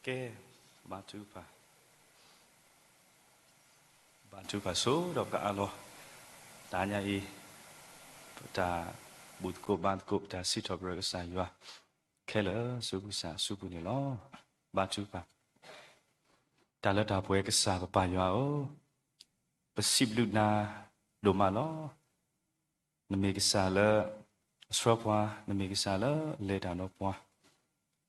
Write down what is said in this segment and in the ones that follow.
ကဲ, ဘါထုကဖၣ်, ဘါထုကဖၣ်ဆိဒီးပကအးလီၤ, တနံၤအံၤ, ပတၢ်ဘူၣ်သကိးဘါသကိး ပတၢ်စံးထီၣ်ပတြၢၤကစၢ်ယွၤ, ခဲလၢာ်ဆူကစၢ်အစုပူၤန့ၣ်လီၤ. ဘါထုကဖၣ်, တၢ်လၢတၢ်ပှဲၤကစၢ်ပပၢ်ယွၤဧၢ, ပစံးဘျုးနၤဒိၣ်မးလီၤ. နမ့ၢ်ကစၢ်လၢအဆှၢပှၤ, နမ့ၢ်ကစၢ်လၢအလဲၤတၢ်ဒီးပှၤ,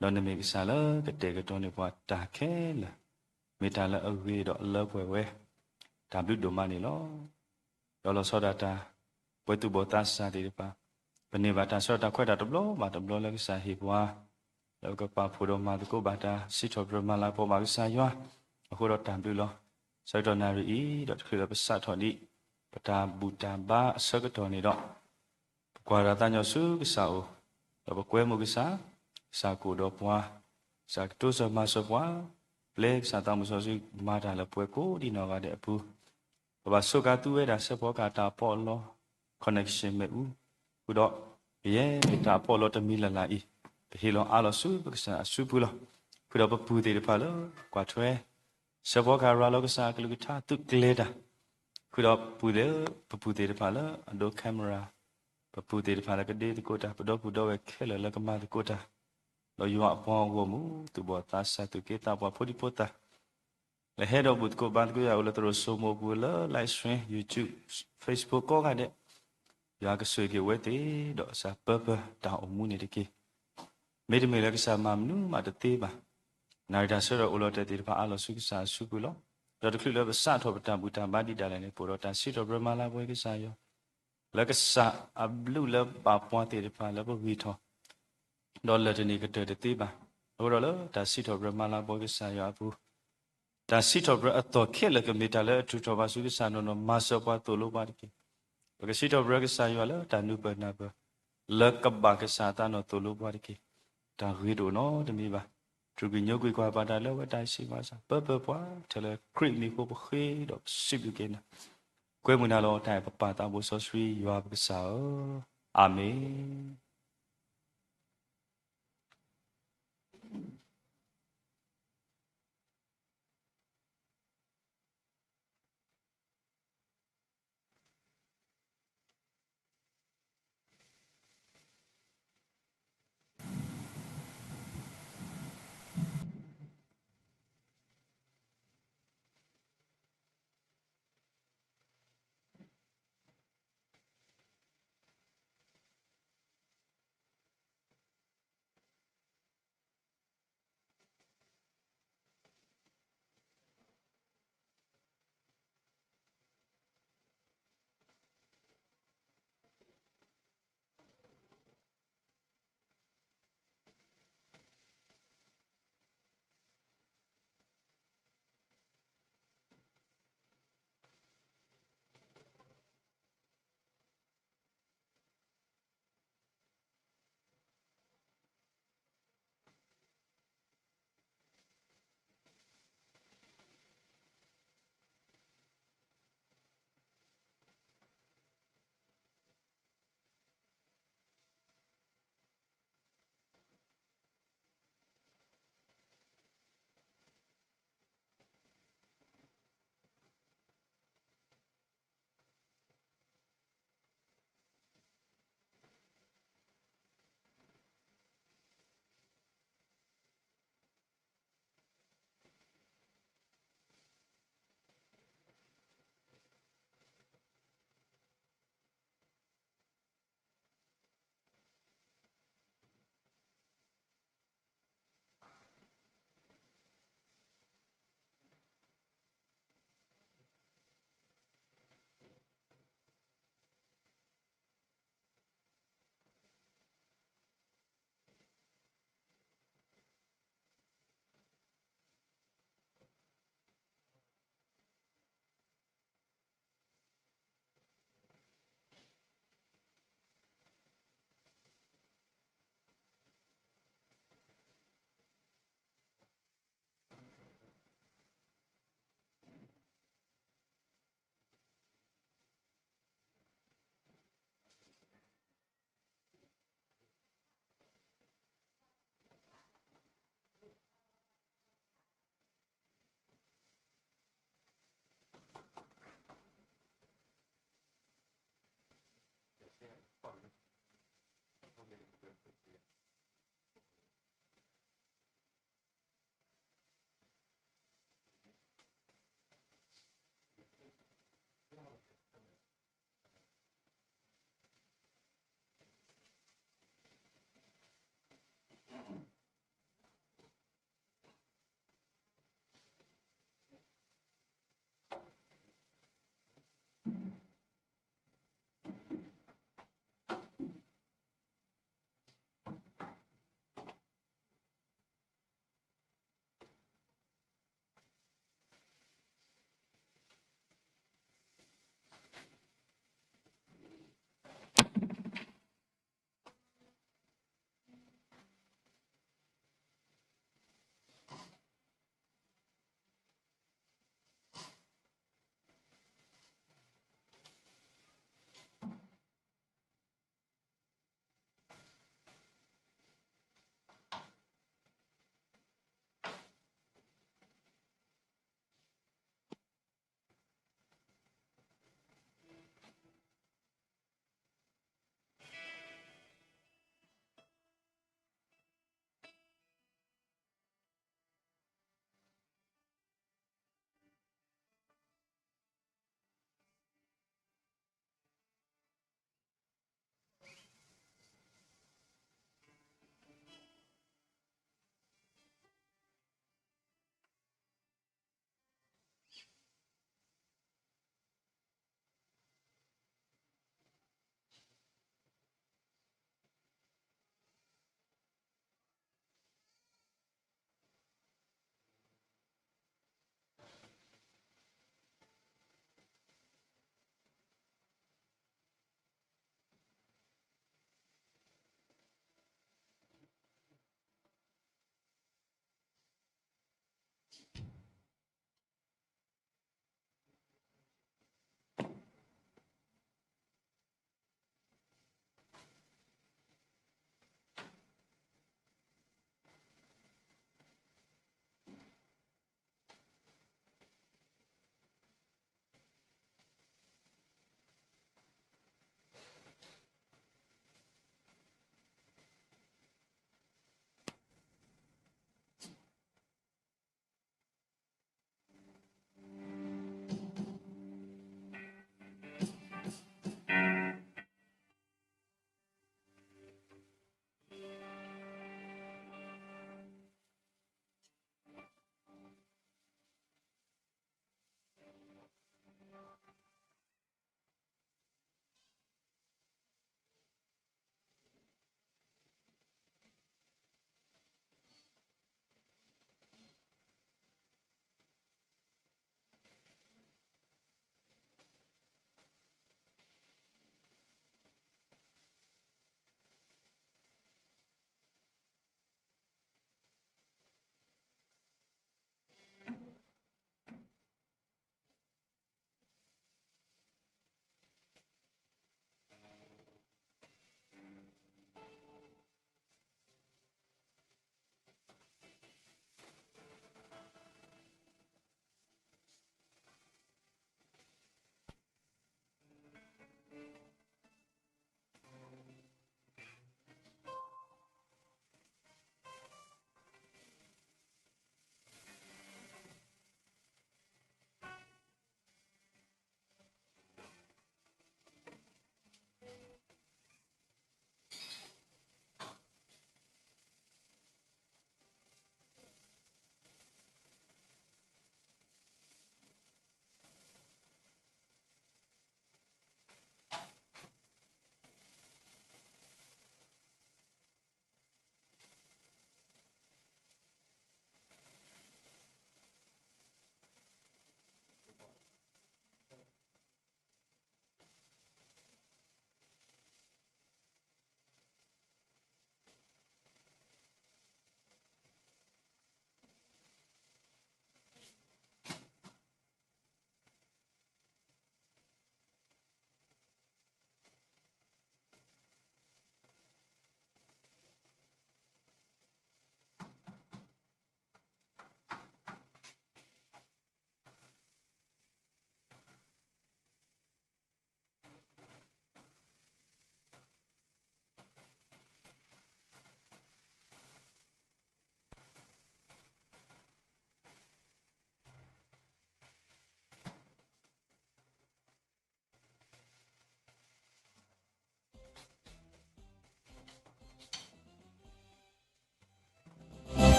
ဒီးနမ့ၢ်ကစၢ်လၢကတဲာ်ကတီၤန့ၢ်ပှၤတၢ်ခဲလၢာ်, မ့ၢ်တၢ်လၢအဂ့ၤဒီးအလၢပှဲၤဝဲ, တၢ်ဘျုးဒိၣ်မးန့ၣ်လီၤ. ဒီးလီၤဆီဒၣ်တၢ်, ပဝဲသူၣ်ဘီၣ်သးစၢ်သ့ၣ်တဖၣ်, ပန့ၢ်ဘၣ်တၢ်ဆၢတၢ်ခွဲးတၢ်တဘျီဘၣ်တဘျီလၢကစၢ်ဟ့ၣ်ပှၤ, လၢပကပာ်ဖှိၣ်ဒီးမၤသကိးဘၣ်တၢ်စံးထီၣ်ပတြၢၤမၤလၤကပီၤဘၣ်ကစၢ်ယွၤ, အဃိဒီးတၢ်ဘျုးလီၤ. ဆၢကတီၢ်နၣ်ရံၣ်အံၤ, ဒီးတချုးလၢပစးထီၣ်ဒံး ပတၢ်ဘူၣ်တၢ်ဘါအဆၢကတီၢ်န့ၣ်ဒီး, ပကွၢ်တၢ်သးညီဆူကစၢ်အအိၣ်, ဒီးပကွဲမုာ်ကစၢ်, ကစၢ်ကအိၣ်ဒီးပှၤ, ကစၢ်ကတိစၢၤမၤစၢၤပှၤ, ပျဲကစၢ်သးမုၢ်စီဆှံမၤတၢ်လၢပှဲၤကိးဒံနီၢ်ဂၤဒဲးအပူၤ, ပဘၣ်ဆိးကါသူဝဲဒၣ်စဲးဖီကဟၣ်တၢ်အပီးအလီ, connection မ့ၣ်အူ, ဃုာ်ဒီး, ကယဲၢ်တၢ်အပီးအလီတမံၤလၢ်လၢ်အံၤ, ပဟ့ၣ်လီၤအါလီၤဆူပကစၢ်အစုပူၤလီၤ. ဃုာ်ဒီးပပုၢ်သ့ၣ်တဖၣ်လၢကွၢ်ထွဲ စဲးဖီကဟၣ်ရၤလီၤကစၢ်အကလုၢ်ကထါသုးကျဲၤတၢ်, ဃုာ်ဒီးပပုၢ်သ့ၣ်, ပပုၢ်သ့ၣ်တဖၣ်လၢအဒိ camera, ပပုၢ်သ့ၣ်တဖၣ်လၢကဒ့သကိးတၢ်, ပဒီပုၢ်ဒီဝဲၢ်ခဲလၢာ်လၢကမၤသကိးတၢ်, ဒီးယွၤအပှၤဂီၢ်မုၢ် သူၣ်ဘီၣ်သးစၢ် သူၣ်က့သးပှၢ် ဖိဒံဖိသၣ်, လၢဟဲဒီးဘူၣ်သကိးဘါသကိးယွၤအိၣ်လၢသရိာ်စိမိၤပူၤလၢ live stream YouTube Facebook ကိးဂၤဒဲး, ယွၤကဆိၣ်ဂ့ၤက့ၤဝဲသ့ၣ်, ဒီးကစၢ်ပၢပၢတၢ်အိၣ်မူန့ၣ်တက့ၢ်. မ့တမ့ၢ်လၢကစၢ်မၤမနုၤမးတသ့ဘၣ်. နၣ်ရံၣ်တၢ်ဆၢကတီၢ်အိၣ်လီၤတဲာ်သ့ၣ်တဖၣ်အါလီၤဆူကစၢ်အစုပူၤလီၤ. ဒီးတချုးလၢပစးထီၣ်ပတၢ်ဘူၣ်တၢ်ဘါဒံးဒၣ်လဲာ်န့ၣ် ပအိၣ်ဒီးတၢ်စံးထီၣ်ပတြၢၤမၤလၤကပီၤကစၢ်ယွၤ, လၢကစၢ်အဘျုးလၢပာ်ပှၤသ့ၣ်တဖၣ်လၢပဂံၢ်ထီၣ်, ဒီးလၢာ်တန့ၢ်ကတၢၢ်တသ့ဘၣ်. အဃိဒီးလၢတၢ်စံးထီၣ်ပတြၢၤမၤလၤကပီၤကစၢ်ယွၤအပူၤ, တၢ်စံးထီၣ်ပတြၢၤအသီၣ်ခဲလၢာ်ကမ့ၢ်တၢ်လၢအထုးထီၣ်ဘၣ်ဆူကစၢ်နီၢ်နီၢ် မၤစၢၤပှၤသိၣ်လိပှၤတက့ၢ်. ပကစံးထီၣ်ပတြၢၤကစၢ်ယွၤလၢတၢ်နုာ်ပၢၢ်နၢ်ပၢၢ်, လၢကဘၣ်ကစၢ်အသးနီၢ်သိၣ်လိပှၤတက့ၢ်. တၢ်ဂ့ၤတအိၣ်နီတမံၤဘၣ်. တြူာ်ကွံာ်ညိကွံာ်ကွၢ်ပာ်တၢ်လၢအဝဲတၢ်စံးပာ်စၢ် ပၢပၢပှၤ ထဲလၢခရံာ်မံၤအဃိပဃ့ဒီးပစံးဘျုးက့ၤနၤ. ကွဲမုာ်နၤလီၤ တၢ်အဲၣ်ပပၢ်သးဘိစီဆှံယွၤပကစၢ်ဧၢ, အၤမ့ၣ်.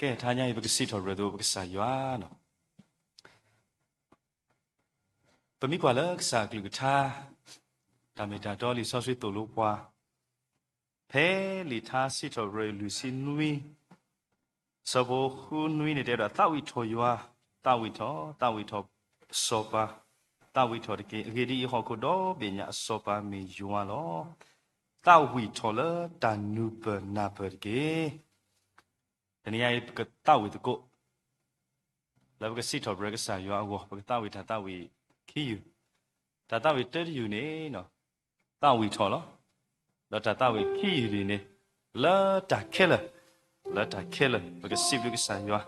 ကဲ တဟါညါအံၤ ပကစံးထီၣ်ပတြၢၤသကိး ပကစၢ်ယွၤလီၤ. ပမ့ၢ်ကွၢ်လၢကစၢ်အကလုၢ်ကထါ, တၢ်မ့ၢ်တၢ်တီ လံာ်စီဆှံသိၣ်လိပှၤ, ဖဲလံာ်ထါစံးထီၣ်ပတြၢၤ လွံၢ်ဆံနွံ, အဆၢဖိဃုနွံန့ၣ် တဲဝဲဒၣ် သးဝံၣ်ထီၣ်ယွၤ, သးဝံၣ်ထီၣ်, သးဝံၣ်ထီၣ်စီၤပၤ, သးဝံၣ်ထီၣ်တက့ၢ်. အဂ့ၢ်ဒ်အံၤ, ဟီၣ်ခိၣ်ဒီဘ့ၣ်ညါအစီၤပၤမ့ၢ်ယွၤလီၤ. သးဝံၣ်ထီၣ်လၢတၢ်နူၤပၢၢ်နၢ်ပၢၢ်တက့ၢ်. တနံၤအံၤ ပကသးဝံၣ်သကိး လၢပကစံးထီၣ်ပတြၢၤကစၢ်ယွၤအဂီၢ်, ပကသးဝံၣ်တၢ်သးဝံၣ်ခံယုၢ်. တၢ်သးဝံၣ်တၢတယုၢ်န့ၣ် သးဝံၣ်ထီၣ်လီၤ. ဒီးတၢ်သးဝံၣ်ခံယုၢ်န့ၣ် လၢတၢ်ခဲလၢာ်, လၢတၢ်ခဲလၢာ် ပကစံးဘျုးကစၢ်ယွၤ.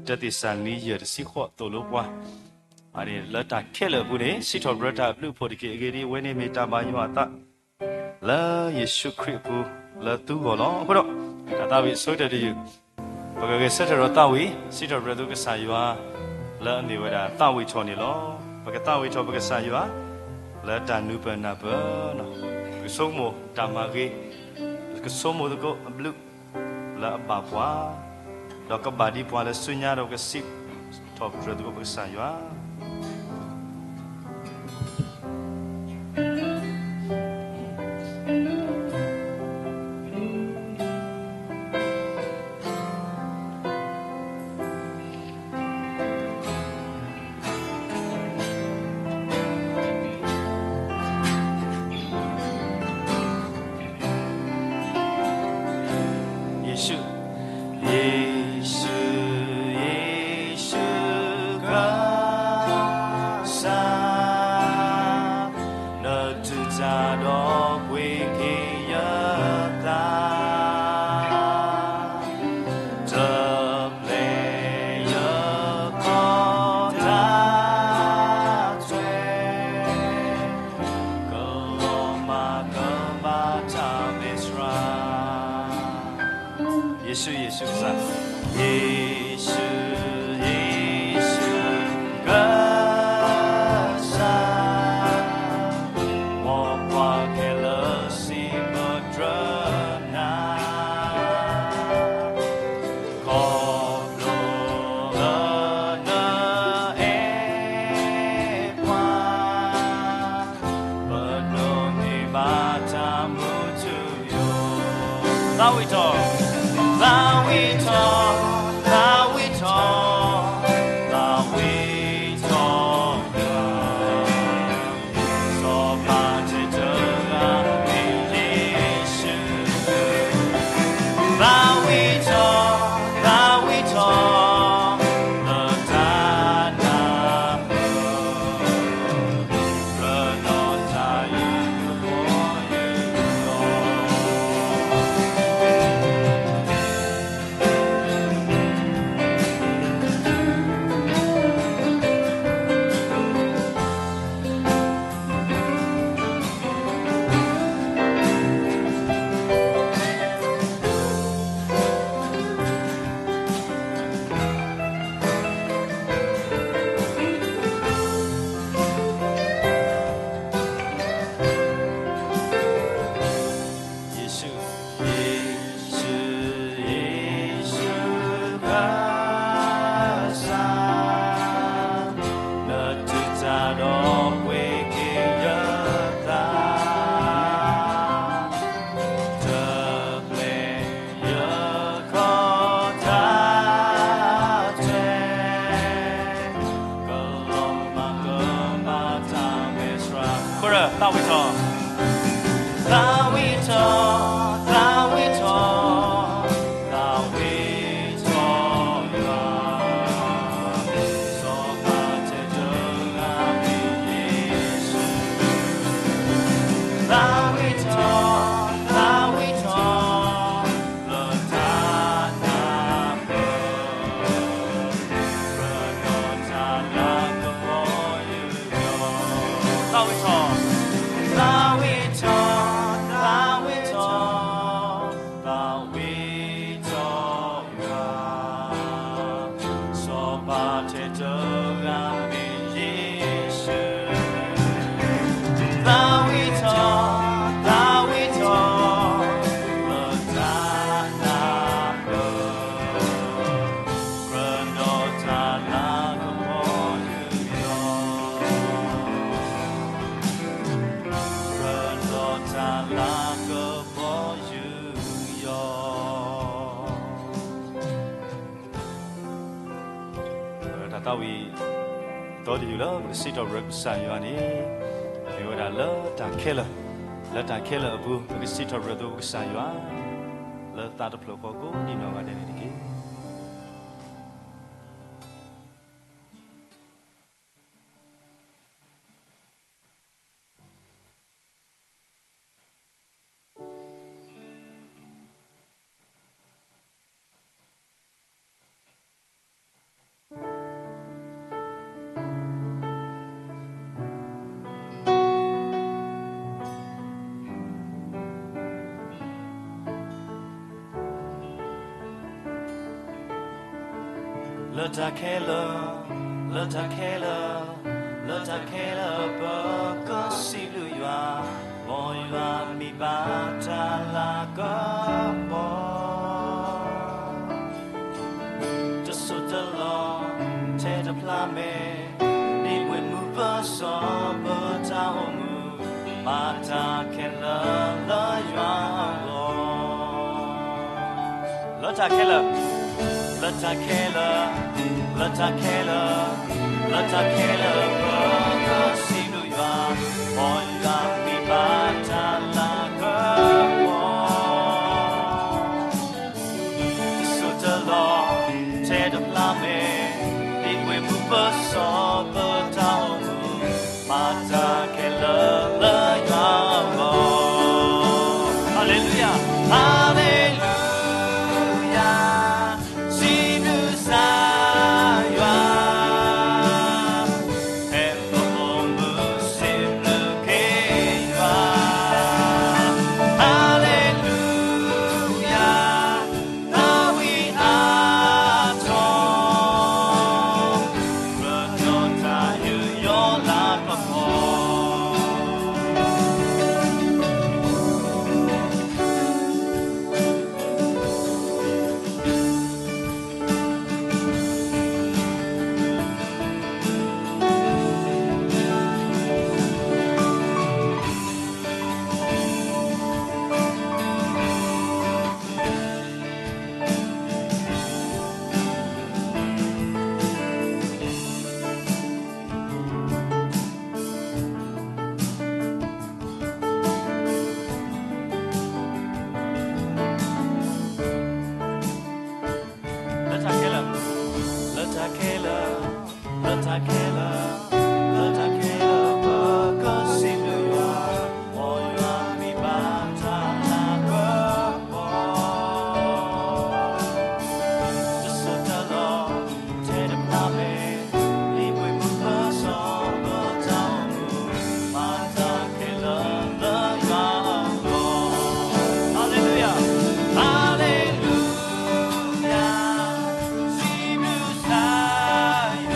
တၢသ့းစၤလနံ ယဲၢ် တဆံဃိး သိၣ်လိပှၤ, လၢတၢ်ခဲလၢာ်အပူၤန့ၣ် စံးထီၣ်ပတြၢၤတၢ်အဘျုးအဖှိၣ်တက့ၢ်. အဂ့ၢ်ဒ်အံၤ, အဝဲန့ၣ်မ့ၢ်တၢ်ဘၣ်ယွၤအသး လၢယ့ၣ်ၡူးခရံာ်အပူၤ လၢသုဂီၢ်လီၤ. အဃိဒီး တၢ်သးဝံၣ်အဆိကတၢၢ်တယုၢ်, ပကဂဲၤဆၢထၢၣ်ဒီးသးဝံၣ်, စံးထီၣ်ပတြၢၤသုကစၢ်ယွၤ လၢအမ့ၢ်ဝဲဒၣ်သးဝံၣ်ထီၣ်န့ၣ်လီၤ. ပကသးဝံၣ်ထီၣ်ပကစၢ်ယွၤ လၢတၢ်နူၤပၢၢ်နၢ်ပၢၢ်, ပကဆိကမိၣ်တၢ်မၤဂ့ၤ, ပကဆိကမိၣ်သကိးအဘျုး လၢအဘၣ်ပှၤ, ဒီးကဘၣ်ဒံးပှၤလၢဆူညါ ဒီးပကစံးထီၣ်ပတြၢၤသကိးပကစၢ်ယွၤ. ယ့ၣ်ၡူး, ယ့ၣ်ၡူး, ယ့ၣ်ၡူး ကစၢ်, နတူၢ်တၢ်ဒီးပှ့ၤက့ၤယသး, တပျဲယခီၣ်တၢ်ထွဲ, ကလီၤမၢ်ကမၣ်တၢ်မ့ၢ်စှၤ. ယ့ၣ်ၡူး, ယ့ၣ်ၡူးကစၢ်, ယ့ၣ်ၡူး, ယ့ၣ်ၡူး ကစၢ်, မ်ပှၤခဲလၢာ်စံးပတြၢၤနၤ, ခီဖျိလၢနအဲၣ်ပှၤ, ပဒိးန့ၢ်ဘၣ်တၢ်မူထူယိာ်. သးဝံၣ်ထီၣ်, သးဝံၣ်ထီၣ်, သးဝံၣ်ထီၣ်, သးဝံၣ်ထီၣ်ယွၤ, စီၤပၤတဂၤမ့ၢ်ယ့ၣ်ၡူး, သးဝံၣ်ထီၣ်, သးဝံၣ်ထီၣ်, လၢတၢ်နၢ်ပၢၢ်, လၢနီၢ်တၢ်ယုၢ်ကဘီယူၤလီၤ. သးဝံၣ်အသီတယုၢ်လၢပကစံးထီၣ်ပတြၢၤကစၢ်ယွၤန့ၣ်, မ့ၢ်ဝဲဒၣ်လၢတၢ်ခဲလၢာ်, လၢတၢ်ခဲလၢာ်အပူၤ ပကစံးထီၣ်ပတြၢၤသိကစၢ်ယွၤ, လၢသးတဖျၢၣ်ဃီကိးဒံးနီၢ်ဂၤဒဲးန့ၣ်တက့ၢ်. လၢတၢ်ခဲလၢာ်, လၢတၢ်ခဲလၢာ်, လၢတၢ်ခဲလၢာ်ပကစံးဘျုးယွၤ, မ်ယွၤမ့ၢ်ဘၣ်တၢ်လၤကပီၤ တစိၢ်တလီၢ် ထဲတဖျါမဲာ်, ဒ်ပှ့ၤမူပစီပတၢ်အိၣ်မူ, မၤတၢ်ခဲလၢာ်လၢယွၤအဂီၢ်. လၢတၢ်ခဲလၢာ်, လၢတၢ်ခဲလၢာ်, လၢတၢ်ခဲလၢာ်, လၢတၢ်ခဲလၢာ်ပကစံးဘျုးယွၤ, မ်ယွၤမ့ၢ်ဘၣ်တၢ်လၤကပီၤ တစိၢ်တလီၢ် ထဲတဖျါမဲာ်, ဒ်ပှ့ၤမူပစီပတၢ်အိၣ်မူ, မၤတၢ်ခဲလၢာ်လၢယွၤအဂီၢ်. Hallelujah, Hallelujah, စံးဘျုးကစၢ်ယွၤ ဖဲပဖိမုၣ်စံးဘျုးက့ၤယွၤ, Hallelujah, သးဝံၣ်အါထီၣ်, ပဒီးတၢ်ယူးယီၣ်လၤကပီၤ. လၢတၢ်ခဲလၢာ်, လၢတၢ်ခဲလၢာ်, လၢတၢ်ခဲလၢာ်, လၢတၢ်ခဲလၢာ် ပကစံးဘျုးယွၤ, မ်ယွၤမ့ၢ်ဘၣ်တၢ်လၤကပီၤ တစိၢ်တလီၢ် ထဲတဖျါမဲာ်, ဒ်ပှ့ၤမူပစီပတၢ်အိၣ်မူ, မၤတၢ်ခဲလၢာ်လၢယွၤအဂီၢ်. Hallelujah, Hallelujah, စံးဘျုးကစၢ်ယွၤ,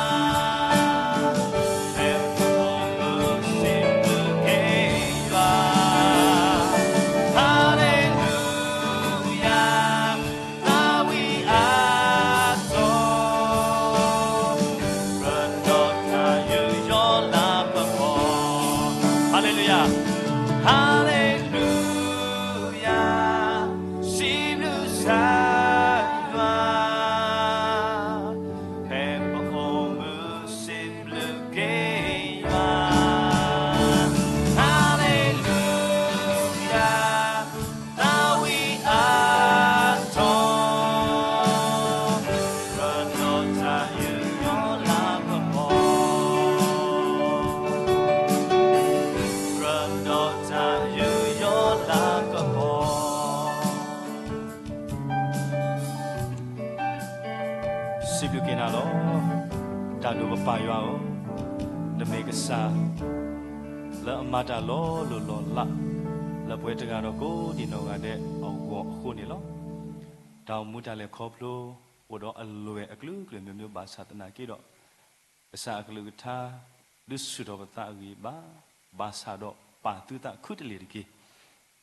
ဖဲပဖိမုၣ်စံးဘျုးက့ၤယွၤ, Hallelujah, သးဝံၣ်အါထီၣ်, ပဒီးတၢ်ယူးယီၣ်လၤကပီၤ. Hallelujah, Hallelujah, စံးဘျုးကစၢ်ယွၤ, ဖဲပဖိမုၣ်စံးဘျုးက့ၤယွၤ, Hallelujah, သးဝံၣ်အါထီၣ်, ပဒီးတၢ်ယူးယီၣ်လၤကပီၤ, ပဒီးတၢ်ယူးယီၣ်လၤကပီၤ. စံးဘျုးက့ၤနၤလီၤ. တၢ်ဒိၣ်ကပၢ်ယွၤဧၢ, နမ့ၢ်ကစၢ် လၢအမၤတၢ်လီၤလိၢ်လီၤလး လၢပဝဲတဂၤဒီးကိးဒံးနီၢ်ဂၤဒဲးအဂီၢ်အဃိန့ၣ်လီၤ. တၢ်အိၣ်မူတၢ်လဲၤခီဖျိ အိၣ်ဒီးအလွဲၢ်အကလုာ်ကလုာ် မျိုးမျိုးဘၣ်ဆၣ်သနာ်က့ဒီး ကစၢ်အကလုၢ်ကထါ ဒုးဆူၣ်ထီၣ်ပသးအဂံၢ်အဘါ, ဘၣ်ဆၣ်ဒီးပာ်သုသးခုတလ့ၢ်တက့ၢ်.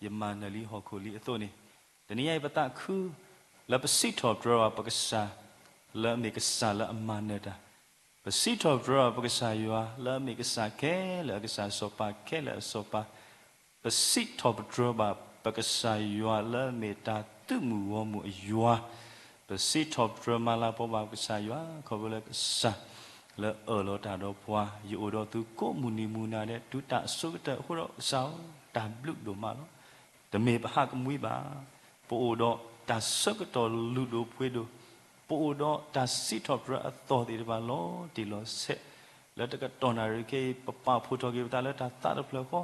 ယမၤနၢၤလံဟီၣ်ခိၣ်လံအသိးန့ၣ်, တနံၤအံၤပသးခု လၢပစံးထီၣ်ပတြၢၤဘၣ်ပကစၢ် လၢအမ့ၢ်ကစၢ်လၢအမၤနၢၤတၢ်, ပစံးထီၣ်ပတြၢၤဘၣ်ပကစၢ်ယွၤ လၢအမ့ၢ်ကစၢ်ခဲလၢာ်အကစၢ် စီၤပၤခဲလၢာ်အစီၤပၤ, ပစံးထီၣ်ပတြၢၤဘၣ်ပကစၢ်ယွၤ လၢအမ့ၢ်တၢ်သုးမုၢ်ဂီၢ်မုၢ်အယွၤ, ပစံးထီၣ်ပတြၢၤမၤလၤကပီၤဘၣ်ပကစၢ်ယွၤ ခီဖျိလၢကစၢ်လၢအၢၣ်လီၤတၢ်ဒီးပှၤ, ယအိၣ်ဒီးသုကိးမုၢ်နံၤမုၢ်နၤဒဲး တုၤတၢ်အဆိကတၢၢ်အဃိဒီး ကစၢ်ဧၢ, တၢ်ဘျုးဒိၣ်မးလီၤ. တမ့ၢ်ပဟးကမှံဘၣ်. ပအိၣ်ဒီးတၢ်ဆၢကတီၢ်လုၢ်ဒိၣ်ပှ့ၤဒိၣ်, ပအိၣ်ဒီးတၢ်စံးထီၣ်ပတြၢၤအသီၣ်သ့ၣ်တဖၣ်လီၤတံၢ်လီၤဆဲး, လၢတကတီၢ်နၣ်ရံၣ်ခဲအံၤ ပပာ်ဖှိၣ်ထီၣ်က့ၤပသးလၢတၢ်သးတဖျၢၣ်ဃီ,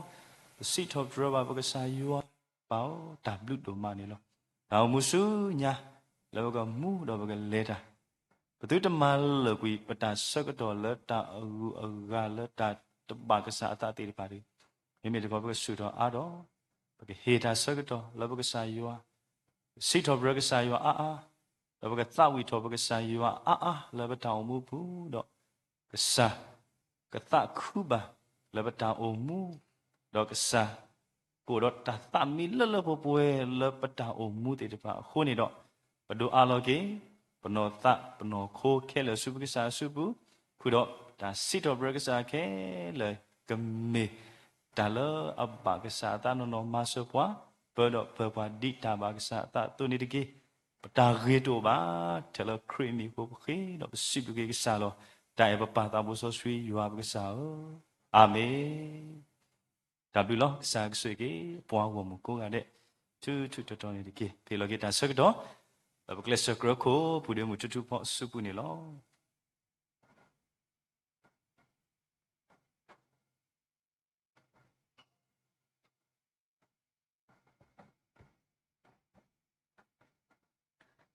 ပစံးထီၣ်ပတြၢၤဘၣ်ပကစၢ်ယွၤ ပၢ်ဧၢ, တၢ်ဘျုးဒိၣ်မးန့ၣ်လီၤ. တၢ်အိၣ်မူဆူညါ လၢပကမူဒီးပကလဲၤတၢ်, ပသုတမၤလၢာ်ကွံာ်ပတၢ်ဆၢကတီၢ်လၢတၢ်အဂုၤအဂၤလၢတၢ်တဘၣ်ကစၢ်အသးသ့ၣ်တဖၣ်တဂ့ၤ. မ့မ့ၢ်တခီ ပကဆူၣ်ထီၣ်အါထီၣ်, ပကဟ့ၣ်တၢ်ဆၢကတီၢ်လၢပကစၢ်ယွၤ, ပစံးထီၣ်ပတြၢၤကစၢ်ယွၤအါအါ, ဒီးပကသးဝံၣ်ထီၣ်ပကစၢ်ယွၤအါအါလၢပတၢ်အိၣ်မူပူၤဒီး ကစၢ်ကသးခုဘၣ်လၢပတၢ်အိၣ်မူ, ဒီးကစၢ်ကအိၣ်ဒီးတၢ်သးမံလၢလၢပှဲၤပှဲၤလၢပတၢ်အိၣ်မူသ့ၣ်တဖၣ်အဃိန့ၣ်ဒီး, ပဒိးအးလီၤက့ၤ ပနီၢ်သးပနီၢ်ခိခဲလၢာ်ဆူပကစၢ်အစုပူၤ, ဃုာ်ဒီးတၢ်စံးထီၣ်ပတြၢၤကစၢ်ခဲလၢာ် ကမ့ၢ်တၢ်လၢအဘၣ်ကစၢ်အသးနီၢ်နီၢ်မၤစၢၤပှၤ, ပၢဒီးပၢၤပှၤဒ်တၢ်ဘၣ်ကစၢ်အသးအသိးန့ၣ်တက့ၢ်. ပတၢ်ဂ့ၤတအိၣ်ဘၣ်, ထဲလၢခရံာ်အမံၤအဃိပဃ့ဒီးပစံးဘျုးက့ၤကစၢ်လီၤ. တၢ်အဲၣ်ပပၢ်သးဘိစီဆှံယွၤပကစၢ်ဧၢ, အၤမ့ၣ်. တၢ်ဘျုးလီၤ. ကစၢ်ကဆိၣ်ဂ့ၤက့ၤပှၤဂီၢ်မုၢ်ကိးဂၤဒဲး ထူထူတီတီန့ၣ်တက့ၢ်. ဟ့ၣ်လီၤက့ၤတၢ်ဆၢကတီၢ် လၢပကျဲးစၢးကြၢးခိၣ် ပုၢ်ဒ့မုၣ်ထူထူဖီအစုပူၤန့ၣ်လီၤ.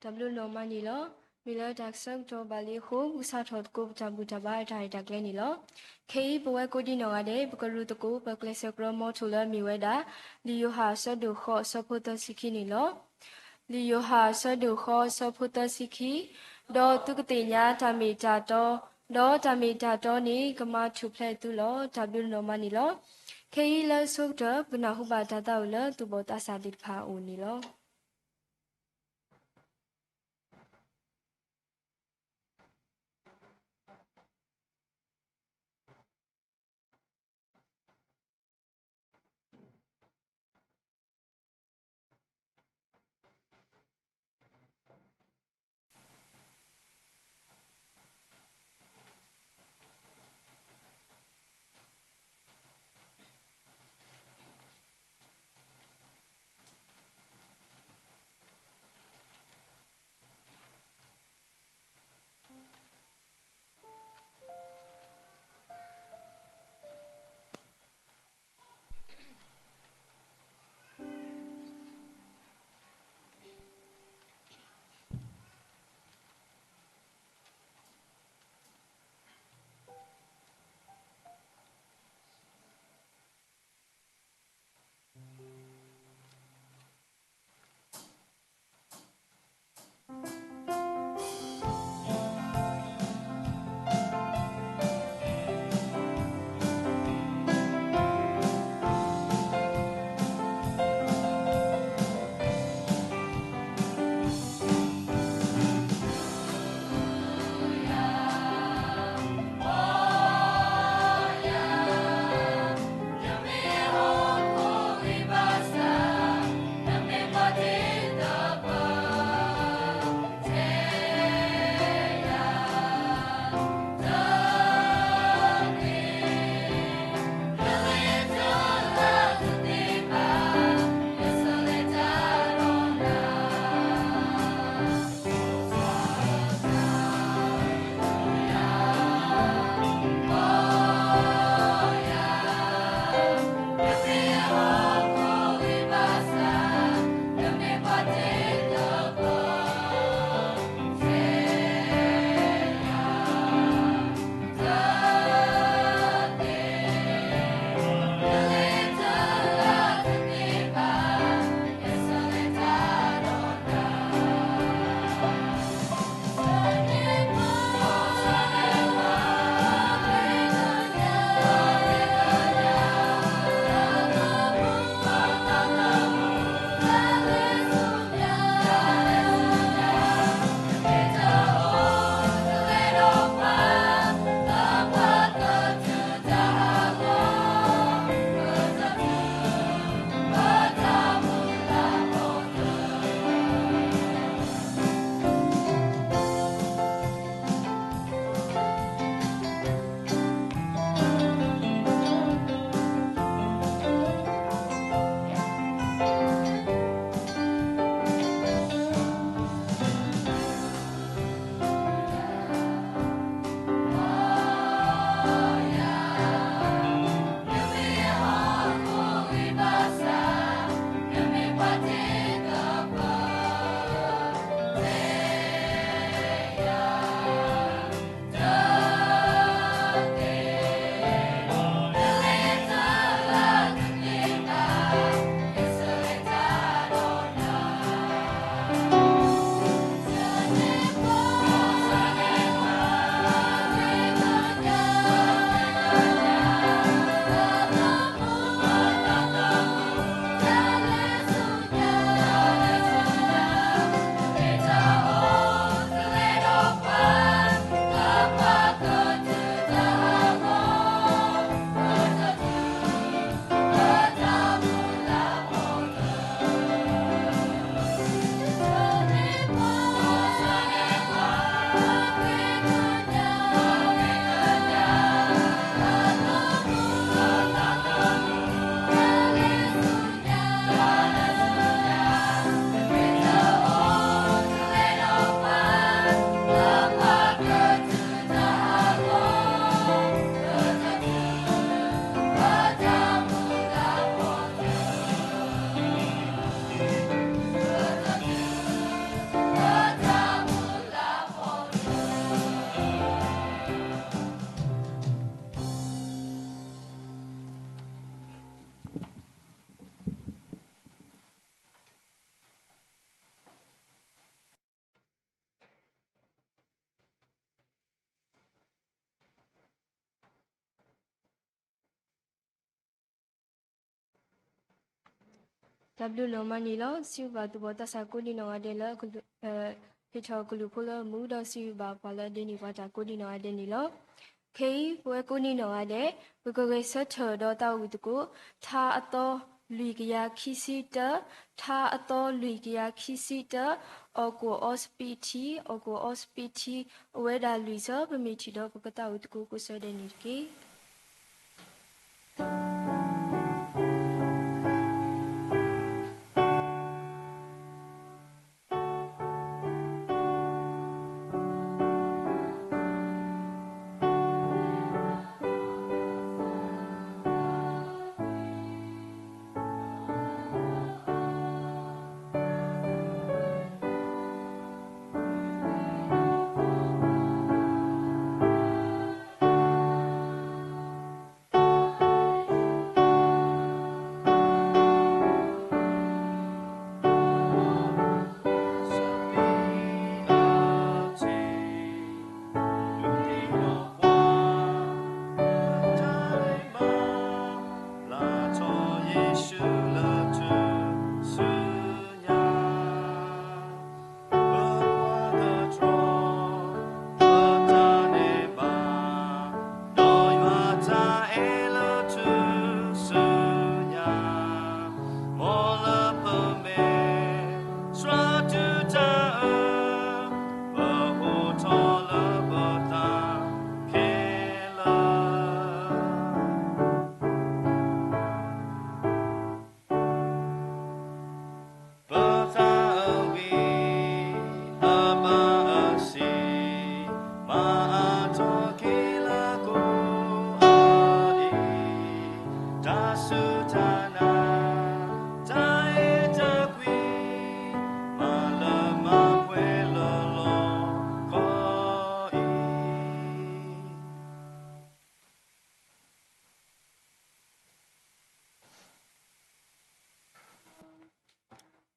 တၢ်ဘျုးနီၢ်မးန့ၣ်လီၤ. မ့ၢ်လၢတၢ်ဆၢကတီၢ်ဘၣ်လံအဃိ ပကစးထီၣ်သကိးပတၢ်ဘူၣ်တၢ်ဘါတၢ်ရဲၣ်တၢ်ကျဲၤန့ၣ်လီၤ. ခဲအံၤပဝဲကိးဒံနီၢ်ဂၤဒဲး ပကရူၢ်သကိးပကျဲးစၢးကြၢးမီထိၣ်လၢအမ့ၢ်ဝဲဒၣ် လံာ်ယိၤဟၣ်အဆၢဒိၣ်ဃိးအဆၢဖိသၢဆံခံန့ၣ်လီၤ. လံာ်ယိၤဟၣ်အဆၢဒိၣ်ဃိးအဆၢဖိသၢဆံခံ, ဒီးသုကသ့ၣ်ညါတၢ်မ့ၢ်တၢ်တီ, ဒီးတၢ်မ့ၢ်တၢ်တီန့ၣ် ကမၤထူၣ်ဖျဲးသုလီၤ. တၢ်ဘျုးနီၢ်မးန့ၣ်လီၤ. ခဲအံၤလၢအဆိကတၢၢ် ပနၢ်ဟူဘၣ်တၢ်သးအိၣ်လၢသူၣ်ဘီၣ်သးစၢ်သ့ၣ်တဖၣ်အအိၣ်န့ၣ်လီၤ. တၢ်ဘျုးနီၢ်မးန့ၣ်လီၤ. စံးဘျုးဘၣ်သူၣ်ဘီၣ်သးစၢ်ကိးဒံးနီၢ်ဂၤဒဲးလၢ ဟ့ၣ်ထီၣ်ကလုၢ်ဖိလၢမူ ဒီးစံးဘျုးဘၣ်ပှၤလၢဒိးန့ၢ်ပှၤတၢ်ကိးဒံးနီၢ်ဂၤဒဲးန့ၣ်လီၤ. ခဲအံၤ ပဝဲကိးဒံးနီၢ်ဂၤဒဲး ပကဂဲၤဆၢထၢၣ်ဒီးတၢ်အိၣ်ဖှိၣ်သကိး ထါအသီလွံၢ်ကယၤခံဆံတၢ, ထါအသီလွံၢ်ကယၤခံဆံတၢ, အီၣ်ကူၣ်အီစပံးထံ, အီၣ်ကူၣ်အီစပံးထံ, အိၣ်ဝဲဒၣ်လွံၢ်ဆၢ ပမ့ၢ်ထံၣ်ဒီးပကသးအိၣ်သကိးကိးဆၢဒဲးန့ၣ်တက့ၢ်. ပသးအဂ့ၤ အဘၣ်အဆ့ၣ် မၤအါထီၣ်က့ၤလၢကိးအအံၤ, တၢ်စူၢ်တၢ်နာ် တၢ်အဲၣ်တၢ်ကွံ မၤလၢမၤပှဲၤလၢလီၢ်ကီၢ်အံၤ.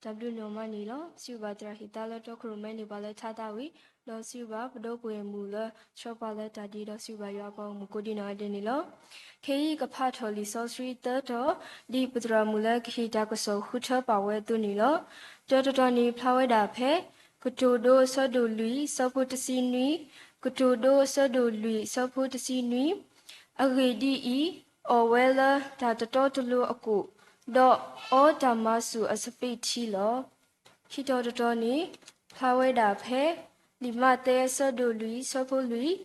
တၢ်ဘျုးနီၢ်မးန့ၣ်လီၤ. စံးဘျုးဘၣ်သရၣ်ဟံၣ်သါလၢတီခိၣ်ရိၣ်မဲန့ၢ်ပှၤလၢထါသးဝံၤ, ဒီးစံးဘျုးဘၣ်ပဒီပုၢ်ဝဲၢ်မုၣ်လၢဆှၢပှၤလၢတၢ်ဒ့, ဒီးစံးဘျုးဘၣ်ယွၤအပှၤဂီၢ်မုၢ်ကိးဒံးနီၢ်ဂၤဒဲးန့ၣ်လီၤ. ခဲအံၤကဖးထီၣ်လံာ်စီဆှံသၢတီၤ, ဒ်ပသရၣ်မုၣ်လၢကဟ့ၣ်တၢ်ကစီၣ်ဃုထၢပာ်ဝဲအသိးန့ၣ်လီၤ. တၢတတီၤန့ၣ်ဖျါဝဲဒၣ်ဖဲ ကတိၤဒိအဆၢဒိၣ်လွံၢ်အဆၢဖိတဆံနွံ, ကတိၤဒိအဆၢဒိၣ်လွံၢ်အဆၢဖိတဆံနွံ, အဂ့ၢ်ဒ်အံၤ, အီၣ်ဝဲလၢတၢ်တတီတလိၤအကိၣ်, ဒီးအီတၢ်မၤဆူၣ်အစပံးထံလီၤ. ခံတီၤတတီၤန့ၣ် ဖျါဝဲဒၣ်ဖဲ လံာ်မးသဲအဆၢဒိၣ်လွံၢ်အဆၢဖိလွံၢ်,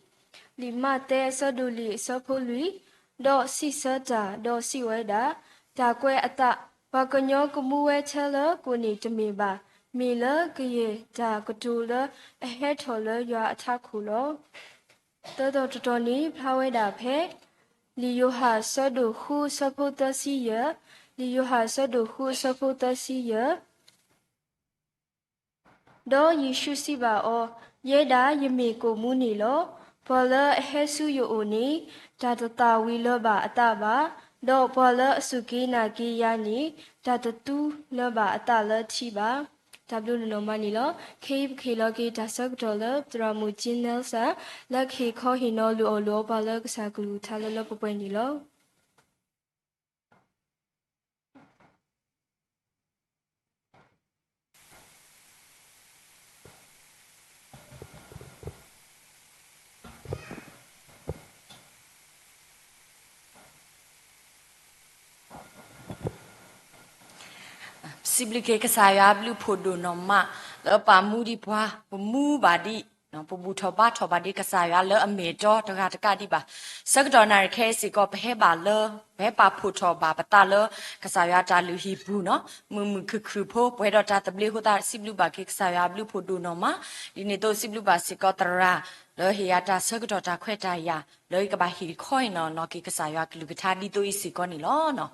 လံာ်မးသဲအဆၢဒိၣ်လွံၢ်အဆၢဖိလွံၢ်, ဒီးစံးဆၢတၢ်, ဒီးစံးဝဲဒၣ်, တၢ်ကွဲးအသး, ပှၤကညီကမူဝဲထဲလၢကိၣ်န့ၣ်တမ့ၢ်ဘၣ်, မ့ၢ်လၢကယဲၢ်တၢ်ကတိၤလၢအဟဲထီၣ်လၢယွၤအထးခိၣ်လီၤ. သၢတီၤတတီၤန့ၣ်ဖျါဝဲဒၣ်ဖဲ လံာ်ယိၤဟၣ်အဆၢဒိၣ်ဃုအဆၢဖိသၢဆံယဲၢ်, လံာ်ယိၤဟၣ်အဆၢဒိၣ်ဃုအဆၢဖိသၢဆံယဲၢ်. ဒီးယ့ၣ်ၡူးစံးဘၣ်အီၤ, ယဲဒၣ်ယမ့ၢ်ကိၣ်မူန့ၣ်လီၤ. ပှၤလၢအဟဲဆူယအိၣ်န့ၣ် တၢ်တသၣ်ဝံၤလၢၤဘၣ်အသးဘၣ်, ဒီးပှၤလၢအစူၢ်က့ၤနာ်က့ၤယၤန့ၣ် တၢ်တသူလၢၤဘၣ်အသးလၢထံဘၣ်. တၢ်ဘျုးနီၢ်မးန့ၣ်လီၤ. ခဲအံၤပကဟ့ၣ်လီၤက့ၤတၢ်ဆၢကတီၢ်လၢ သရၣ်မုၣ် Jean Nelson လၢကဟ့ၣ်ခီဟ့ၣ်နီၤလိၣ်အီၣ်လိၣ်အီပှၤလၢကစၢ်ကလုၢ်ကထါလၢလၢပှဲၤပှဲၤန့ၣ်လီၤ. စံးဘျုးက့ၤကစၢ်ယွၤအဘျုးဖးဒိၣ်နီၢ်မး လၢပာ်မူဒံးပှၤ ပမူဘၣ်ဒံး ပဘူၣ်ထီၣ်ဘါထီၣ်ဘၣ်ဒံးကစၢ်ယွၤလၢအမဲာ်တီတဂၤတကးဒံးဘၣ်. ဆၢကတီၢ်နၣ်ရံၣ်ခဲအံၤစ့ၢ်ကီး ပဟဲဘၣ်လၢ ပဟဲပာ်ဖှိၣ်ထီၣ်ဘၣ်ပသးလၢ ကစၢ်ယွၤတၢ်လုၢ်ဟံၣ်ပူၤနီၤ, မုာ်မုာ်ခုၣ်ခုၣ်ဖိ ပှဲၤဒီးတၢ်သဘျ့အဃိသတး စံးဘျုးဘၣ်က့ၤကစၢ်ယွၤအဘျုးဖးဒိၣ်နီၢ်မး. ဒ်န့ၣ်အသိးစံးဘျုးဘၣ်စ့ၢ်ကီးသရၣ် လၢဟ့ၣ်ယၤတၢ်ဆၢကတီၢ်တၢ်ခွဲးတၢ်ယာ် လၢယကဘၣ်ဟ့ၣ်ခီဟ့ၣ်နီၤနီၤက့ၤကစၢ်ယွၤကလုၢ်ကထါဒ်သိးအံၤစ့ၢ်ကီးန့ၣ်လီၤ.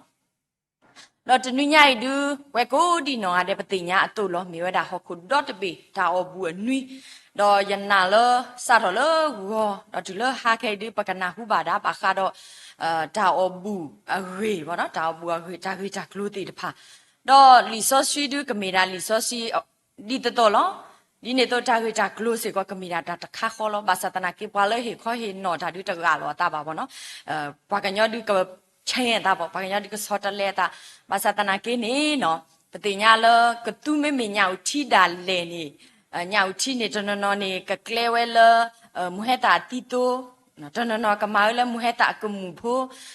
ဒီးတနွံညါအံၤဒုး ပဝဲကိးဒံးနီၢ်ဂၤဒဲးပသ့ၣ်ညါအသိးလီၤ မ့ၢ်ဝဲဒၣ်ဟီၣ်ခိၣ်ဒီတဘ့ၣ် တၢ်အီၣ်ဘူၣ်အနွံ, ဒီးယနာ်လၢစးထီၣ်လၢဂီၤ ဒီးတုၤလၢဟါခဲအံၤဒုး ပကနၢ်ဟူဘၣ်ဒၣ်ဘၣ်ဃးဒီး တၢ်အီၣ်ဘူၣ်အဂ့ၢ်, တၢ်အီၣ်ဘူၣ်အဂ့ၢ် တၢ်ဂ့ၢ်တၢ်ကျိၤသ့ၣ်တဖၣ်, ဒီးလံာ်စီဆှံဒုးကမ့ၢ်ဒၣ်လံာ်စီဆှံ ဒ်သိးသိးလီၤ. ဒ်န့ၣ်အသိးတၢ်ဂ့ၢ်တၢ်ကျိၤစ့ၢ်ကီးကမ့ၢ်ဒၣ်တၢ်တခါဃီလီၤ. ဘၣ်ဆၣ်သနာ်က့ ပှၤလၢဟ့ၣ်ခီဟ့ၣ်နီၤတၢ်ဒုးတဂၤလီၤအသးဘၣ်ဘၣ်နီၤ, ပှၤကညီဒုးကဆဲအသးဘၣ်, ပှၤကညီဒုးကဆီတလဲအသး, ဘၣ်ဆၣ်သနာ်က့န့ၣ်နီၤ ပသ့ၣ်ညါလၢကသူမ့မ့ၢ်ညၣ်အုၣ်ထံဒၣ်လဲာ်န့ၣ်, ညၣ်အုၣ်ထံန့ၣ် တနီၤနီၤန့ၣ် ကကျဲဝဲလၢ မိၢ်ဟဲသၣ်အသံသိ, တနီၤနီၤကမၤဝဲလၢမိၢ်ဟဲသၣ်အကမူၣ်ဖိ,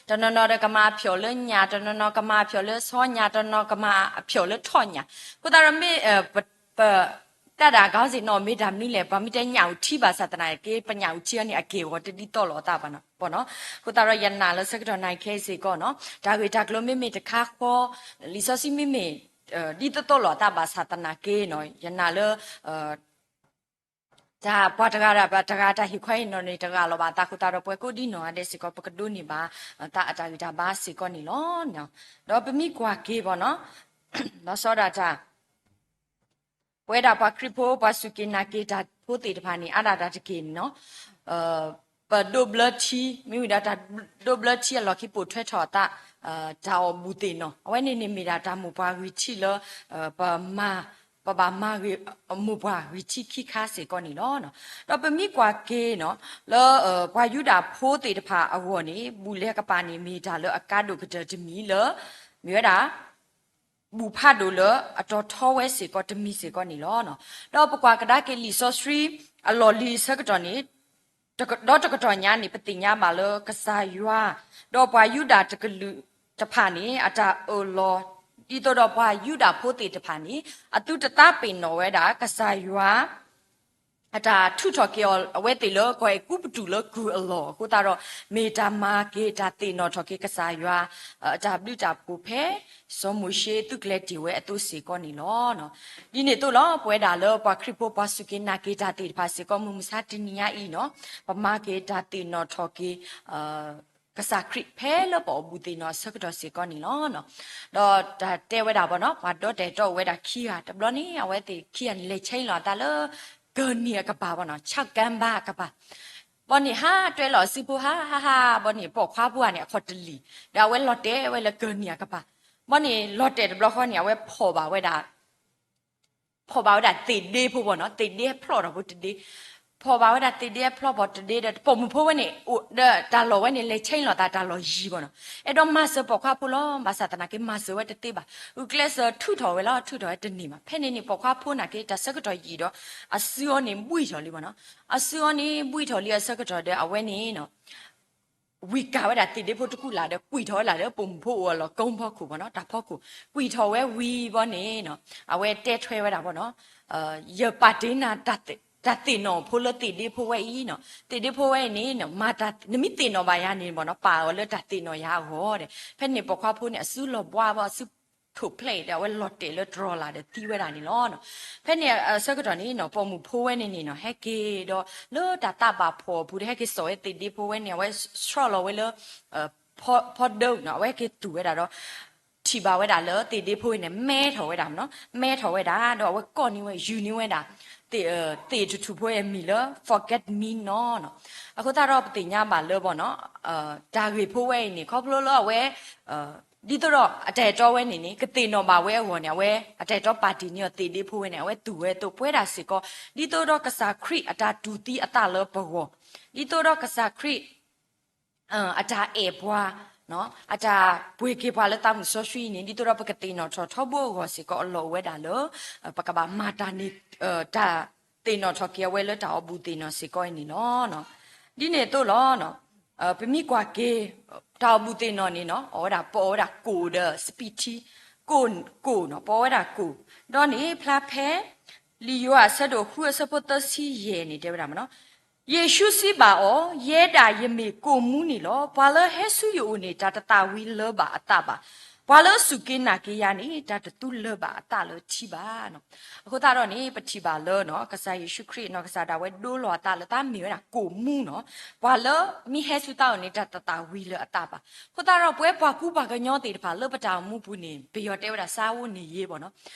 တနီၤနီၤဒီးကမၤအဖျိးလၢညၣ်, တနီၤနီၤကမၤအဖျိးလၢဆီညၣ်, တနီၤကမၤအဖျိးလၢထီၣ်ညၣ်. အဃိသတးဒီးမ့ၢ် ပ တၢ်ဒၣ်ဂီၤစ့ၢ်နီၤ မ့ၢ်တၢ်မနုၤလဲၣ်, ပှၤမ့ၢ်တဲညၣ်အုၣ်ထံဘၣ်ဆၣ်သနာ်က့ ပညၣ်အုၣ်ထံအံၤန့ၣ် အက့ၢ်အဂီၤတဒ်သိးလိာ်အသးဘၣ်နီၤ. အဃိသတးဒီးယနာ်လၢဆၢကတီၢ်နၢ်ခဲအံၤစ့ၢ်ကီးနီၤ တၢ်ဂ့ၢ်တၢ်ကျိၤမ့မ့ၢ်တခါဃီ, လံာ်စီဆှံမ့မ့ၢ် ဒ်သိးသိးလိာ်အသးဘၣ်ဆၣ်သနာ်က့နီၤ ယနာ်လၢ တၢ်ပှၤတဂၤတဂၤတၢ်ဟ့ၣ်ခွဲးဟ့ၣ်နီၤန့ၣ် တဂၤလီၤဘၣ်အသးအဃိသတးဒီး ပှၤကိးဒ်နီၢ်ဂၤဒဲးစ့ၢ်ကီး ပကဒိးန့ၢ်ဘၣ် တၢ်အတၢ်ဂံၢ်တၢ်ဘါစ့ၢ်ကီးန့ၣ်လီၤ. ဒီးပမ့ၢ်ကွၢ်က့ၤဘၣ်နီၤ လီၤဆီဒၣ်တၢ် ပဝဲဒၣ်ပှၤခရံာ်ဖိ ပှၤစူၢ်က့ၤနာ်က့ၤတၢ်ဖိသ့ၣ်တဖၣ်န့ၣ် အါဒၣ်တၢ်တက့ၢ်န့ၣ်နီၤ ပဒိးဘျၢထံ, မ့မ့ၢ်ဒၣ်တၢ်ဒိးဘျၢထံအလီၢ်ခံပိာ်ထွဲထီၣ်အသး တၢ်အီၣ်ဘူၣ်သ့ၣ်နီၣ်, အဝဲန့ၣ်န့ၣ်မ့ၢ်ဒၣ်တၢ်မိၢ်ပှၢ်ဂံၢ်ထံးလၢ ပမၤ ပဘၣ်မၤဂ့ၤ မိၢ်ပှၢ်ဂံၢ်ထံးခံခါစ့ၢ်ကီးန့ၣ်လီၤ. ဒီးပမ့ၢ်ကွၢ်က့ၤနီၤ လၢ ပှၤယူဒၤဖိသ့ၣ်တဖၣ်အဂီၢ်န့ၣ် ဘူၣ်လဲၤကပၤန့ၣ် မ့ၢ်တၢ်လၢအကါဒိၣ်ကတၢၢ်တမံၤလၢ မ့ၢ်ဝဲဒၣ် ဘူၣ်ဖးဒိၣ်လၢအတီၤထီဝဲစ့ၢ်ကီးတမံၤစ့ၢ်ကီးန့ၣ်လီၤ. ဒီးပကွၢ်ကဒါက့ၤလံာ်စီဆှံ အလီၢ်လံၤဆၢကတီၢ်န့ၣ် ဒီးတကတီၢ်ညါန့ၣ် ပသ့ၣ်ညါဘၣ်လၢကစၢ်ယွၤ ဒီးပှၤယူဒၤတကလုာ်တဖၣ်န့ၣ် အတၢ်အၢၣ်လီၤ ဒ်သိးဒီးပှၤယူဒၤဖိသ့ၣ်တဖၣ်န့ၣ် အသုတသးပ့ၤနီၣ်ဝဲဒၣ် ကစၢ်ယွၤ အတၢ်ထုးထီၣ်က့ၤအီၤ အဝဲသ့ၣ်လၢကီၢ်အဲၤကူပတူးလၢကုၢ်အလီၢ်အဃိသတးဒီး မ့ၢ်တၢ်မၤက့ၤတၢ်သ့ၣ်နီၣ်ထီၣ်က့ၤကစၢ်ယွၤ အတၢ်ဘျုးတၢ်ဖှိၣ်ဖဲ စီၤမိၤၡ့သုးကျဲၤတ့ၢ်ဝဲအသိးစ့ၢ်ကီးန့ၣ်လီၤ. ဒ်န့ၣ်အသိးလီၤ ပဝဲဒၣ်လၢပှၤခရံာ်ဖိပှၤစူၢ်က့ၤနာ်က့ၤတၢ်သ့ၣ်တဖၣ်စ့ၢ်ကီး မုၢ်မဆါတနံၤညါအံၤနီၤ ပမၤက့ၤတၢ်သ့ၣ်နီၣ်ထီၣ်က့ၤ ကစၢ်ခရံာ်ဖဲလၢပအီၣ်ဘူၣ်သ့ၣ်နီၣ်အဆၢကတီၢ်စ့ၢ်ကီးန့ၣ်လီၤ. ဒီးတၢ်တဲဝဲဒၣ်ဘၣ်နီၤ ပှၤဒီတဲာ်တီအိၣ်ဝဲဒၣ်ခံဂၤ တဘျီန့ၣ် အဝဲသ့ၣ်ခံဂၤန့ၣ် လဲၤဆဲးလီၤအသးလၢ ကၢၢ်နံၤအကပၤဘၣ်နီၤ ဆၣ်ကၢၢ်ဘါအကပၤ ဘီန့ၣ် ဟးတွဲလီၤအစုဖိ ဟးဟးဟး ဘီန့ၣ် ပိာ်ခွါဖိဧါန့ၣ် အခီၣ်တလံာ် ဒီးအဝဲလီၤတဲာ်ဝဲလၢကၢၢ်နံၤအကပၤ ဘီန့ၣ် လီၤတဲာ်တဘျီဃီန့ၣ် အဝဲဖီၣ်ဘၣ်ဝဲဒၣ် ဖီၣ်ဘၣ်ဝဲဒၣ်သ့ၣ်ဒ့ဖိဘီနီၤ သ့ၣ်ဒ့အဖျီၣ်ထီၣ်ဖိတဒ့ ဖီၣ်ဘၣ်ဝဲဒၣ်သ့ၣ်ဒ့အဖျီၣ်ဖိတဒ့ဒီး ပိာ်မုၣ်ဖိဝဲန့ၣ် အိၣ်ဒီးတၢ်လီၢ်ဝဲန့ၣ် လဲၤဆဲးလီၤသးတၢ်လီၢ်ယံၤဘီနီၤ အဲၣ်ဒိးမၤစၢၤပိာ်ခွါဖိလီၤ ဘၣ်ဆၣ်သနာ်က့မၤစၢၤဝဲတသ့ဘၣ် ဂုာ်ကျဲးစၢးထုးထီၣ်ဝဲလီၤ ထုးထီၣ်ဝဲတန့ၢ်ဘၣ် ဖဲန့ၣ်န့ၣ် ပိာ်ခွါဖိနာ်က့ တၢ်ဆၢကတီၢ်ယံာ်ဒီး အစုအီၤန့ၣ်ဘှံးထီၣ်လံဘီနီၤ အစုအီၤန့ၣ်ဘှံးထီၣ်လံအဆၢကတီၢ်ဒီး အဝဲန့ၣ် ဝံၤကၤဝဲဒၣ်သ့ၣ်ဒ့ဖိတကူၣ်လၢ်ဒီး ကွံာ်ထီၣ်ဝဲလၢ်ဒီး ပိာ်မုၣ်ဖိအိၣ်အလီၢ်ကိဖီခိၣ်ဘီနီၤ တၢ်ဖီခိၣ် ကွံာ်ထီၣ်ဝဲဝံၤဘီန့ၣ် အဝဲတဲထွဲဝဲဒၣ်ဘီနီၤ ယပာ်တ့ၢ်နၤ တၢ်သ့ၣ်နီၣ်ဖိလၢသ့ၣ်ဒ့ဖိဝဲအံၤနီၤ သ့ၣ်ဒ့ဖိဝဲအံၤန့ၣ် နမ့ၢ်သ့ၣ်နီၣ်ဘၣ်ယၤန့ၣ်ဘီနီၤ ပာ်အီၤလၢတၢ်သ့ၣ်နီၣ်ယၤအဂီၢ်ဒီး ဖဲန့ၣ်ပိာ်ခွါဖိန့ၣ် အစုလီၤဘှါဘီ အစု ထိၣ်ဖျဲးဒီး အဝဲလီၤတဲာ်လၢတြီၤလၢ်ဒီးသံဝဲဒၣ်န့ၣ်လီၤ. ဖဲန့ၣ်အဆၢကတီၢ်န့ၣ်နီၤ ပိာ်မုၣ်ဖိဝဲန့ၣ်န့ၣ်နီၤ ဟဲက့ၤဒီး လၢတၢ်သးဘၣ်ဖှီၣ်အပူၤဒီး ဟဲက့ၤစိာ်ဝဲသ့ၣ်ဒ့ဖိဝဲန့ၣ် အဝဲဆှီလီၤဝဲလၢ ဖီဒၢနီၤ အဝဲဟဲက့ၤသူၣ်ဝဲဒၣ်ဒီး ထံၣ်ဘၣ်ဝဲဒၣ်လၢသ့ၣ်ဒ့ဖိဝဲန့ၣ် မဲထီၣ်ဝဲဒၣ်နီၤ မဲထီၣ်ဝဲဒၣ် ဒီးအဝဲကိးန့ၢ်ဝဲ ယူၤန့ၢ်ဝဲဒၣ် သ့ၣ်တထူၣ်ဖိအမံၤလၢ forget me not နီၤ. အဃိသတးဒီးပသ့ၣ်ညါဘၣ်လၢဘီနီၤ တၢ်ဂ့ၢ်ဖိဝဲအံၤန့ၣ် ခီဖျိလၢအဝဲ ဒ်သိးဒီးအတၢ်အဲၣ်တီဝဲန့ၣ်န့ၣ် ကသ့ၣ်နီၣ်ဘၣ်ဝဲအဂီၢ်န့ၣ် အဝဲအတၢ်အဲၣ်တီပာ်တ့ၢ်န့ၢ်အီၤသ့ၣ်ဒ့ဖိဝဲန့ၣ် အဝဲသူၣ်ဝဲအသိး ပဝဲဒၣ်စ့ၢ်ကီး ဒ်သိးဒီးကစၢ်ခရံာ်အတၢ်တူၢ်သံအသးလၢပဂီၢ် ဒ်သိးဒီးကစၢ်ခရံာ် အတၢ်အဲၣ်ပှၤ အတၢ်ပှ့ၤက့ၤပှၤလၢသးမုၢ်စီဆှံအံၤန့ၣ် ဒ်သိးဒီးပကသ့ၣ်နီၣ်ထီၣ်ထီဘိအဂီၢ်စ့ၢ်ကီး အလီၢ်အိၣ်ဝဲဒၣ်လၢ ပကဘၣ်မၤတၢ်န့ၣ် တၢ်သ့ၣ်နီၣ်ထီၣ်က့ၤအဝဲလၢတၢ်အီၣ်ဘူၣ်သ့ၣ်နီၣ်စ့ၢ်ကီးအံၤန့ၣ်လီၤ. ဒ်န့ၣ်အသိးလီၤ ပမ့ၢ်ကွၢ်က့ၤ တၢ်အီၣ်ဘူၣ်သ့ၣ်နီၣ်န့ၣ်နီၤ အီၣ်ဝဲဒၣ် ပအီၣ်ဝဲဒၣ်ကိၣ်ဒီးစပံးထံ ကိၣ် ကိၣ်နီၤ ပအီၣ်ဝဲဒၣ်ကိၣ် ဒီးန့ၣ်ဖျါဖဲ လံာ်ယိၤဟၣ်အဆၢဒိၣ်ဃုအဆၢဖိသၢဆံယဲၢ်န့ၣ် တဲဝဲဒၣ်မနီၤ ယ့ၣ်ၡူးစံးဘၣ်အီၤ, ယဲဒၣ်ယမ့ၢ်ကိၣ်မူန့ၣ်လီၤ. ပှၤလၢဟဲဆူယအိၣ်န့ၣ် တၢ်တသၣ်ဝံၤလၢၤဘၣ်အသးဘၣ်. ပှၤလၢအစူၢ်က့ၤနာ်က့ၤယၤန့ၣ် တၢ်တသူလၢၤဘၣ်အသးလၢထံဘၣ်နီၤ. အဃိသတးဒီးန့ၣ် ပထံၣ်ဘၣ်လၢနီၤ ကစၢ်ယ့ၣ်ၡူးခရံာ်နီၤ ကစၢ်ဒၣ်ဝဲဒိလီၤအသးလၢသးမ့ၢ်ဝဲဒၣ်ကိၣ်မူနီၤ. ပှၤလၢမ့ၢ်ဟဲဆူသးအိၣ်န့ၣ် တၢ်တသၣ်ဝံၤလၢၤအသးဘၣ်. အဃိသတးဒီးပဝဲပှၤကူပှၤကညီသ့ၣ်တဖၣ်လၢပတၢ်အိၣ်မူပူၤန့ၣ် ပယီၤတဲဝဲဒၣ် စားဝတ်နေရေး ဘီနီၤ.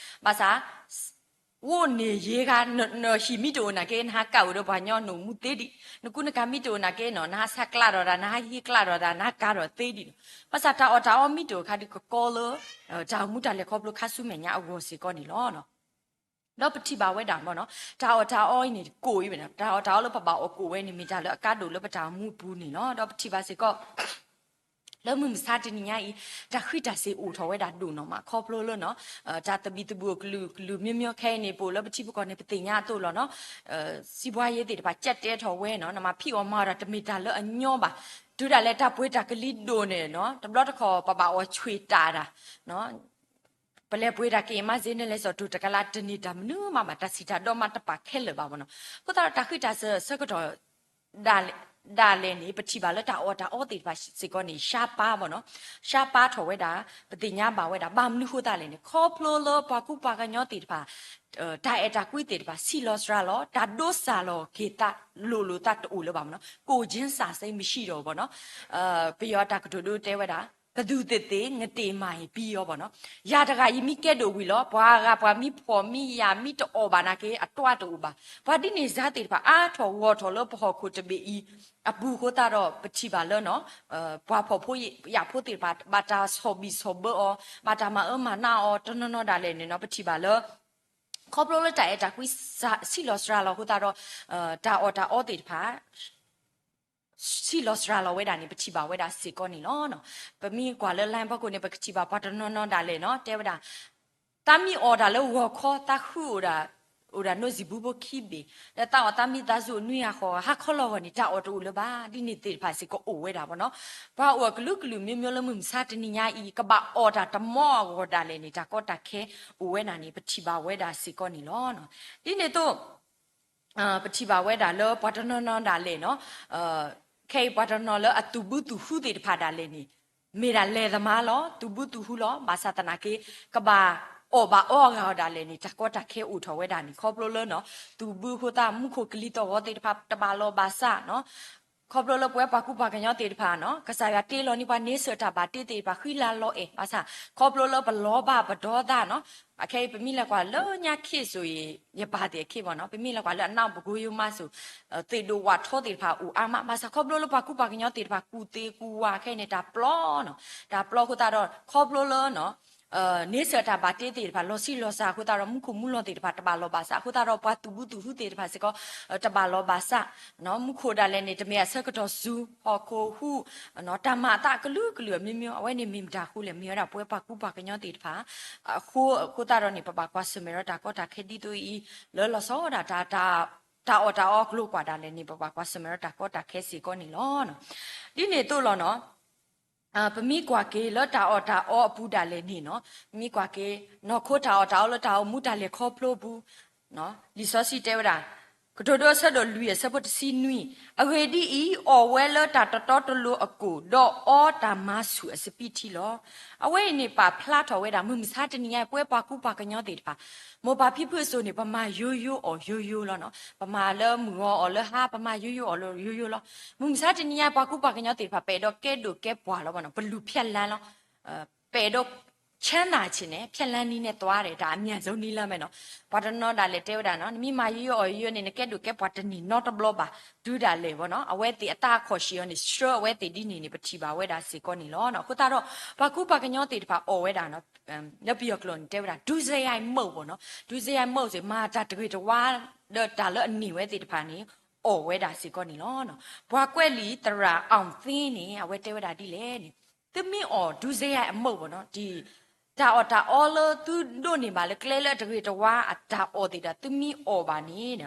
ဘၣ်ဆၣ် စားဝတ်နေရေး ဂၤ နဟံၣ်မ့ၢ်တအိၣ်နာ်က့ နဟးကးအိၣ်ဒီးပှၤကညီ နအိၣ်မူသ့ဒံး, နကူနကၤမ့ၢ်တအိၣ်နာ်က့နီၤ နဟးဆါကျးဒီးတၢ် နဟးဟံးကျးဒီးတၢ် နဟးကၤဒီးသ့ဒံးနီၤ. ဘၣ်ဆၣ်တၢ်အီၣ်တၢ်အီမ့ၢ်တအိၣ်အခါဒီး ကကီလၢ တၢ်အိၣ်မူတၢ်လဲၤခီဖျိခါဆူမဲာ်ညါအဂီၢ်စ့ၢ်ကီးန့ၣ်လီၤ. ဒီးပထံၣ်ဘၣ်ဝဲဒၣ်မနီၤ တၢ်အီၣ်တၢ်အီအံၤန့ၣ် ကိၣ်အံၤဝဲဒၣ် တၢ်အီၣ်တၢ်အီလၢပဘၣ်အီၣ်ကိၣ်ဝဲန့ၣ် မ့ၢ်တၢ်လၢအကါဒိၣ်လၢပတၢ်အိၣ်မူအပူၤန့ၣ်လီၤ. ဒီးပထံၣ်ဘၣ်စ့ၢ်ကီး လၢမုၢ်မဆါတနံၤညါအံၤ တၢ်ဃံးတၢ်စ့ၤအိၣ်ထီၣ်ဝဲဒၣ်ဒိၣ်နီၢ်မး ခီဖျိလၢနီၢ် တၢ်သဘံၣ်သဘုၣ်အိၣ်ကလုာ်ကလုာ်မျိုးမျိုးခဲအံၤန့ၣ် ပအိၣ်လၢပထံပကီၢ်န့ၣ် ပသ့ၣ်ညါအသိးလီၤနီၢ် စံးဘှါယ့သ့ၣ်တဖၣ် ကၠၢ်တဲထီၣ်ဝဲနီၢ် နမၤဖံးအီၣ်မၤအီၣ်တၢ်တမ့ၢ်တၢ်လၢအညီဘၣ်. တုၤဒၣ်လဲာ်တၢ်ပှ့ၤတၢ်ကလံၤဒိၣ်န့ၣ်နီၢ် တဘျီတခီၣ်ပဘၣ်အီၣ်ဆှံတၢ်ဒၣ် ပလဲၤပှ့ၤတၢ်က့ၤမးစ့န့ၣ်လဲၤစီၤတိၢ်တကလးတန့ၢ်တၢ်မနုၤမးဘၣ် တၢ်စံးတၢ်ဒီမါတပာ်ခဲလၢာ်ဘၣ်မ့ၢ်နီၢ်. အဃိသတးဒီးတၢ်ဃံးတၢ်စ့ၤဆၢကတီၢ် ဒၣ်လဲာ်န့ၣ် ပထံၣ်ဘၣ်လၢတၢ်အီၣ်တၢ်အီသ့ၣ်တဖၣ်စ့ၢ်ကီးန့ၣ် ရှါပၢ်ဘၣ်နီၢ် ရှါပၢ်ထီၣ်ဝဲဒၣ် ပသ့ၣ်ညါဘၣ်ဝဲဒၣ် ဘၣ်မနုၤဃိသတးလဲၣ်န့ၣ် ခီဖျိလၢပှၤကူပှၤကညီသ့ၣ်တဖၣ် တၢ်အဲၣ်တၢ်ကွံသ့ၣ်တဖၣ် ဆံးလီၤစှၤလီၤ တၢ်ဒိးစၢ်လီၤက့ၤသးလိၤလိၤသးတအိၣ်လၢၤဘၣ်မ့ၢ်နီၢ် ကိုယ်ချင်းစာစိမ်းမရှိတော့ဘူးပေါ့နော် ပယီၤတၢ်ကတိၤဒိတဲဝဲဒၣ် ဘယ်သူသေသေ ငါ့ထံမှာပျော်ရောပေါ့နော် ယၤတဂၤအံၤမ့ၢ်ကဲဒိၣ်ဝံၤလီၤ ပှၤဂၤပှၤမ့ၢ်ဖှီၣ်မ့ၢ်ယာ်မ့ၢ်တအီၣ်ဘၣ်နာ်က့ အတွၢ်တအိၣ်ဘၣ် ပှၤဒ်န့ၣ်စ့ၢ်သ့ၣ်တဖၣ် အါထီၣ်ဂီၢ်ထီၣ်လၢပဟီၣ်ခိၣ်တဘ့ၣ်အံၤ အပူၤအဃိသတးဒီး ပထံၣ်ဘၣ်လၢနီၢ် ပှၤဖှီၣ်ဖိယာ်ဖိသ့ၣ်တဖၣ် ဘၣ်တၢ်ဆီၣ်ဘံၣ်ဆီၣ်ဘၢအီၤ ဘၣ်တၢ်မၤအၢမၤနးအီၤ တနီၤနီၤဒၣ်လဲာ်န့ၣ်နီၢ် ပထံၣ်ဘၣ်လၢ ခီဖျိလၢတၢ်အဲၣ်တၢ်ကွံ ဆံးလီၤစှၤလီၤအဃိသတးဒီး တၢ်အီၣ်တၢ်အီသ့ၣ်တဖၣ် ဆံးလီၤစှၤလီၤဝဲဒၣ်န့ၣ် ပထံၣ်ဘၣ်ဝဲဒၣ်စ့ၢ်ကီးန့ၣ်လီၤ. ပမ့ၢ်ကွၢ်လၢ line ဖီခိၣ်န့ၣ် ပကထံၣ်ဘၣ်ပှၤတနီၤနီၤဒၣ်လဲာ်နီၢ် တဲဝဲဒၣ် သးမံအီၣ်တၢ်လၢဂီၤခီ သးဃုအိၣ်ဒၣ် အိၣ်ဒၣ်နိစံာ်ဘုဖိခံဘ့ၣ် ဒီးသးအီၣ်သးမံသးစူၤအနွံအဃိ ဟါခီလီၤဂီၤန့ၣ် တၢ်အီၣ်တအိၣ်လၢၤဘၣ် ဒ်န့ၣ်သ့ၣ်တဖၣ်စ့ၢ်ကီးအိၣ်ဝဲဒၣ်မ့ၢ်နီၢ် ပှၤအိၣ်အကလုာ်ကလုာ်မျိုးမျိုးလၢမုၢ်မဆါတနံၤညါအံၤ ကဘၣ်အီၣ်တၢ်တမီအဂီၢ်ဒၣ်လဲာ်န့ၣ် တၢ်ကီတၢ်ခဲအိၣ်ဝဲဒၣ်န့ၣ် ပထံၣ်ဘၣ်ဝဲဒၣ်စ့ၢ်ကီးန့ၣ်လီၤ. ဒ်န့ၣ်အသိး ပထံၣ်ဘၣ်ဝဲဒၣ်လၢပှၤတနီၤနီၤဒၣ်လဲာ်နီၢ် ခဲအံၤပှၤတနီၤလၢအသူၣ်ဘုသူၣ်ဟုသ့ၣ်တဖၣ်ဒၣ်လဲာ်န့ၣ် မ့ၢ်ဒၣ်လဲၤသမားလီၤ သူၣ်ဘုသူၣ်ဟုလီၤ ဘၣ်ဆၣ်သနာ်က့ ကဘၣ်အီၣ်ဘၣ်အီအဂၤအီၤဒၣ်လဲာ်န့ၣ် တၢ်ကီတၢ်ခဲအိၣ်ထီၣ်ဝဲဒၣ်န့ၣ် ခီဖျိလၢနီၢ် သူၣ်ဘုအဃိသတး မူခိၣ်ကလံၤသီၣ်ဂီၤသ့ၣ်တဖၣ်တဘၣ်လီၢ်ဘၣ်စးနီၢ် ခီဖျိလၢပဝဲပှၤကူပှၤကညီသ့ၣ်တဖၣ်နီၢ် ကစၢ်ယွၤတ့လီၤန့ၢ်ပှၤန့ဆၢၣ်တၢ်ဘၣ်တ့သ့ၣ်တဖၣ် ဃံလၤလီၤအဲၣ် ဘၣ်ဆၣ် ခီဖျိလၢပလီၤဘၣ်ပဒီသးနီၢ် အခဲအံၤပမ့ၢ်လဲၤကွၢ်လၢညါခ့စိၤအံၤ ယပၢ်သ့ၣ်အခ့မ့ၢ်နီၢ် ပမ့ၢ်လဲၤကွၢ်လၢအနၢ်ပကိယိမးစိၤ သ့ၣ်ဒိၣ်ဝၣ်ထီသ့ၣ်တဖၣ်အိၣ်အါမး ဘၣ်ဆၣ်ခီဖျိလၢပှၤကူပှၤကညီသ့ၣ်တဖၣ် ကူၣ်သ့ကူၣ်ဝါခဲအံၤန့ၣ် တၢ်ပျီနီၢ် တၢ်ပျီအဃိသတးဒီး ခီဖျိလၢနီၢ် န့ဆၢၣ်တၢ်ဘၣ်တ့သ့ၣ်တဖၣ် လီၤဆံးလီၤစှၤအဃိသတးဒီး မူခိၣ်မူလီၤသ့ၣ်တဖၣ် တဘၣ်လီၢ်ဘၣ်စးအဃိသတးဒီး ပှၤသူၣ်ဘုသူၣ်ဟုသ့ၣ်တဖၣ်စ့ၢ်ကီး တဘၣ်လီၢ်ဘၣ်စး မူခိၣ်ဒၣ်လဲာ်န့ၣ် တမ့ၢ်အဆၢကတီၢ်စူၤ ဟီၣ်ခိၣ်ဟူး တၢ်မၤအသးကလုာ်ကလုာ်အမျိုးမျိုး အဝဲန့ၣ်မ့ၢ်မတၤအဃိလဲၣ် မ့ၢ်ဝဲဒၣ်ပဝဲပှၤကူပှၤကညီသ့ၣ်တဖၣ် အဃိ အဃိသတးဒီးန့ၣ် ပဘၣ်ကွၢ်ဆၢၣ်မဲာ်ဒီးတၢ်ကီတၢ်ခဲဒ်သိးအံၤ လၢလီၤဆီဒၣ်တၢ် တၢ်အီၣ်တၢ်အီအကျိၤကွၢ်ဒၣ်လဲာ်န့ၣ် ပဘၣ်ကွၢ်ဆၢၣ်မဲာ်ဒီးတၢ်ကီတၢ်ခဲစ့ၢ်ကီးန့ၣ်လီၤ. ဒ်န့ၣ်အသိးလီၤနီၢ် ပမ့ၢ်ကွၢ်က့ၤလၢတၢ်အီၣ်တၢ်အီအပူၤဒၣ်လဲာ်န့ၣ်နီၢ် ပမ့ၢ်ကွၢ်က့ၤ နီၢ်ခိတၢ်အီၣ်တၢ်အီလၢတၢ်အိၣ်မူတၢ်လဲၤခီဖျိအပူၤ လံာ်စီဆှံတဲဝဲဒၣ် ကတိၤဒိအဆၢဒိၣ်လွံၢ်အဆၢဖိတဆံနွံ အဂ့ၢ်ဒ်အံၤ, အီၣ်ဝဲလၢတၢ်တတီတလိၤအကိာ်, ဒီးအီတၢ်မၤဆူၣ်အစပံးထံလီၤ. အဝဲအံၤန့ၣ် ပာ်ဖျါထီၣ်ဝဲဒၣ် မုၢ်မဆါတနံၤညါ ပဝဲပှၤကူပှၤကညီသ့ၣ်တဖၣ် မိၢ်ပၢ်ဖံဖုအစိၤန့ၣ် ပမၤယိယိအီၣ်ယိယိလီၤနီၤ. ပမၤလၢမုၢ်ဂီၤအီၣ်လၢဟါ ပမၤယိယိအီၣ်လၢယိယိလီၤ. မုၢ်မဆါတနံၤညါ ပှၤကူပှၤကညီသ့ၣ်တဖၣ် ပအဲၣ်ဒိးကဲဒိၣ်ကဲပှၢ်လီၤဘၣ်နီၤ. ပလူၤဖျဲးလၢ်လီၤ. ပအဲၣ်ဒိး ချမ်းသာချင်တယ် ဖျက်လမ်းနည်းနဲ့သွားတယ် တၢ်အမြန်ဆုံးနည်းလမ်းပဲနီၤ. ပှၤတနီၤဒၣ်လဲာ်တဲဝဲဒၣ်နီၤ နမ့ၢ်မၤယိယိအီၣ်ယိယိန့ၣ် နကဲဒိၣ်ကဲပှၢ်တန့ၢ်နီတဘျီဘၣ် တုၤဒၣ်လဲာ်ဘၣ်နီၤ. အဝဲသ့ၣ်အတၢ်အခီၣ်ဆံးအီၤန့ၣ် ဆှၢအဝဲသ့ၣ်ဒ်န့ၣ်န့ၣ် ပထံၣ်ဘၣ်ဝဲဒၣ်စ့ၢ်ကီးန့ၣ်လီၤ. အဃိသတးဒီး ပှၤကူပှၤကညီသ့ၣ်တဖၣ်အီၣ်ဝဲဒၣ်နီၤ လၢပယီၤကျိာ်န့ၣ် တဲဝဲဒၣ် ဒုစရိုက်မဟုတ်ဘူးနီၤ ဒုစရိုက်မဟုတ်ဘူး မၤတၢ်တဂ့ၤတဝါ ဒီးတၢ်လၢအန့ၢ်ဝဲသ့ၣ်တဖၣ်န့ၣ် အီၣ်ဝဲဒၣ်စ့ၢ်ကီးန့ၣ်လီၤ. ပှၤကွဲးလံာ်သရၣ် အောင်သင်း န့ၣ် အဝဲတဲဝဲဒၣ်ဒ်လဲၣ်န့ၣ် သုမ့ၢ်အီၣ် ဒုစရိုက်မဟုတ်ဘူးနီၤ တၢ်အီၣ်တၢ်အီလၢသုဒိးန့ၢ်ဘၣ်လၢကျဲလၢအတဂ့ၤတဝါအတၢ်အီၣ်သ့ၣ်ဒီး သုမ့ၢ်အီၣ်ဘၣ်န့ၣ်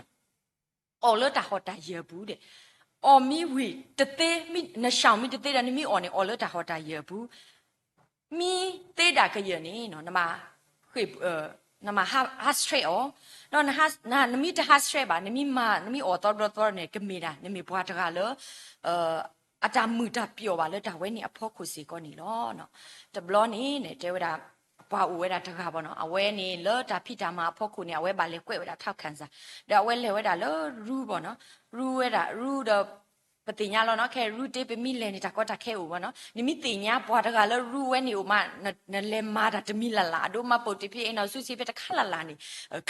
အီၣ်လၢတၢ်ဟီၣ်တၢ်ယၢၤအပူၤဒီး အီၣ်မ့ၢ်ဝံၤတသ့ နရှောင်မ့ၢ်တသ့ဒီး နမ့ၢ်အီၣ်န့ၣ် အီၣ်လၢတၢ်ဟီၣ်တၢ်ယၢၤအပူၤ မ့ၢ်သ့ဒၣ်ကယၢၤန့ၣ် နမၤ နမၤဟးဆှဲးအီၤ ဒီးနမ့ၢ်တဟးဆှဲးဘၣ် နမ့ၢ်မၤ နမ့ၢ်အီၣ်သီဘျီသီန့ၣ် ကမ့ၢ်ဒၣ် နမ့ၢ်ပှၤတဂၤလၢ အတၢ်မုာ်တၢ်ပျီၣ်ဘၣ်လၢတၢ်ဝဲန့ၣ်အဖီခိၣ်စ့ၢ်ကီးန့ၣ်လီၤ. တဘျီန့ၣ် တဲဝဲဒၣ် ပှၤအိၣ်ဝဲဒၣ်တဂၤဘၣ်နီၤ အဝဲန့ၣ်လၢတၢ်ဖံးတၢ်မၤအဖီခိၣ်န့ၣ် အဝဲဘၣ်လဲၤကွဲးဝဲဒၣ် ထောက်ခံစာ ဒီးအဝဲလဲၤဝဲဒၣ်လၢရူဘၣ်နီၤ ရူဝဲဒၣ်ရူဒီး ပသ့ၣ်ညါလီၤနီၤ ခဲရူတ့ပမ့ၢ်လဲၤန့ၣ် တၢ်ကီတၢ်ခဲအိၣ်ဘၣ်နီၤ နမ့ၢ်သ့ၣ်ညါပှၤတဂၤလၢရူဝဲန့ၣ်အိၣ်မး နလဲၤမၤတၢ်တမံၤလၢ်လၢ် အဒိမၤပိာ်တ့ဖံးအ့နီၤ ဆူဆံဖဲတခါလၢ်လၢ်န့ၣ်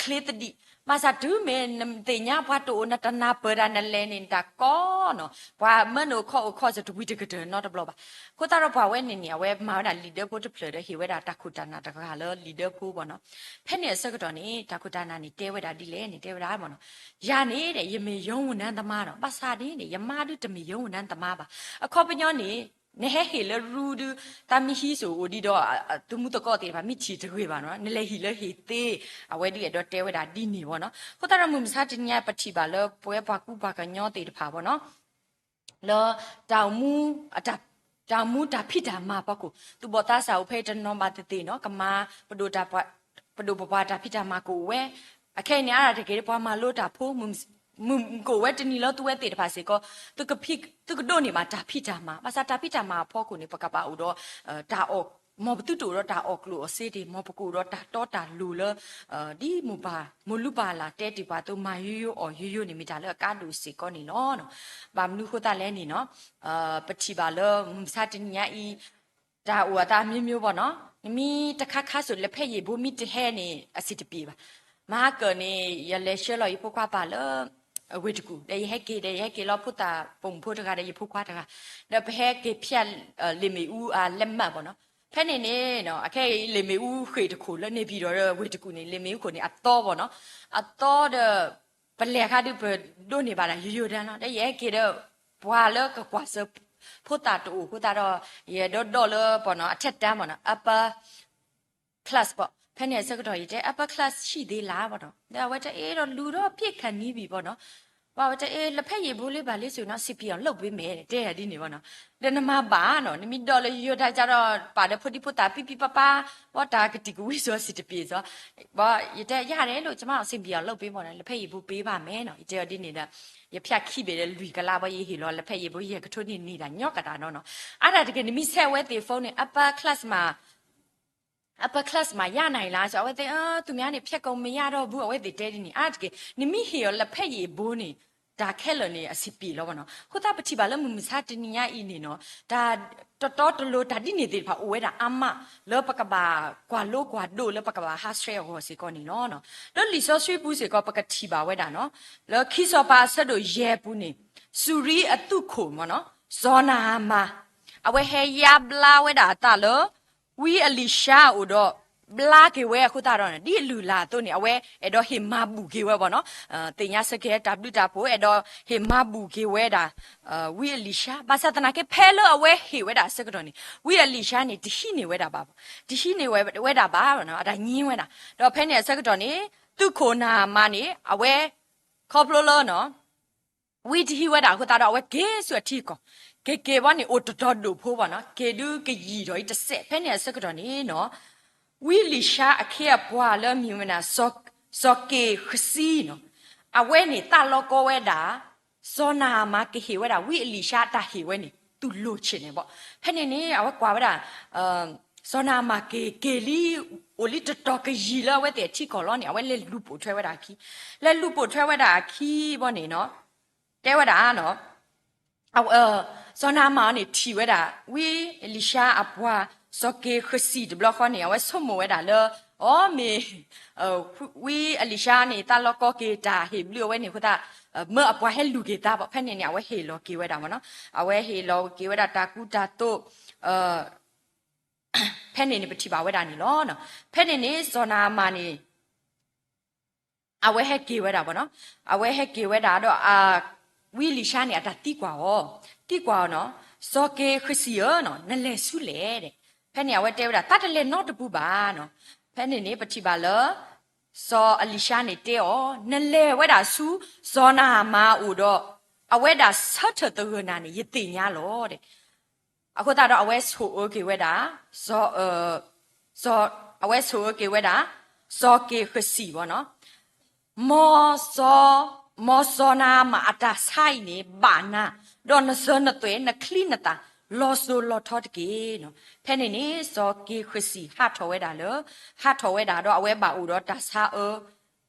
ချ့သဒံး ဘၣ်ဆၣ်တုၤမ့ၢ်နသ့ၣ်ညါပှၤတအိၣ် နတနၢ်ပၢၢ်တၢ်နလဲၤန့ၣ် နတၢ်ကီနီၤ ပှၤမၢနအိၣ်ခီအိၣ်ခီစ့ၢ်တဝံၤတကတၢၢ်နီတဘျီဘၣ်. အဃိသတးဒီးပှၤဝဲန့ၣ်န့ၣ် အဝဲမၤဝဲဒၣ်လံာ်ဒၢဖိတဖျၢၣ်ဒီး ဟ့ၣ်ဝဲဒၣ်တၢ်ခိၣ်တၢ်နၢ်တဂၤလၢလံာ်ဒၢဖိဘၣ်နီၤ ဖဲန့ၣ်အဆၢကတီၢ်န့ၣ် တၢ်ခိၣ်တၢ်နၢ်န့ၣ် တဲဝဲဒၣ်ဒ်လဲၣ်န့ၣ် တဲဝဲဒၣ်ဘၣ်နီၤ ယၤန့ၣ်ဒီး ယမ့ၢ်ရုံးဝန်ထမ်းသမားဒီး ဘၣ်ဆၣ်န့ၣ်ဒီး ယမါဒုးတမ့ၢ်ရုံးဝန်ထမ်းသမားဘၣ်. အခီပညီန့ၣ် နဟဲဟ့ၣ်လၢရူဒုး တၢ်မ့ၢ်ဟံးစိၤအိၣ်ဒံးဒီး သုမူသကိးသ့ၣ်တဖၣ်မ့ၢ်ထံၣ်တဂ့ၤဘၣ်နီၤ, နလဲၤဟံၣ်လၢဟ့ၣ်သ့, အဝဲဒုးအဲၣ်ဒိးတဲဝဲဒၣ်ဒ်န့ၣ်ဘၣ်နီၤ. အဃိသတးဒီးမုၢ်မဆါတနံၤညါ ပထံၣ်ဘၣ်လၢပဝဲပှၤကူပှၤကညီသ့ၣ်တဖၣ်ဘၣ်နီၤ လၢ တၢ်အိၣ်မူတၢ်ဖံးတၢ်မၤအဖီခိၣ် သူၣ်ဘီၣ်သးစၢ်အိၣ်ဖဲအံၤတနီၤဘၣ်သ့ၣ်သ့ၣ်နီၤ, ကမၤ ပဒိၣ်ပပှၢ်တၢ်ဖံးတၢ်မၤကအိၣ်ဝဲ, အခဲအံၤန့ၣ် အါတက့ၢ်ပှၤမၤလိတၢ်ဖိ မုၢ်ကအိၣ်ဝဲတနံၤလၢသုဝဲသ့ၣ်တဖၣ်စ့ၢ်ကီး သုကဒိးန့ၢ်ဘၣ်တၢ်ဖံးတၢ်မၤ, ဘၣ်ဆၣ်တၢ်ဖံးတၢ်မၤအဖီခိၣ်န့ၣ် ပကဘၣ်အိၣ်ဒီး တၢ်အီၣ် မ်ပသုတအိၣ်ဒီးတၢ်အီၣ်ကျိၣ်အီၣ်စ့တ့ၢ်, မ်ပကအိၣ်ဒီးတၢ်တီတၢ်လိၤလၢ ဒ်မိၢ်ပၢ် မိၢ်လုၢ်ပၢ်လၢ်တဲတ့ၢ်ပှၤအသိး မၤယိယိအီၣ်ယိယိန့ၣ် မ့ၢ်တၢ်လၢအကါဒိၣ်စ့ၢ်ကီးန့ၣ်လီၤ. ဘၣ်မနုၤအဃိသတးလဲၣ်န့ၣ်နီၤ, ပထံၣ်ဘၣ်လၢမုၢ်မဆါတနံၤညါအံၤ တၢ်အိၣ်အသးမျိုးမျိုးဘၣ်နီၤ, နမ့ၢ်တခါခါစိၤ လက်ဖက်ရည်ဘူး မ့ၢ်တဟဲန့ၣ် အဆင်တပြေဘၣ်. မဟါကၢၢ်န့ၣ် ယလဲၤဆှၢလီၤယဖိခွါပၢ်လၢ ဝ့ၢ်တကူၣ် ဒီးယဟဲက့ၤ ဒီးယဟဲက့ၤလီၤဖိသၣ်ပိာ်မုၣ်ဖိတဂၤဒီးယဖိခွါတဂၤ, ဒီးပဟဲက့ၤဖျဲး လ့ၣ်မ့ၣ်အူအလၢမၢ်ဘၣ်နီၤ. ဖဲန့ၣ်န့ၣ် အခဲအံၤလ့ၣ်မ့ၣ်အူဃ့ၢ်တခိၣ်လၢန့ၣ်ပံၤဒီး ဝ့ၢ်တကူၣ်န့ၣ် လ့ၣ်မ့ၣ်အူခိၣ်န့ၣ် အသီဘၣ်နီၤ, အသီဒီး ပလဲၤခါဒုးပဒိးန့ၢ်ဘၣ်ဒၣ်ယိယိတၢ်နီၤ, ဒီးယဟဲက့ၤဒီး ပှၤလၢကကွၢ်စၢၤဖိသၣ်တအိၣ်အဃိသတးဒီး ယအဲၣ်ဒိးဒိးလၢပနီၤ အထက်တန်းဘၣ်နီၤ upper class ဘၣ်. ဖဲန့ၣ်အဆၢကတီၢ်ယတဲ upper class ရှိသေးလားဘၣ်နီၤ, ဒီးအဝဲတဲအ့ဒီးလူၤဒီး ပြည့်ခံနေပြီဘၣ်နီၤ, ဘၣ်ဝဲတဲအ့ လက်ဖက်ရည်ဘူးလေး ဘာလေးဆိုနော် စပီးအောင်လုပ်ပေးမယ် တဲဒ်န့ၣ်ဘၣ်နီၤ. ဒီးနမၤဘၣ်နီၤ နမ့ၢ်ဒိးလၢယိယိတၢ်ကဒီး ပာ်ဒီးဖိဒံဖိသၣ်ပံပံပၢ်ပၢ် ဘၣ်တၢ်ကတံာ်ကဝံၤစိၤ အဆင်တပြေစီၤ, ဘၣ်ယတဲ ရတယ်လို့ ကျွန်မအောင်စပီးအောင်လုပ်ပေးမယ်နီၤ လက်ဖက်ရည်ဘူးပေးပါမယ်နီၤ, ယတဲအီၤဒ်န့ၣ်ဒီး ယဖၠၣ်ခံဘ့ၣ်ဒီးလွံၢ်ကလးဘၣ် ယဟ့ၣ်လီၤ လက်ဖက်ရည်ဘူး ယဲၢ်ကထိန့ၣ်န့ၢ်တၢ်ညီကတၢၢ်နီၤနီၤ. အါတၢ်တက့ၢ် နမ့ၢ်ဆဲးဝဲသ့ၣ် phone န့ၣ် upper class မး upper class မး ရနိုင်လား ဆို အဝဲသ့ၣ် သူများန့ၣ် ဖြတ်ကုန်မရတော့ဘူး အဝဲသ့ၣ်တဲဒ်န့ၣ် အါတက့ၢ် နမ့ၢ်ဟ့ၣ်အီၤ လက်ဖက်ရည်ဘူး န့ၣ် တၢ်ခဲလၢာ်န့ၣ် အဆင်ပြေလီၤဘၣ်နီၤ. အဃိသတးပထံၣ်ဘၣ်လၢမုၢ်မဆါတနံၤညါအံၤန့ၣ်နီၤ တၢ်တတီတလိၤတၢ်ဒ်န့ၣ်သ့ၣ်တဖၣ်အိၣ်ဝဲဒၣ်အါမး လၢပကဘၣ်ကွၢ်လိကွၢ်ဒိးလၢပကဘၣ်ဟးဆှဲးအဂီၢ်စ့ၢ်ကီးန့ၣ်လီၤ. လၢလံာ်စီဆှံပူၤစ့ၢ်ကီး ပကထံၣ်ဘၣ်ဝဲဒၣ်နီၤ လၢခံစီၤပၤအဆၢဒိၣ်ယဲၢ်ပူၤန့ၣ် စူၤရံအသုးခိၣ်မ့ၢ်နီၤ စီၤနၤအမၤ အဝဲဟဲယါဘျါဝဲဒၣ်အသးလၢ ဝံအလံၤၡါအအိၣ်ဒီး ဘျါက့ၤဝဲအဃိသတးဒီး ဒ်အလုၢ်အလၢ်အသိးန့ၣ် အဝဲအဲၣ်ဒိးဟ့ၣ်မၤဘူၣ်က့ၤဝဲဘၣ်နီၤ, သ့ၣ်ညါဆၢက့ၤတၢ်ဘျုးတၢ်ဖှိၣ် အဲၣ်ဒိးဟ့ၣ်မၤဘူၣ်က့ၤဝဲဒၣ် ဝံအလံၤၡါ ဘၣ်ဆၣ်သနာ်က့ ဖဲလၢအဝဲဟ့ၣ်ဝဲဒၣ်အဆၢကတီၢ်န့ၣ် ဝံအလံၤၡါန့ၣ် တဟံးန့ၢ်ဝဲဒၣ်ဘၣ်, တဟံးန့ၢ်ဝဲဒၣ်ဘၣ်နီၤ အတၢ်ညံဝဲဒၣ်, ဒီးဖဲန့ၣ်အဆၢကတီၢ်န့ၣ် သုးခိၣ်နၤမၤန့ၣ် အဝဲ ခီဖျိလၢနီၤ ဝံတဟံးဝဲဒၣ်အဃိသတးဒီး အဝဲက့ၤဆူအထံအကီၢ်, က့ၤက့ၤဘၣ်န့ၣ် အိၣ်တတီၤဒိၣ်ဖိဘၣ်နီၤ, က့ၤဒုးကယံာ်ထီၣ်အံၤတစဲး, ဖဲန့ၣ်အဆၢကတီၢ်န့ၣ်နီၤ ဝံအလံၤၡါအခ့အပှၤလၢမ့ၢ်ဝဲဒၣ် စီၤက့ၤဃစံနီၤ, အဝဲန့ၣ်သးလီကီဝဲဒၣ် စီၤနၤအမၤကဟ့ၣ်ဝဲဒၣ် ဝံအလံၤၡါအတၢ်ဟ့ၣ်ဝဲန့ၣ် သူၣ်လိာ်ဆ့ၣ်န့ၣ်ဘၣ်. ဖဲန့ၣ်န့ၣ် အဝဲကွၢ်ဝဲဒၣ် စီၤနၤအမၤက့ၤက့ၤလံ အိၣ်လံတတီၤကယံာ်လၢအဝဲသ့ၣ်အထံကီၢ်လီၤန့ၣ် အဝဲလဲၤလူၤပိာ်ထွဲဝဲဒၣ်အခံ, လဲၤလူၤပိာ်ထွဲဝဲဒၣ်အခံဘၣ်န့ၣ်နီၤ တဲဝဲဒၣ်နီၤ အဝဲ စီၤနၤအမၤအီၤန့ၣ်ထံၣ်ဝဲဒၣ် ဝံအလံၤၡါအပှၤ စီၤက့ၤဃစံတဘျီဃီန့ၣ် အဝဲဆိကမိၣ်ဝဲဒၣ်လၢ အီ မ့ၢ် ဝံအလံၤၡါန့ၣ် သးလီကီက့ၤတၢ်ဟ့ၣ်ဘျုးအဝဲန့ၣ်အဃိသတး မၢအပှၤဟဲလူၤက့ၤသးဘၣ်. ဖဲန့ၣ်န့ၣ် အဝဲဟ့ၣ်လီၤက့ၤဝဲဒၣ်မ့ၢ်နီၤ, အဝဲဟ့ၣ်လီၤက့ၤဝဲဒၣ်တၢ်ကူတၢ်သိး ဖဲန့ၣ်န့ၣ် ပထံၣ်ဘၣ်ဝဲဒၣ်န့ၣ်လီၤ. ဖဲန့ၣ်န့ၣ် စီၤနၤအမၤန့ၣ် အဝဲဟဲက့ၤဝဲဒၣ်ဘၣ်နီၤ, အဝဲဟဲက့ၤဝဲဒၣ်ဒီး ဝံအလံၤၡါန့ၣ် အတၢ်သံကွၢ်အီၤ, သံကွၢ်အီၤနီၤ, စီၤက့ၤဃစံဧၢနီၤ နလဲၤဆူလဲၣ်. ဖဲန့ၣ် အဝဲတဲဝဲဒၣ် သးတလဲၤနီတပူၤဘၣ်နီၤ. ဖဲန့ၣ်န့ၣ် ပထံၣ်ဘၣ်လၢ စီၤအလံၤၡါန့ၣ်တဲအီၤ, နလဲၤဝဲဒၣ်ဆူ စီၤနၤအမၤအအိၣ်ဒီး အဝဲဒၣ်ဆၢထၢၣ်သဂၢၢ်နၤန့ၣ် ယသ့ၣ်ညါလီၤ. အဃိသတးဒီး အဝဲဆိၣ်အၢက့ၤဝဲဒၣ် စီၤ အဝဲဆိၣ်အၢက့ၤဝဲဒၣ် စီၤက့ၤဃစံၣ်ဘၣ်နီၤ, မ်စီၤ မ်စီၤနၤအမၤအတၢ်ဆါအံၤန့ၣ် ဘၣ်နၤ, ဒီးနစၢၤနသွဲၣ် နချံနသၣ် လီၤစိၤလီၤထီတက့ၢ်နီၤ. ဖဲန့ၣ်န့ၣ် စီၤက့ၤဃစံၣ်ဟးထီၣ်ဝဲဒၣ်လၢ ဟးထီၣ်ဝဲဒၣ်ဒီး အဝဲဘၣ်အိၣ်ဒီးတၢ်ဆါအၢ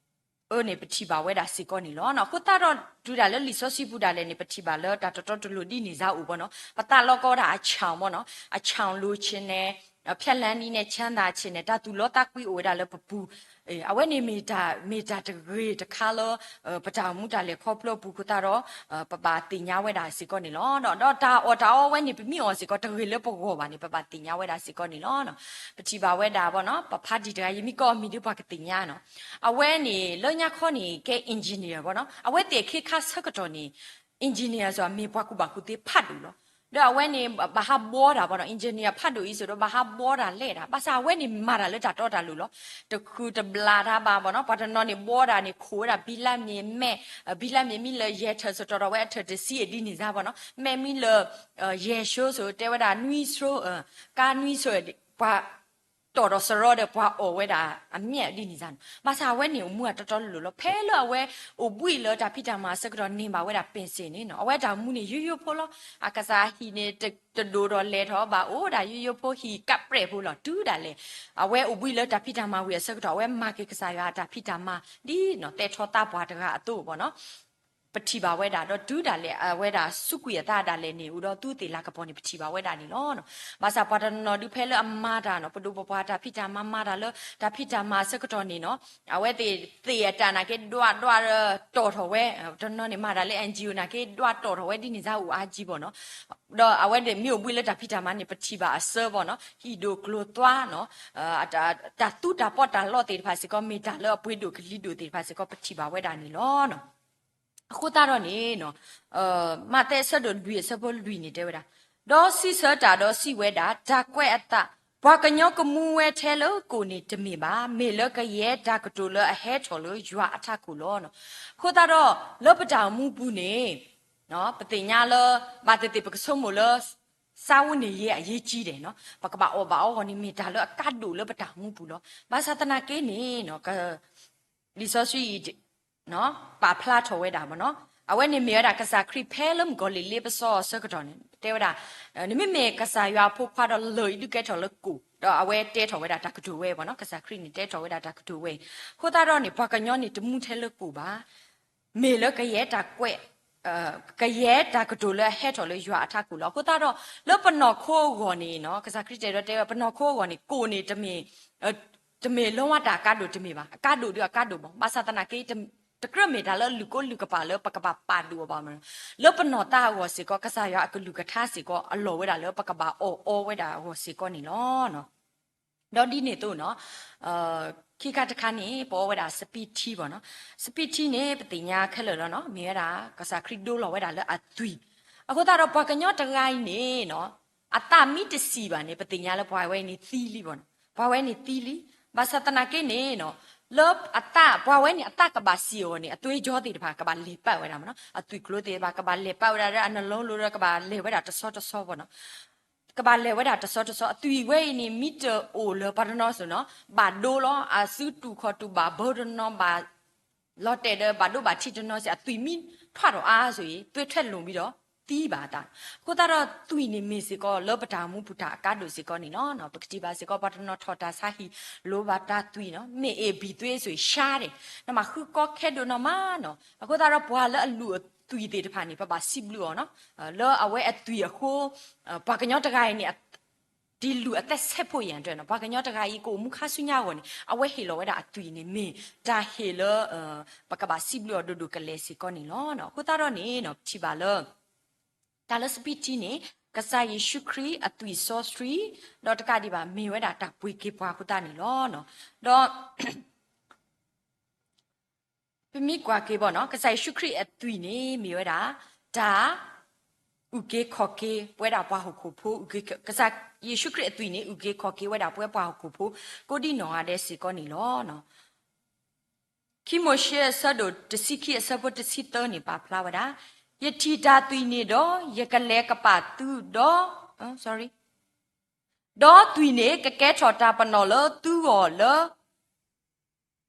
အၢန့ၣ် ပထံၣ်ဘၣ်ဝဲဒၣ်စ့ၢ်ကီးန့ၣ်လီၤ. အဃိသတးဒီး တုၤဒၣ်လၢလံာ်စီဆှံပူၤဒၣ်လဲာ်န့ၣ် ပထံၣ်ဘၣ်လၢတၢ်တတီတလိၤဒ်န့ၣ်စ့ၢ်အိၣ်ဘၣ်နီၤ. ပသးလီကီဝဲဒၣ်အဆၣ်ဘၣ်နီၤ, အဆၣ်လိၤဆ့ၣ်န့ၣ် ဖျဲၣ်လၢနံၤန့ၣ် ချမ်းသာဆ့ၣ်န့ၣ် တၢ်သူၣ်လီသးကွံအိၣ်ဝဲဒၣ်လၢပပူၤ, အဝဲန့ၣ်မ့ၢ်တၢ် မ့ၢ်တၢ်တဂ့ၤတခါလၢ ပတၢ်အိၣ်မူတၢ်လဲၤခီဖျိပူၤအဃိသတးဒီး ပဘၣ်သ့ၣ်ညါဝဲဒၣ်စ့ၢ်ကီးန့ၣ်လီၤ. ဒီးတၢ်အီၣ်တၢ်အီဝဲန့ၣ် ပမ့ၢ်အီၣ်စ့ၢ်ကီး တဂ့ၤလၢပဂီၢ်ဘၣ်န့ၣ် ပဘၣ်သ့ၣ်ညါဝဲဒၣ်စ့ၢ်ကီးန့ၣ်လီၤ. ပထံၣ်ဘၣ်ဝဲဒၣ်ဘၣ်နီၤ, ပဖါတံၢ်တဂၤ ယမ့ၢ်ကိးအမံၤဒ်ပှၤကသ့ၣ်ညါနီၤ, အဝဲန့ၣ် လၢညါခီန့ၣ် ကဲ engineer ဘၣ်နီၤ, အဝဲသ့ၣ်အခ့အခါဆၢကတီၢ်န့ၣ် engineer စ့ၢ်မ့ၢ်ပှၤကူၣ်ဘၣ်ကူၣ်သ့ဖးဒိၣ်လီၤ. ဒီးအဝဲန့ၣ် ဘၣ်ဟးဘှီတၢ်ဘၣ်နီၤ, engineer ဖးဒိၣ်အံၤစိၤဒီး ဘၣ်ဟးဘှီတၢ်လဲၣ်တၢ်, ဘၣ်ဆၣ်အဝဲန့ၣ်မၤတၢ်လၢတၢ်တီတၢ်လိၤလီၤ. တဃုတဘျးတၢ်ဘၣ်ဘၣ်နီၤ, ပှၤတနီၤန့ၣ်ဘှီတၢ်န့ၣ် ခိးဝဲဒၣ် ဘိလပ်မြေ မဲး, ဘိလပ်မြေ မ့ၢ်လၢယဲၢ်ထၢၣ်စိၤ တီၢ်ထီၣ်ဝဲအထၢၣ်တဆံအဒ်န့ၣ်စ့ၢ်ဘၣ်နီၤ, မဲးမ့ၢ်လၢ ယဲၢ်ဆိစိၤ တဲဝဲဒၣ်နွံဆိ, ကါနွံဆိ, ပှၤ တီၢ်ထီၣ်စရီဒီး ပှၤအီၣ်ဝဲဒၣ်အမဲးဒ်န့ၣ်စ့ၢ်နီၤ, ဘၣ်ဆၣ်အဝဲန့ၣ်အိၣ်မူအတၢ်တီတၢ်လိၤလီၤ. ဖဲလၢအဝဲအိၣ်ဘှံးလၢတၢ်ဖံးတၢ်မၤအဆၢကတီၢ်န့ၢ်ဘၣ်ဝဲဒၣ် ပ့ၣ်စ့ၣ်န့ၣ်နီၤ, အဝဲတၢ်အိၣ်မူန့ၣ်ယိယိဖိလီၤ. အကစၢ်ဟံၣ်န့ၣ် တဒိၣ်ထီၣ်လဲၢ်ထီၣ်ဘၣ်, အိၣ်ဒၣ်ယိယိဖိ, ဟံၣ်ကးပြဲၣ်ဖိလီၤ. တုၤဒၣ်လဲာ် အဝဲအိၣ်ဘှံးလၢတၢ်ဖံးတၢ်မၤဝံၤအဆၢကတီၢ် အဝဲမၤက့ၤကစၢ်ယွၤအတၢ်ဖံးတၢ်မၤ ဒ်နီၤ သဲထီၣ်သးပှၢ်တဂၤအသိးဘၣ်နီၤ ပထံၣ်ဘၣ်ဝဲဒၣ်, ဒီးတုၤဒၣ်လဲာ်အဝဲဒၣ်စူးကွံာ်အသးဒၣ်လဲာ်န့ၣ် အိၣ်ဒီးသူသ့ၣ်လၤကပီၤန့ၣ် ပထံၣ်ဘၣ်ဝဲဒၣ်န့ၣ်လီၤ. ဘၣ်ဆၣ်ပှၤတနီၤဒုး ဖဲလၢအမၤတၢ်နီၤ, ပဒိၣ်ပပှၢ်တၢ်ဖံးတၢ်မၤ မၤတၢ်လၢတၢ်ဖံးတၢ်မၤအဆၢကတီၢ်န့ၣ်နီၤ, အဝဲသ့ၣ်သ့ၣ်အတၢ်နာ်က့ ဒွးဒွးဒီးတီၢ်ထီၣ်ဝဲ, တနီၤန့ၣ်မၤတၢ်လၢ NGO နာ်က့ ဒွးတီၢ်ထီၣ်ဝဲဒ်န့ၣ်စ့ၢ်အိၣ်အါကံဘၣ်နီၤ. ဒီးအဝဲသ့ၣ်မ့ၢ်အိၣ်ဘှံးလၢတၢ်ဖံးတၢ်မၤန့ၣ် ပထံၣ်ဘၣ်အစၢဘၣ်နီၤ, ဟံၣ်ဒိၣ်ကျိၤသွါနီၤ, တၢ်သူတၢ်ပီးတၢ်လီသ့ၣ်တဖၣ်စ့ၢ်ကီး မ့ၢ်တၢ်လၢအပှ့ၤဒိၣ်ကလံၤဒိၣ်သ့ၣ်တဖၣ်စ့ၢ်ကီး ပထံၣ်ဘၣ်ဝဲဒၣ်န့ၣ်လီၤ. အဃိသတးဒီးန့ၣ်, မးသဲအဆၢဒိၣ်လွံၢ်အဆၢဖိလွံၢ်န့ၣ်တဲဝဲဒၣ်, ဒီးစံးဆၢတၢ်ဒီးစံးဝဲဒၣ်, တၢ်ကွဲးအသး, ပှၤကညီကမူဝဲထဲလၢကိၣ်န့ၣ်တမ့ၢ်ဘၣ်, မ့ၢ်လၢကယဲၢ်တၢ်ကတိၤလၢအဟဲထီၣ်လၢယွၤအထးခိၣ်လီၤ. အဃိသတးဒီး လၢပတၢ်အိၣ်မူပူၤန့ၣ် ပသ့ၣ်ညါလၢ ဘၣ်သ့ၣ်သ့ၣ်ပကဆိကမိၣ်လၢ စားဝတ်နေရေး အရေးကြီးတယ်နီၤ, ပကဘၣ်အီၣ်ဘၣ်အီအဂီၢ်န့ၣ် မ့ၢ်တၢ်လၢအကါဒိၣ်လၢပတၢ်အိၣ်မူပူၤလီၤ. ဘၣ်ဆၣ်သနာ်က့န့ၣ် လံာ်စီဆှံအံၤ ပာ်ဖျါထီၣ်ဝဲဒၣ်မ့ၢ်နီၤ, အဝဲန့ၣ်မ့ၢ်ဝဲဒၣ်ကစၢ်ခရံာ်ဖဲလၢမုၣ်ကီၤလံၢ်လ့ပစီအဆၢကတီၢ်န့ၣ် တဲဝဲဒၣ်, နမ့မ့ၢ်ကစၢ်ယွၤအဖိခွါဒီးလၢၢ်အံၤဒုးကဲထီၣ်လၢကိၣ်, ဒီးအဝဲတဲထီၣ်ဝဲဒၣ်တၢ်ကတိၤဝဲမ့ၢ်နီၤ, ကစၢ်ခရံာ်န့ၣ်တဲထီၣ်ဝဲဒၣ်တၢ်ကတိၤဝဲအံၤ, အဃိသတးဒီးန့ၣ် ပှၤကညီန့ၣ်တမူထဲလၢကိၣ်ဘၣ် မ့ၢ်လၢကယဲၢ်တၢ်ကွဲး, ကယဲၢ်တၢ်ကတိၤလၢအဟဲထီၣ်လၢယွၤအထးခိၣ်လီၤ. အဃိသတးဒီး လၢပနီၢ်ခိအဂီၢ်န့ၣ်နီၤ, ကစၢ်ခရံာ်တဲဒီးတဲဝဲ ပနီၢ်ခိအဂီၢ်န့ၣ် ကိၣ်န့ၣ်တမ့ၢ်, တမ့ၢ်လၢဝဲတၢ်အကါဒိၣ်တမ့ၢ်ဘၣ်, အကါဒိၣ်ဒီးအကါဒိၣ်ဘၣ်, ဘၣ်ဆၣ်သနာ်က့ တကြၢးမ့ၢ်တၢ်လၢလုၢ်ကိလုၢ်ကပာ်လၢပကဘၣ်ပာ်ဒိၣ်အီၤဘၣ်မ့ၢ်နီၤ, လၢပနီၢ်သးအဂီၢ်စ့ၢ်ကီး ကစၢ်ယွၤအကလုၢ်ကထါစ့ၢ်ကီး အလီၢ်ဝဲဒၣ်လၢပကဘၣ်အီၣ်အီဝဲဒၣ်အဂီၢ်စ့ၢ်ကီးန့ၣ်လီၤ. ဒီးဒ်န့ၣ်အသိးနီၤ, ခံခါတခါန့ၣ် ပအီဝဲဒၣ်စပံးထံဘၣ်နီၤ, စပံးထံန့ၣ် ပသ့ၣ်ညါခဲလၢာ်လီၤနီၤ, မ့ၢ်ဝဲဒၣ် ကစၢ်ခရံာ်ဒိလီၤဝဲဒၣ်လၢအသွံၣ်, အဃိသတးဒီးပှၤကညီတဂၤအံၤန့ၣ်နီၤ, အသးမ့ၢ်တစံၣ်ဘၣ်န့ၣ် ပသ့ၣ်ညါလၢပှၤဝဲအံၤန့ၣ်သံလံဘၣ်နီၤ, ပှၤဝဲန့ၣ်သံလံ, ဘၣ်ဆၣ်သနာ်က့န့ၣ်နီၤ, လၢအသး ပှၤဝဲန့ၣ်အသးကဘၣ်စံၣ်အဂီၢ်န့ၣ် အသွ့ၣ်ကၠီသ့ၣ်တဖၣ် ကဘၣ်လဲၤပာ်ဝဲဒၣ်မ့ၢ်နီၤ, အသွံၣ်ကျိၤသ့ၣ်တဖၣ် ကဘၣ်လဲၤပာ်ဝဲဒၣ်ဒီးအနလီလိၤဒီး ကဘၣ်လဲၤဝဲဒၣ်တဆီတဆီဘၣ်နီၤ ကဘၣ်လဲၤဝဲဒၣ်တဆီတဆီ, အသွံၣ်ဝဲအံၤန့ၣ် မ့ၢ်တအိၣ်လၢပှၤတနီၤစ့ၢ်နီၤ, ဘၣ်ဒိလီၤ, အစုတူၢ်ခီၣ်တူၢ်ဘၣ်ဘၢတနီၤဘၣ်, လီၤတဲာ်ဒီးဘၣ်ဒိဘၣ်ထံးတနီၤစ့ၢ် အသွံၣ်မ့ၢ်ထွးထီၣ်အါစ့ၢ် သွ့ၣ်ထွဲလိာ်ဝံၤဒီး သံဘၣ်အသး, အဃိသတးဒီးသွံၣ်န့ၣ်မ့ၢ်စ့ၢ်ကီးလၢပတၢ်အိၣ်မူပူၤတၢ်အကါဒိၣ်စ့ၢ်ကီးန့ၣ်လီၤ. ပကထံၣ်ဘၣ်စ့ၢ်ကီး ပှၤတနီၤထီၣ်တၢ်ဆါဟံၣ် လိၣ်ဘၣ်တၢ်သွံၣ်နီၤ, မ့ၢ်အ့ၣ်ဘံၣ်သွ့ၣ်စ့ၢ် ရှါဒဲး, နမၤဃုကီခဲဒိၣ်နီၢ်မးနီၤ, အဃိသတးဒီးပှၤလၢအလုၢ်အသွံၣ်သ့ၣ်တဖၣ်န့ၣ် ပဘၣ်စံးဘျုးအီၤနီၤ, လၢအဝဲအသွံၣ်အဃိ ပှၤကညီတဂၤအံၤန့ၣ် တလူၢ်အသက်ဆဲးဖိယၢ်တၢ်နီၤ, ပှၤကညီတဂၤအံၤကအိၣ်မူခါဆူညါအဂီၢ်န့ၣ် အဝဲဟ့ၣ်လီၤဝဲဒၣ်အသွံၣ်န့ၣ် မ့ၢ်တၢ်ဟ့ၣ်လၢ ပကဘၣ်စံးဘျုးအီၤဒိၣ်ဒိၣ်ကလဲာ်စ့ၢ်ကီးန့ၣ်လီၤ. အဃိသတးဒီးန့ၣ် ပထံၣ်ဘၣ်လၢ တၢ်လၢစပံးထံန့ၣ် ကစၢ်ယ့ၣ်ၡူးခရံာ်အသွံၣ်စီဆှံ ဒီးတကးဒံးဘၣ် မ့ၢ်ဝဲဒၣ်တၢ်ပှ့ၤက့ၤပှၤအဃိသတးန့ၣ်လီၤ. ဒီး ပမ့ၢ်ကွၢ်က့ၤဘၣ်နီၤ ကစၢ်ယ့ၣ်ၡူးခရံာ်အသွံၣ်န့ၣ် မ့ၢ်ဝဲဒၣ် တၢ် အုၣ်က့ၤခီၣ်က့ၤပဝဲဒၣ်ပှၤဟီၣ်ခိၣ်ဖိ, ကစၢ်ယ့ၣ်ၡူးခရံာ်အသွံၣ်န့ၣ် အုၣ်က့ၤခီၣ်က့ၤဝဲဒၣ်ပဝဲပှၤဟီၣ်ခိၣ်ဖိ ကိးဒံနီၢ်ဂၤဒဲးစ့ၢ်ကီးန့ၣ်လီၤ. ခံမိၤၡ့အဆၢဒိၣ်တဆံခံအဆၢဖိတဆံသၢန့ၣ် ပာ်ဖျါဝဲဒၣ်, ယထံၣ်တၢ်သွံၣ်န့ၣ်ဒီး ယကလဲၤကပာ်သုဒီး, ဒီးသွံၣ်န့ၣ် ကကဲထီၣ်တၢ်ပနီၣ်လၢသုဂီၢ်လၢ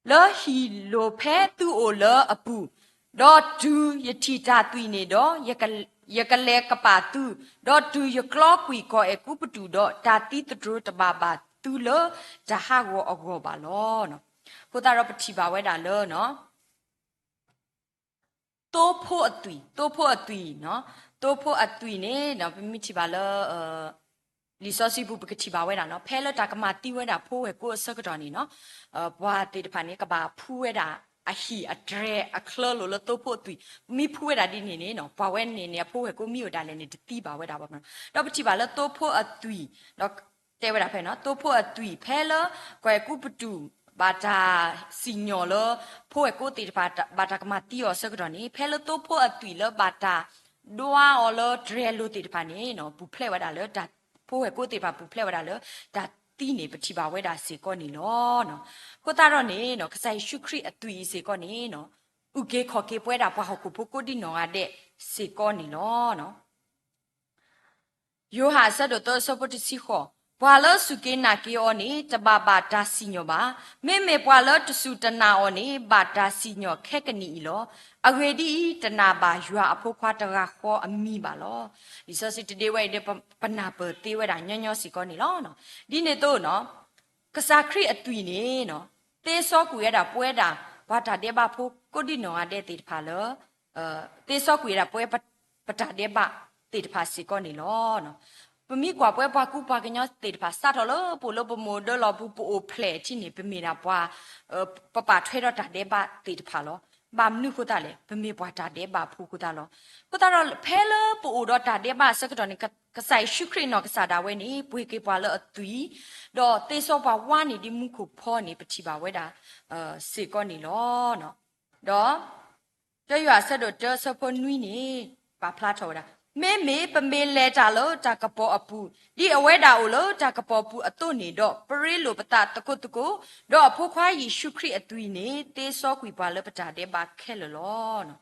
လၢဟံၣ်လိၤဖဲသုအိၣ်လၢအပူၤ, ဒီးတုၤယထံၣ်တၢ်သွံၣ်န့ၣ်ဒီး ယကလဲၤကပာ်သု, ဒီးတုၤယကျီကွံာ်ကီၢ်အဲၤကူပတူးဒီး တၢ်သံသတြိာ်တဘၣ်ဘၣ်သုလၢတၢ်ဟးဂီၤအဂီၢ်ဘၣ်လီၤ. အဃိသတးဒီးပထံၣ်ဘၣ်ဝဲဒၣ်လၢ သိဖိအသွံၣ်, သိဖိအသွံၣ်, သိဖိအသွံၣ်န့ၣ် ပမ့ၢ်ထံၣ်ဘၣ်လၢ လံာ်စီဆှံပူၤ ပကထံၣ်ဘၣ်ဝဲဒၣ်နီၤ, ဖဲလၢတၢ်ကမၤသံဝဲဒၣ်ဖိဝဲၢ်ကိအဆၢကတီၢ်န့ၣ်နီၤ, ပှၤသ့ၣ်တဖၣ်န့ၣ် ကဘၣ်ဖှူဝဲဒၣ်အဟံၣ်အတြဲၤအချၢလိာ်လၢသိဖိအသွံၣ်, မ့ၢ်ဖှူဝဲဒၣ်ဒ်န့ၣ်န့ၣ်နီၤ, ပှၤဝဲန့ၣ်န့ၣ် အဖိဝဲၢ်ကိမ့ၢ်အိၣ်ဒၣ်လဲာ်န့ၣ် တသံဘၣ်ဝဲဒၣ်ဘၣ်နီၤ. ဒီးပထံၣ်ဘၣ်လၢသိဖိအသွံၣ်, ဒီးတဲဝဲဒၣ်ဖဲနီၤ, သိဖိအသွံၣ်ဖဲလၢ ကီၢ်အဲၤကူပတူး ဘၣ်တၢ်စံၣ်ညီၣ်လၢ ဖိဝဲၢ်ကိသ့ၣ်တဖၣ် ဘၣ်တၢ်ကမၤသံအီၤအဆၢကတီၢ်န့ၣ် ဖဲလၢသိဖိအသွံၣ်လၢဘၣ်တၢ် ဒွါအီၤလၢတြဲၤလိၤသ့ၣ်တဖၣ်န့ၣ် ပူၤဖျဲးဝဲဒၣ်လၢတၢ်, ဖိဝဲၢ်ကိာ်သ့ၣ်တဖၣ်ပူၤဖျဲးဝဲဒၣ်လၢတၢ်သံန့ၣ် ပထံၣ်ဘၣ်ဝဲဒၣ်စ့ၢ်ကီးန့ၣ်လီၤ. အဃိသတးဒီးန့ၣ် ကစၢ်ယ့ၣ်ၡူးခရံာ်အသွံၣ်အံၤစ့ၢ်ကီးန့ၣ် အုၣ်က့ၤခီၣ်က့ၤပဝဲဒၣ်ပှၤဟီၣ်ခိၣ်ဖိကိးဒံနီၢ်ဂၤဒဲးစ့ၢ်ကီးန့ၣ်လီၤ. ယိၤဟၣ်အဆၢဒိၣ်သၢအဆၢဖိတဆံဃိး, ပှၤလၢစူၢ်က့ၤနာ်က့ၤအီၤန့ၣ် တဘၣ်ဘၣ်တၢ်စံၣ်ညီၣ်ဘၣ်. မ့မ့ၢ်ပှၤလၢတစူၢ်တနာ်အီၤန့ၣ် ဘၣ်တၢ်စံၣ်ညီၣ်ခဲကနံၣ်အံၤလီၤ. အဂ့ၢ်ဒ်အံၤ, တနာ်ဘၣ်ယွၤအဖိခွါတဂၤဃီအမံၤဘၣ်လီၤ. လံာ်စီဆှံတဒ့ဝဲအံၤဒီး ပနၢ်ပၢၢ်သ့ဝဲဒၣ်ညီညီစ့ၢ်ကီးန့ၣ်လီၤ. ဒ်န့ၣ်အသိး ကစၢ်ခရံာ်အသွံၣ်န့ၣ် သ့စီကွံာ်ဝဲဒၣ်ပဝဲဒၣ် ပှၤတၢ်ဒဲးဘးဖိကိးဒံနီၢ်ဂၤဒဲးသ့ၣ်တဖၣ်လၢ သ့စီကွံာ်ဝဲဒၣ်ပဝဲပတၢ်ဒဲးဘးသ့ၣ်တဖၣ်စ့ၢ်ကီးန့ၣ်လီၤ. ပမ့ၢ်ကွၢ်ပဝဲပှၤကူပှၤကညီသ့ၣ်တဖၣ် စးထီၣ်လၢပအိၣ်လၢပမိၢ်ဒၢလီၢ်ပူၤ ပအိၣ်ဖျဲၣ်ထံန့ၣ် ပမ့ၢ်ဒၣ်ပှၤ ပပာ်ထွဲဒီးတၢ်ဒဲးဘးသ့ၣ်တဖၣ်လီၤ. ဘၣ်မနုၤအဃိသတးလဲၣ်, ပမ့ၢ်ပှၤတၢ်ဒဲးဘးဖိအဃိသတးလီၤ. အဃိသတးဒီး ဖဲလၢပအိၣ်ဒီးတၢ်ဒဲးဘးအဆၢကတီၢ်န့ၣ် ကစၢ်ယ့ၣ်ၡူးခရံာ်နီၢ်ကစၢ်ဒၣ်ဝဲန့ၣ် ပှ့ၤက့ၤပှၤလၢအသွံၣ်, ဒီးသ့စီပှၤဝါန့ၣ်ဒ်မူခိၣ်ဖီန့ၣ် ပထံၣ်ဘၣ်ဝဲဒၣ် စ့ၢ်ကီးန့ၣ်လီၤ. ဒီး တၢယွၤအဆၢဒိၣ်တၢအဆၢဖိနွံန့ၣ် ပာ်ဖျါထီၣ်ဝဲဒၣ်, မ့မ့ၢ်ပမ့ၢ်လဲၤတၢ်လၢတၢ်ကပီၤအပူၤ, ဒ်အဝဲဒၣ်အိၣ်လၢတၢ်ကပီၤပူၤအသိးန့ၣ်ဒီး ပရ့လိာ်ပသးသကိးသကိး, ဒီးအဖိခွါယ့ၣ်ၡူးခရံာ်အသွံၣ်န့ၣ် သ့စီကွံာ်ပှၤလၢပတၢ်ဒဲးဘးခဲလၢာ်လီၤ.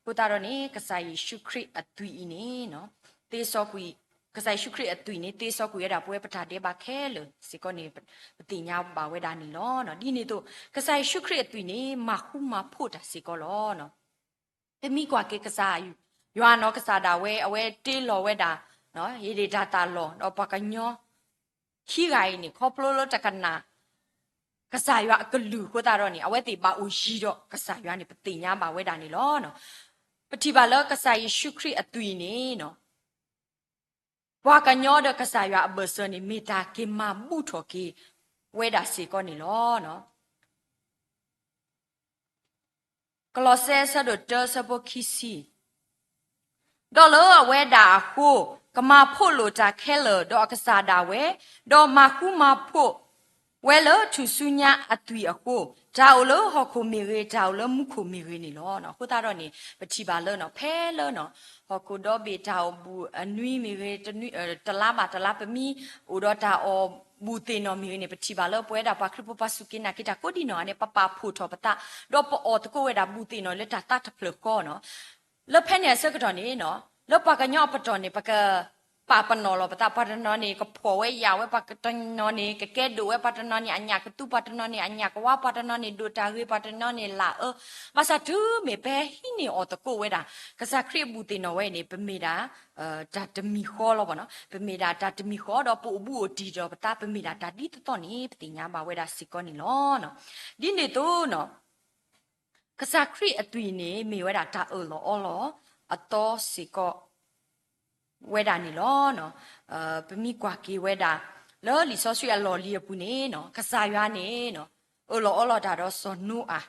အဃိသတးဒီးန့ၣ် ကစၢ်ယ့ၣ်ၡူးခရံာ်အသွံၣ်အံၤန့ၣ် သ့စီကွံာ်, ကစၢ်ယ့ၣ်ၡူးခရံာ်အသွံၣ်န့ၣ် သ့စီကွံာ်ဝဲဒၣ်ပဝဲပတၢ်ဒဲးဘးခဲလၢာ်စ့ၢ်ကီးန့ၣ် ပသ့ၣ်ညါဘၣ်ဝဲဒၣ်န့ၣ်လီၤ. ဒ်န့ၣ်အသိး ကစၢ်ယ့ၣ်ၡူးခရံာ်အသွံၣ်န့ၣ် မၤဃူမၤဖိးတၢ်စ့ၢ်ကီးလီၤ. ပမ့ၢ်ကွၢ်က့ၤကစၢ်ယွၤနီၢ်ကစၢ်ဒၣ်ဝဲ အဝဲတ့လီၤဝဲဒၣ် ယဒ့ၣ်တၢ်သးလီၢ် ဒီးပှၤကညီ ခံဂၤအံၤန့ၣ် ခီဖျိလၢတကနၣ် ကစၢ်ယွၤအကလုၢ်အဃိသတးဒီးန့ၣ် အဝဲသ့ၣ်ဘၣ်အိၣ်ယံၤဒီးကစၢ်ယွၤန့ၣ် ပသ့ၣ်ညါဘၣ်ဝဲဒၣ်န့ၣ်လီၤ. ပထံၣ်ဘၣ်လၢကစၢ်ယ့ၣ်ၡူးခရံာ်အသွံၣ်န့ၣ် ပှၤကညီဒီးကစၢ်ယွၤအဘၢၣ်စၢၤန့ၣ် မ့ၢ်တၢ်က့ၤမၤဘူၣ်ထီၣ်က့ၤဝဲဒၣ်စ့ၢ်ကီးန့ၣ်လီၤ. ကလီးစဲအဆၢဒိၣ်တၢအဆၢဖိခံဆံ, ဒီးလၢအဝဲဒၣ်အဃိ, ကမၤဖိးလိာ်တၢ်ခဲလၢာ်ဒီးအကစၢ်ဒၣ်ဝဲ, ဒီးမၤဃူမၤဖိးဝဲလၢထူၣ်စုညါအသွံၣ်အဃိ, တၢ်အိၣ်လၢဟီၣ်ခိၣ်မ့ၢ်ဂ့ၤ, တၢ်အိၣ်လၢမူခိၣ်မ့ၢ်ဂ့ၤန့ၣ်လီၤ. အဃိသတးဒီးန့ၣ် ပထံၣ်ဘၣ်လၢ ဖဲလၢ ဟီၣ်ခိၣ်ဒီဘ့ၣ်တၢ်အီၣ်ဘူၣ်အနွံမ့ၢ်ဂ့ၤ, တနွံ, တလါဘၣ်တလါ ပမ့ၢ်အိၣ်ဒီးတၢ်အီၣ်ဘူၣ်သ့ၣ်နီၣ်မ့ၢ်ဂ့ၤန့ၣ် ပထံၣ်ဘၣ်လၢပဝဲဒၣ်ပှၤခရံာ်ဖိပှၤစူၢ်က့ၤနာ်က့ၤတၢ်ကိးဒံနီၢ်ဂၤန့ၣ် ပပာ်ဖှိၣ်ထီၣ်ပသး, ဒီးပအီၣ်သကိးဝဲဒၣ်ဘူၣ်သ့ၣ်နီၣ်လၢတၢ်သးတဖျၢၣ်ဃီနီၤ. လၢဖဲန့ၣ်အဆၢကတီၢ်န့ၣ် လၢပှၤကညီအပတီၢ်န့ၣ် ပကပာ်ပနီၣ်လီၤပသး, ပှၤတနီၤန့ၣ် ကဖှီၣ်ဝဲယာ်ဝဲ, ပှၤတနီၤန့ၣ် ကကဲဒိၣ်ဝဲ, ပှၤတနီၤန့ၣ် အညၣ်ကသူ, ပှၤတနီၤန့ၣ် အညၣ်ကဝါ, ပှၤတနီၤန့ၣ် ဒိၣ်တၢ်ဂ့ၤ, ပှၤတနီၤန့ၣ် လၢအၢ, ဘၣ်ဆၣ်တုၤမ့ၢ်ပဟံးန့ၢ်အီၣ်သကိးဝဲဒၣ် ကစၢ်ခရံာ်အဘူၣ်သ့ၣ်နီၣ်ဝဲန့ၣ် ပမ့ၢ်ဒၣ် တၢ်တမံၤဃီလီၤဘၣ်နီၤ. ပမ့ၢ်ဒၣ်တၢ်တမံၤဃီဒီးပအိၣ်ဘူးအိၣ်တံၢ်ဒီးပသး ပမ့ၢ်ဒၣ်တၢ်ဒ်သိးသိးန့ၣ် ပသ့ၣ်ညါဘၣ်ဝဲဒၣ်စ့ၢ်ကီးန့ၣ်လီၤ. ဒ်န့ၣ်အသိးနီၤ ကစၢ်ခရံာ်အသွံၣ်န့ၣ် မ့ၢ်ဝဲဒၣ်တၢ်အၢၣ်လီၤအီလီၤအသီစ့ၢ်ကီး ဝဲဒၣ်န့ၣ်လီၤ. ပမ့ၢ်ကွၢ်က့ၤဝဲဒၣ် လၢလံာ်စီဆှံအလီၢ်လံၤအပူၤန့ၣ်နီၤ ကစၢ်ယွၤန့ၣ် အၢၣ်လီၤအီလီၤတၢ်ဒီးစီၤနိအၤ,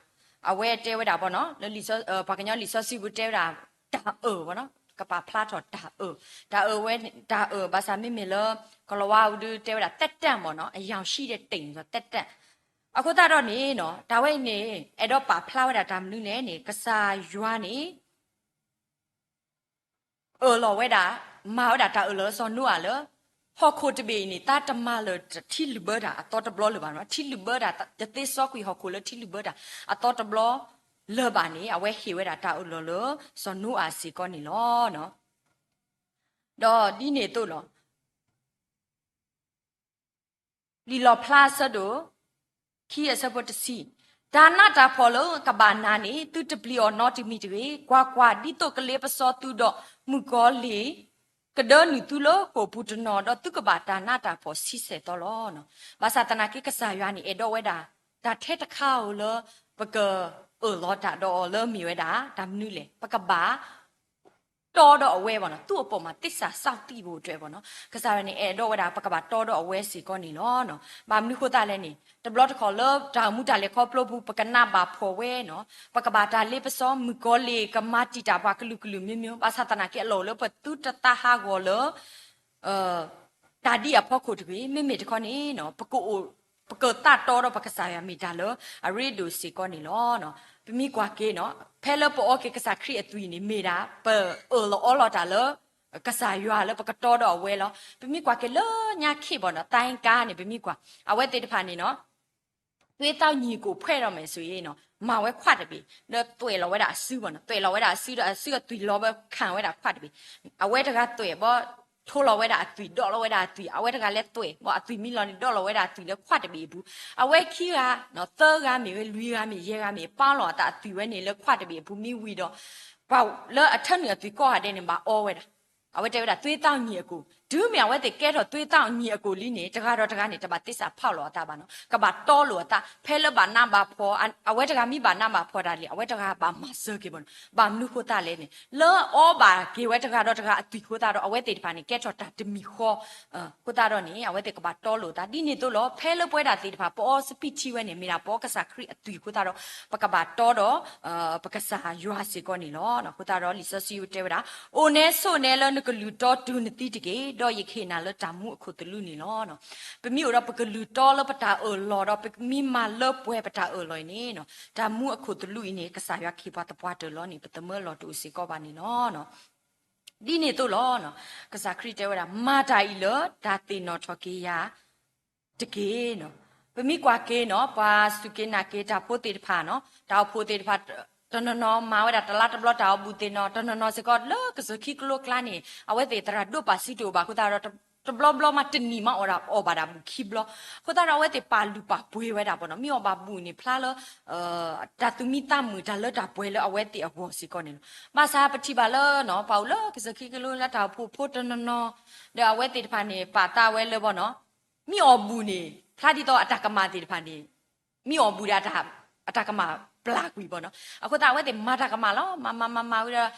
အဝဲတဲဝဲဒၣ်ဘၣ်နီၤ လၢပှၤကညီလံာ်စီဆှံပူၤတဲဝဲဒၣ် တၢ်အၢၣ်ဘၣ်နီၤ ကပာ်ဖျါထီၣ်တၢ်အၢၣ်, တၢ်အၢၣ်ဝဲ, တၢ်အၢၣ်ဘၣ်ဆၣ်မ့မ့ၢ်လၢ ကလၤဝါအူဒုးတဲဝဲဒၣ် သက်တမ်း ဘၣ်နီၤ အရောင်ရှိတဲ့တိမ် သက်တမ်း. အဃိသတးဒီးန့ၣ်နီၤ တၢ်ဝဲအံၤန့ၣ် အဲၣ်ဒိးပာ်ဖျါဝဲဒၣ်တၢ်မနုၤလဲၣ်န့ၣ် ကစၢ်ယွၤန့ၣ် အၢၣ်လီၤဝဲဒၣ်, မၤဝဲဒၣ်တၢ်အၢၣ်လီၤလၢစီၤနိအၤလၢ ဟီၣ်ခိၣ်တဘ့ၣ်အံၤန့ၣ် သးတမၤလၢာ်ထံလုၣ်ဘၢတၢ်အသီတဘျီလၢၤဘၣ်နီၤ, ထံလုၣ်ဘၢတၢ် တသ့စီကွံာ်ဟီၣ်ခိၣ်လၢထံလုၣ်ဘၢတၢ်အသီတဘျီလၢၤဘၣ်န့ၣ် အဝဲဟ့ၣ်ဝဲဒၣ်တၢ်အၢၣ်လီၤလၢစီၤနိအၤစ့ၢ်ကီးန့ၣ်လီၤ. ဒီးဒ်န့ၣ်အသိးလီၤ လံာ်လီၣ်ဖျါအဆၢဒိၣ်ခံအဆၢဖိတဆံ, တၢ်နးတၢ်ဖှီၣ်လၢကဘၣ်နၤန့ၣ် သုတပျံၤအီၤနီတမံၤတဂ့ၤ. ကွၢ်ကွၢ်, ဒ်သိးကလ့ပစီသုဒီးမုၣ်ကီၤလံၢ် ကဒၢနုာ်သုလၢဃိာ်ပူၤတနီၤ, ဒီးသုကဘၣ်တၢ်နးတၢ်ဖှီၣ်ဆံဆဲၣ်သီလီၤ. ဘၣ်ဆၣ်သနာ်က့ ကစၢ်ယွၤန့ၣ် အဲၣ်ဒိးဝဲဒၣ် တၢ်ထဲတခါဧိၤလၢ ပကအၢၣ်လီၤတၢ်ဒီးအီၤလၢမ့ၢ်ဝဲဒၣ် တၢ်မနုၤလဲၣ်, ပကဘၣ် တီဒီးအဝဲဘၣ်နီၤ, သူ့အပေါ်မှာ သစ္စာစောင့်သိဖို့အတွက် ဘၣ်နီၤ, ကစၢ်ယွၤန့ၣ် အဲၣ်ဒိးဝဲဒၣ် ပကဘၣ်တီဒီးအဝဲစ့ၢ်ကီးန့ၣ်လီၤ. ဘၣ်မနုၤအဃိသတးလဲၣ်န့ၣ် တဘျီတခီၣ်လၢတၢ်အိၣ်မူတၢ်လဲၤခီဖျိပူၤ ပကနးဘၣ်ဖှီၣ်ဝဲနီၤ, ပကဘၣ်တၢ်လ့ပစီ မုၣ်ကီၤလံၢ်ကမၤတံာ်တာ်ပှၤကလုာ်ကလုာ်မျိုးမျိုး, ဘၣ်ဆၣ်သနာ်က့အလီၢ်အိၣ်လၢပသုတသးဟးဂီၤလၢ တၢ်ဒ်အံၤအဖီခိၣ်တဂ့ၤ, မ့မ့ၢ်တခီန့ၣ် ပကအိၣ်, ပကသးတီဒီးပကစၢ်ယွၤမ့ၢ်တၢ်လၢအရ့ဒိၣ်စ့ၢ်ကီးန့ၣ်လီၤ. ပမ့ၢ်ကွၢ်က့ၤနီၤ ဖဲလၢပအီက့ၤကစၢ်ခရံာ်အသွံၣ်န့ၣ် မ့ၢ်ဒၣ် ပအၢၣ်လီၤအီလီၤတၢ်လၢ ကစၢ်ယွၤလၢပကတီဒီးအဝဲလီၤ. ပမ့ၢ်ကွၢ်က့ၤလၢညါခ့ဘၣ်နီၤ သဲကါန့ၣ် ပမ့ၢ်ကွၢ် အဝဲသ့ၣ်တဖၣ်န့ၣ်နီၤ သွေးသောညီကို ဖွဲ့တော့မယ်ဆိုရင်နီၤ မၤဝဲခွးတဘ့ၣ် ဒီးသွဲၣ်လီၤဝဲဒၣ်အစုဘၣ်နီၤ သွဲၣ်လီၤဝဲဒၣ်အစုဒီး အစုအသွံၣ်လီၤဝဲခၣ်ဝဲဒၣ်ခွးတဘ့ၣ် အဝဲတဂၤသွဲၣ်ဘီ ထိလီၤဝဲဒၣ်အသွံၣ် ဒီးလီၤဝဲဒၣ်အသွံၣ် အဝဲတဂၤလဲၤသွဲၣ်ဘီ အသွံၣ်မံလီၤန့ၣ် ဒီးလီၤဝဲဒၣ်အသွံၣ်လၢခွးတဘ့ၣ်အပူၤ အဝဲခံဂၤ သၢဂၤမ့ၢ်ဂ့ၤ လွံၢ်ဂၤမ့ၢ် ယဲၢ်ဂၤမ့ၢ် ပာ်လီၤအသးအသွံၣ်ဝဲန့ၣ်လၢခွးတဘ့ၣ်အပူၤ မ့ၢ်ဝံၤဒီး ပှၤလၢအထၢနုာ်အသွံၣ်ကိးဂၤဒဲးန့ၣ် ဘၣ်အီဝဲဒၣ် အဝဲတဲဝဲဒၣ် သွေးသောညီကို တုၤမ့ၢ်အဝဲသ့ၣ်ကဲထီၣ် သွေးသောညီကို လံန့ၣ် တဂၤဒီးတဂၤန့ၣ် တဘၣ်သ့စးဖီၣ်လိာ်အသးဘၣ်နီၤ ကဘၣ်တီလိာ်အသး ဖဲလၢဘၣ်နးဘၣ်ဖှီၣ် အဝဲတဂၤမ့ၢ်ဘၣ်နးဘၣ်ဖှီၣ်တၢ်လံ အဝဲတဂၤဘၣ်မၤစၢၤက့ၤဘၣ်နီၤ ဘၣ်မနုၤဃိသတးလဲၣ်န့ၣ် လၢအီဘၣ်က့ၤဝဲတဂၤဒီးတဂၤအသွံၣ်အဃိသတးဒီး အဝဲသ့ၣ်တဖၣ်န့ၣ် ကဲထီၣ်တၢ်တမံၤဃီ အဃိသတးဒီးန့ၣ် အဝဲသ့ၣ်ကဘၣ်တီလိာ်အသး ဒ်န့ၣ်သိးလီၤ ဖဲလၢပဝဲဒၣ်သ့ၣ်တဖၣ် ပအီစပံးထံဝဲန့ၣ် မ့ၢ်ဒၣ်ပအီကစၢ်ခရံာ်အသွံၣ်အဃိသတးဒီး ပကဘၣ်တီဒီး ပကစၢ်ယွၤစ့ၢ်ကီးန့ၣ်လီၤ. အဃိသတးဒီး လံာ်စီဆှံတဲဝဲဒၣ် အိၣ်နဲဆိးနဲလၢနကလုၢ်တီတုၤနသံတက့ၢ်, ဒီးယကဟ့ၣ်နၤလၢတၢ်မူအခိၣ်သလုးန့ၣ်လီၤ. ပမ့ၢ်အိၣ်ဒီးပကလုၢ်တီလၢပတၢ်အၢၣ်လီၤဒီး ပမ့ၢ်မၤလၢပှဲၤပတၢ်အၢၣ်လီၤအံၤန့ၣ် တၢ်မူအခိၣ်သလုးအံၤန့ၣ် ကစၢ်ယွၤကဟ့ၣ်ပှၤသပှၢ်တၢၢ်လီၤန့ၣ် ပသမၢလီၤတအိၣ်စ့ၢ်ကီးဘၣ်န့ၣ်လီၤ. ဒ်န့ၣ်သိးလီၤ. ကစၢ်ခရံာ်တဲဝဲဒၣ် မၤတၢ်အံၤလၢတၢ်သ့ၣ်နီၣ်ထီၣ်က့ၤယၤတက့ၢ်နီၤ. ပမ့ၢ်ကွၢ်က့ၤနီၤ ပှၤစူၢ်က့ၤနာ်က့ၤတၢ်ဖိသ့ၣ်တဖၣ်နီၤ တၢ်အိၣ်ဖှိၣ်သ့ၣ်တဖၣ် တနီၤနီၤမၤဝဲဒၣ်တလါတဘျီတၢ်အီၣ်ဘူၣ်သ့ၣ်နီၤ တနီၤနီၤစ့ၢ်ကီးလၢကစၢၢ်ခံကလိကျါန့ၣ် အဝဲသ့ၣ်သရၣ်ဒိၣ်ပာ်စုတအိၣ်ဘၣ်အဃိသတးဒီး တဘျီဘျီမးတနံၣ်မးအီၣ်ဒၣ် အီၣ်ဘၣ်ဒၣ်ဘူၣ်ခံဘျီ အဃိသတးဒီးအဝဲသ့ၣ်ပာ်လုၢ်ပာ်ပှ့ၤဝဲဒၣ်ဘၣ်နီၤ မ့ၢ်အီၣ်ဘၣ်ဘူၣ်န့ၣ် ဖျါလၢ တၢ်သူၣ်မံသးမုာ်တၢ်လၢတၢ်ပှဲၤလၢအဝဲသ့ၣ်အဂီၢ်စ့ၢ်ကီးန့ၣ်လီၤ. ဘၣ်ဆၣ်ပထံၣ်ဘၣ်လၢနီၤ ပှၤအိၣ်လၢကစၢၢ်ခံကလိလၢတၢ်အိၣ်ဖှိၣ်ဖိတနီၤနီၤ ဒီးအဝဲသ့ၣ်တဖၣ်န့ၣ် ပာ်သးဝဲလၢဘၣ်နီၤ မ့ၢ်အီၣ်ဘူၣ်န့ၣ် ဖျါဒ်သိးအတၢ်ကမၣ်သ့ၣ်တဖၣ်န့ၣ် မ့ၢ်အီၣ်ဘူၣ်ဒီး အတၢ်ကမၣ်ပျၢ်ကွံာ်ဘၣ်နီၤ အဃိသတးအဝဲသ့ၣ်မၤတၢ်ကမၣ်လီၤ မၤမၤမၤမၤဝံၤဒီး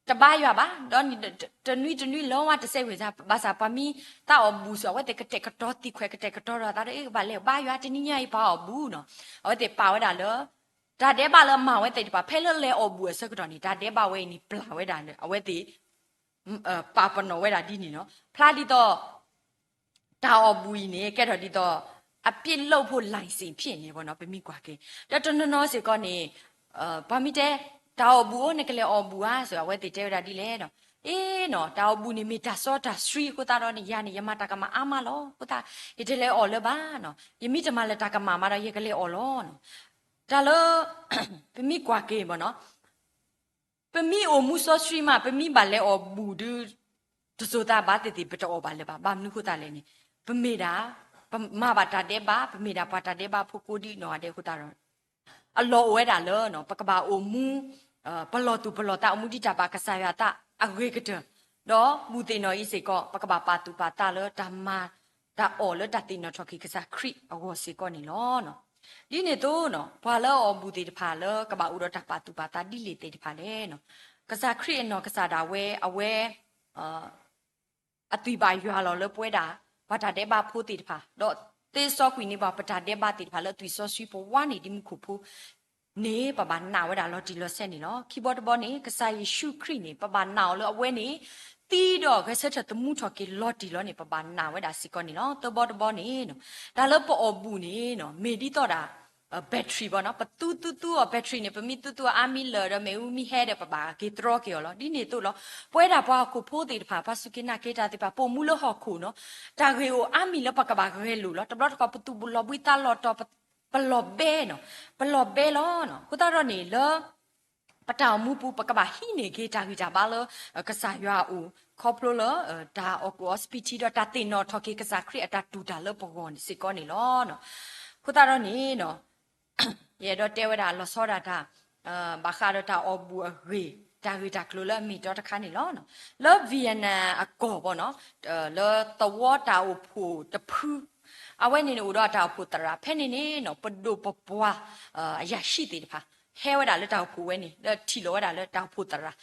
တဘါယွၤဘၣ် ဒီးတနွံတနွံလီၤဝဲတစဲးဝံၤ ဘၣ်ဆၣ်ပှၤမံသးအီၣ်ဘူၣ်စ့ၢ် အဝဲသ့ၣ်ကတဲာ်ကတီၤသံခွဲး ကတဲာ်ကတီၤဒီးသးဒီး အ့ ကဘၣ်လဲၤဘါယွၤတနံၤညါအံၤပှၤအီၣ်ဘူၣ်နီၤ အဝဲသ့ၣ်ပာ်ဝဲဒၣ်လၢ တၢ်ဒဲးဘးလၢအမၤဝဲသ့ၣ်တဖၣ် ဖဲလၢလဲၤအီၣ်ဘူၣ်အဆၢကတီၢ်န့ၣ် တၢ်ဒဲးဘးဝဲအံၤန့ၣ် ပျၢ်ဝဲဒၣ်လၢ အဝဲသ့ၣ် ပာ်ပနီၣ်ဝဲဒၣ်ဒ်န့ၣ်နီၤ ဖျါဒ်သိး တၢ်အီၣ်ဘူၣ်အံၤန့ၣ် ကဲထီၣ်ဒ်သိး အပြစ်လုပ်ဖို့ လိုင်စင်ဖြစ်နေပေါ့နော် ပမ့ၢ်ကွၢ်က့ၤ ဒီးတနီၤနီၤစ့ၢ်ကီးန့ၣ် ပှၤမ့ၢ်တဲ တၢ်အီၣ်ဘူၣ်အိၣ် နကလဲၤအီၣ်ဘူၣ်ဧါ စ့ၢ် အဝဲသ့ၣ်တဲဝဲဒၣ်ဒ်လဲၣ်ဒီး အ့နီၤ တၢ်အီၣ်ဘူၣ်န့ၣ်မ့ၢ်တၢ်စီတၢ်ဆှံအဃိသတးဒီးန့ၣ် ယၤန့ၣ် ယမၤတၢ်ကမၣ်အါမးလီၤ အဃိသတး ယတလဲၤအီၣ်လၢၤဘၣ်နီၤ ယမ့ၢ်တမၤလၢၤတၢ်ကမၣ်မးဒီး ယကလဲၤအီၣ်လီၤနီၤ တၢ်လၢ ပမ့ၢ်ကွၢ်က့ၤဘၣ်နီၤ ပမ့ၢ်အိၣ်မူစီဆှံမး ပမ့ၢ်ဘၣ်လဲၤအီၣ်ဘူၣ်ဒုး တစိၤသးဘၣ်သ့ၣ်သ့ၣ် ပတအီၣ်ဘၣ်လၢၤဘၣ် ဘၣ်မနုၤဃိသတးလဲၣ်န့ၣ် ပမ့ၢ်ဒၣ် ပမၤဘၣ်တၢ်ဒဲးဘး ပမ့ၢ်ဒၣ်ပှၤတၢ်ဒဲးဘးဖိကိးဒ်နီၢ်ဂၤဒဲးအဃိသတးဒီး အလီၢ်အိၣ်ဝဲဒၣ်လၢ ပကဘၣ်အိၣ်မူ ပလီၢ်သူၣ်ပလီၢ်သး အိၣ်မူဒ်တၢ်ဘၣ်ကစၢ်ယွၤအသးအဂ့ၤကတၢၢ် ဒီးဘူၣ်သ့ၣ်နီၣ်အံၤစ့ၢ်ကီး ပကဘၣ်ပာ်သူၣ်ပာ်သးလၢတၢ်မၤ တၢ်အီၣ်လၢတၢ်သ့ၣ်နီၣ်ထီၣ်က့ၤကစၢ်ခရံာ်အဂီၢ်စ့ၢ်ကီးန့ၣ်လီၤ. ဒ်န့ၣ်အသိးနီၤ ပှၤလၢအအီၣ်ဘူၣ်သ့ၣ်တဖၣ်လၢကဘၣ်အိၣ်ဒီးတၢ်ပာ်သူၣ်ပာ်သးဒ်လဲၣ်သ့ၣ်တဖၣ်လဲၣ်နီၤ ကစၢ်ခရံာ်အနီၢ်ကစၢ်ဒၣ်ဝဲ အဝဲ အသွံၣ်ဘၣ်ယွၤလီၤလၢပဝဲဒၣ် ပှၤတၢ်ဒဲးဘးဖိသ့ၣ်တဖၣ် ဒီးသ့စီကွံာ်န့ၢ်ပှၤပတၢ်ဒဲးဘးသ့ၣ်တဖၣ်လၢအသွံၣ်စီဆှံ ပဝါန့ၣ်ဒ်မူခိၣ်ဖိန့ၣ် ပဘၣ်နာ်ဝဲဒၣ်လီၤတံၢ်လီၤဆဲးန့ၣ်လီၤ. ခံဘီတဘီန့ၣ် ကစၢ်ယ့ၣ်ၡူးခရံာ်န့ၣ် ပဘၣ်နာ်အီၤလၢအဝဲန့ၣ် သံဒီးဂဲၤဆၢထၢၣ်သမူထီၣ်က့ၤလီၤတံၢ်လီၤန့ၣ် ပဘၣ်နာ်ဝဲဒၣ်စ့ၢ်ကီးန့ၣ်လီၤ. သၢဘီတဘီန့ၣ် တၢ်လၢပအီၣ်ဘူၣ်န့ၣ် မ့ၢ်ဒ်သိးဒၣ် battery ဘၣ်နီၤ ပသူသူသူအီၤ battery န့ၣ် ပမ့ၢ်သူသူအီၤအါမံၤလၢာ်ဒီး မ့ၣ်အူမ့ၢ်ဟဲဒီး ပဘၣ်က့ၤတြီက့ၤအီၤလီၤ. ဒ်န့ၣ်အသိးလီၤ ပဝဲဒၣ်ပှၤဟီၣ်ခိၣ်ဖိသ့ၣ်တဖၣ် ပှၤစူၢ်က့ၤနာ်က့ၤတၢ်သ့ၣ်တဖၣ် ပအိၣ်မူလၢဟီၣ်ခိၣ်နီၤ တၢ်ဂ့ၢ်အိၣ်အါမံၤလၢပကဘၣ်ဂဲၤလိာ်လီၤ. တဘျီတခီၣ် ပသူၣ်ပလီၢ်ဘှံးသးလီၤတီၤ ပလီၢ်ဘဲနီၤ ပလီၢ်ဘဲလီၤ. အဃိသတးဒီးန့ၣ်လၢ ပတၢ်အိၣ်မူပူၤ ပကဘၣ်ဟံးန့ၢ်က့ၤတၢ်ဂံၢ်တၢ်ဘါလၢ ကစၢ်ယွၤအအိၣ် ခီဖျိလၢ တၢ်အီၣ်ကူၣ်အီစပံးထံ ဒီးတၢ်သ့ၣ်နီၣ်ထီၣ်က့ၤကစၢ်ခရံာ်အတၢ်တူၢ်တၢ်လၢပဂီၢ်န့ၣ်စ့ၢ်ကီးန့ၣ်လီၤ. အဃိသတးဒီးန့ၣ် ယအဲၣ်ဒိးတဲဝဲဒၣ်လီၤဆီဒၣ်တၢ် ဘၣ်ဃးဒီးတၢ်အီၣ်ဘူၣ်အဂ့ၢ် တၢ်ဂ့ၢ်တၢ်ကျိၤလၢအမ့ၢ်အတီတခါန့ၣ်လီၤ. လၢ Vietnam အကီၢ်ဘၣ်နီၤ လၢသဝီတၢ်အိၣ်ဖှိၣ်တဖု အဝဲန့ၣ်န့ၣ်အိၣ်ဒီးတၢ်အိၣ်ဖှိၣ်သရၣ် ဖဲန့ၣ်န့ၣ်နီၤ ပဒိၣ်ပပှၢ် အရာရှိသ့ၣ်တဖၣ် ဟဲဝဲဒၣ်လၢတၢ်အိၣ်ဖှိၣ်ဝဲန့ၣ် ဒီးထံၣ်လီၤဝဲဒၣ်လၢတၢ်အိၣ်ဖှိၣ်သရၣ်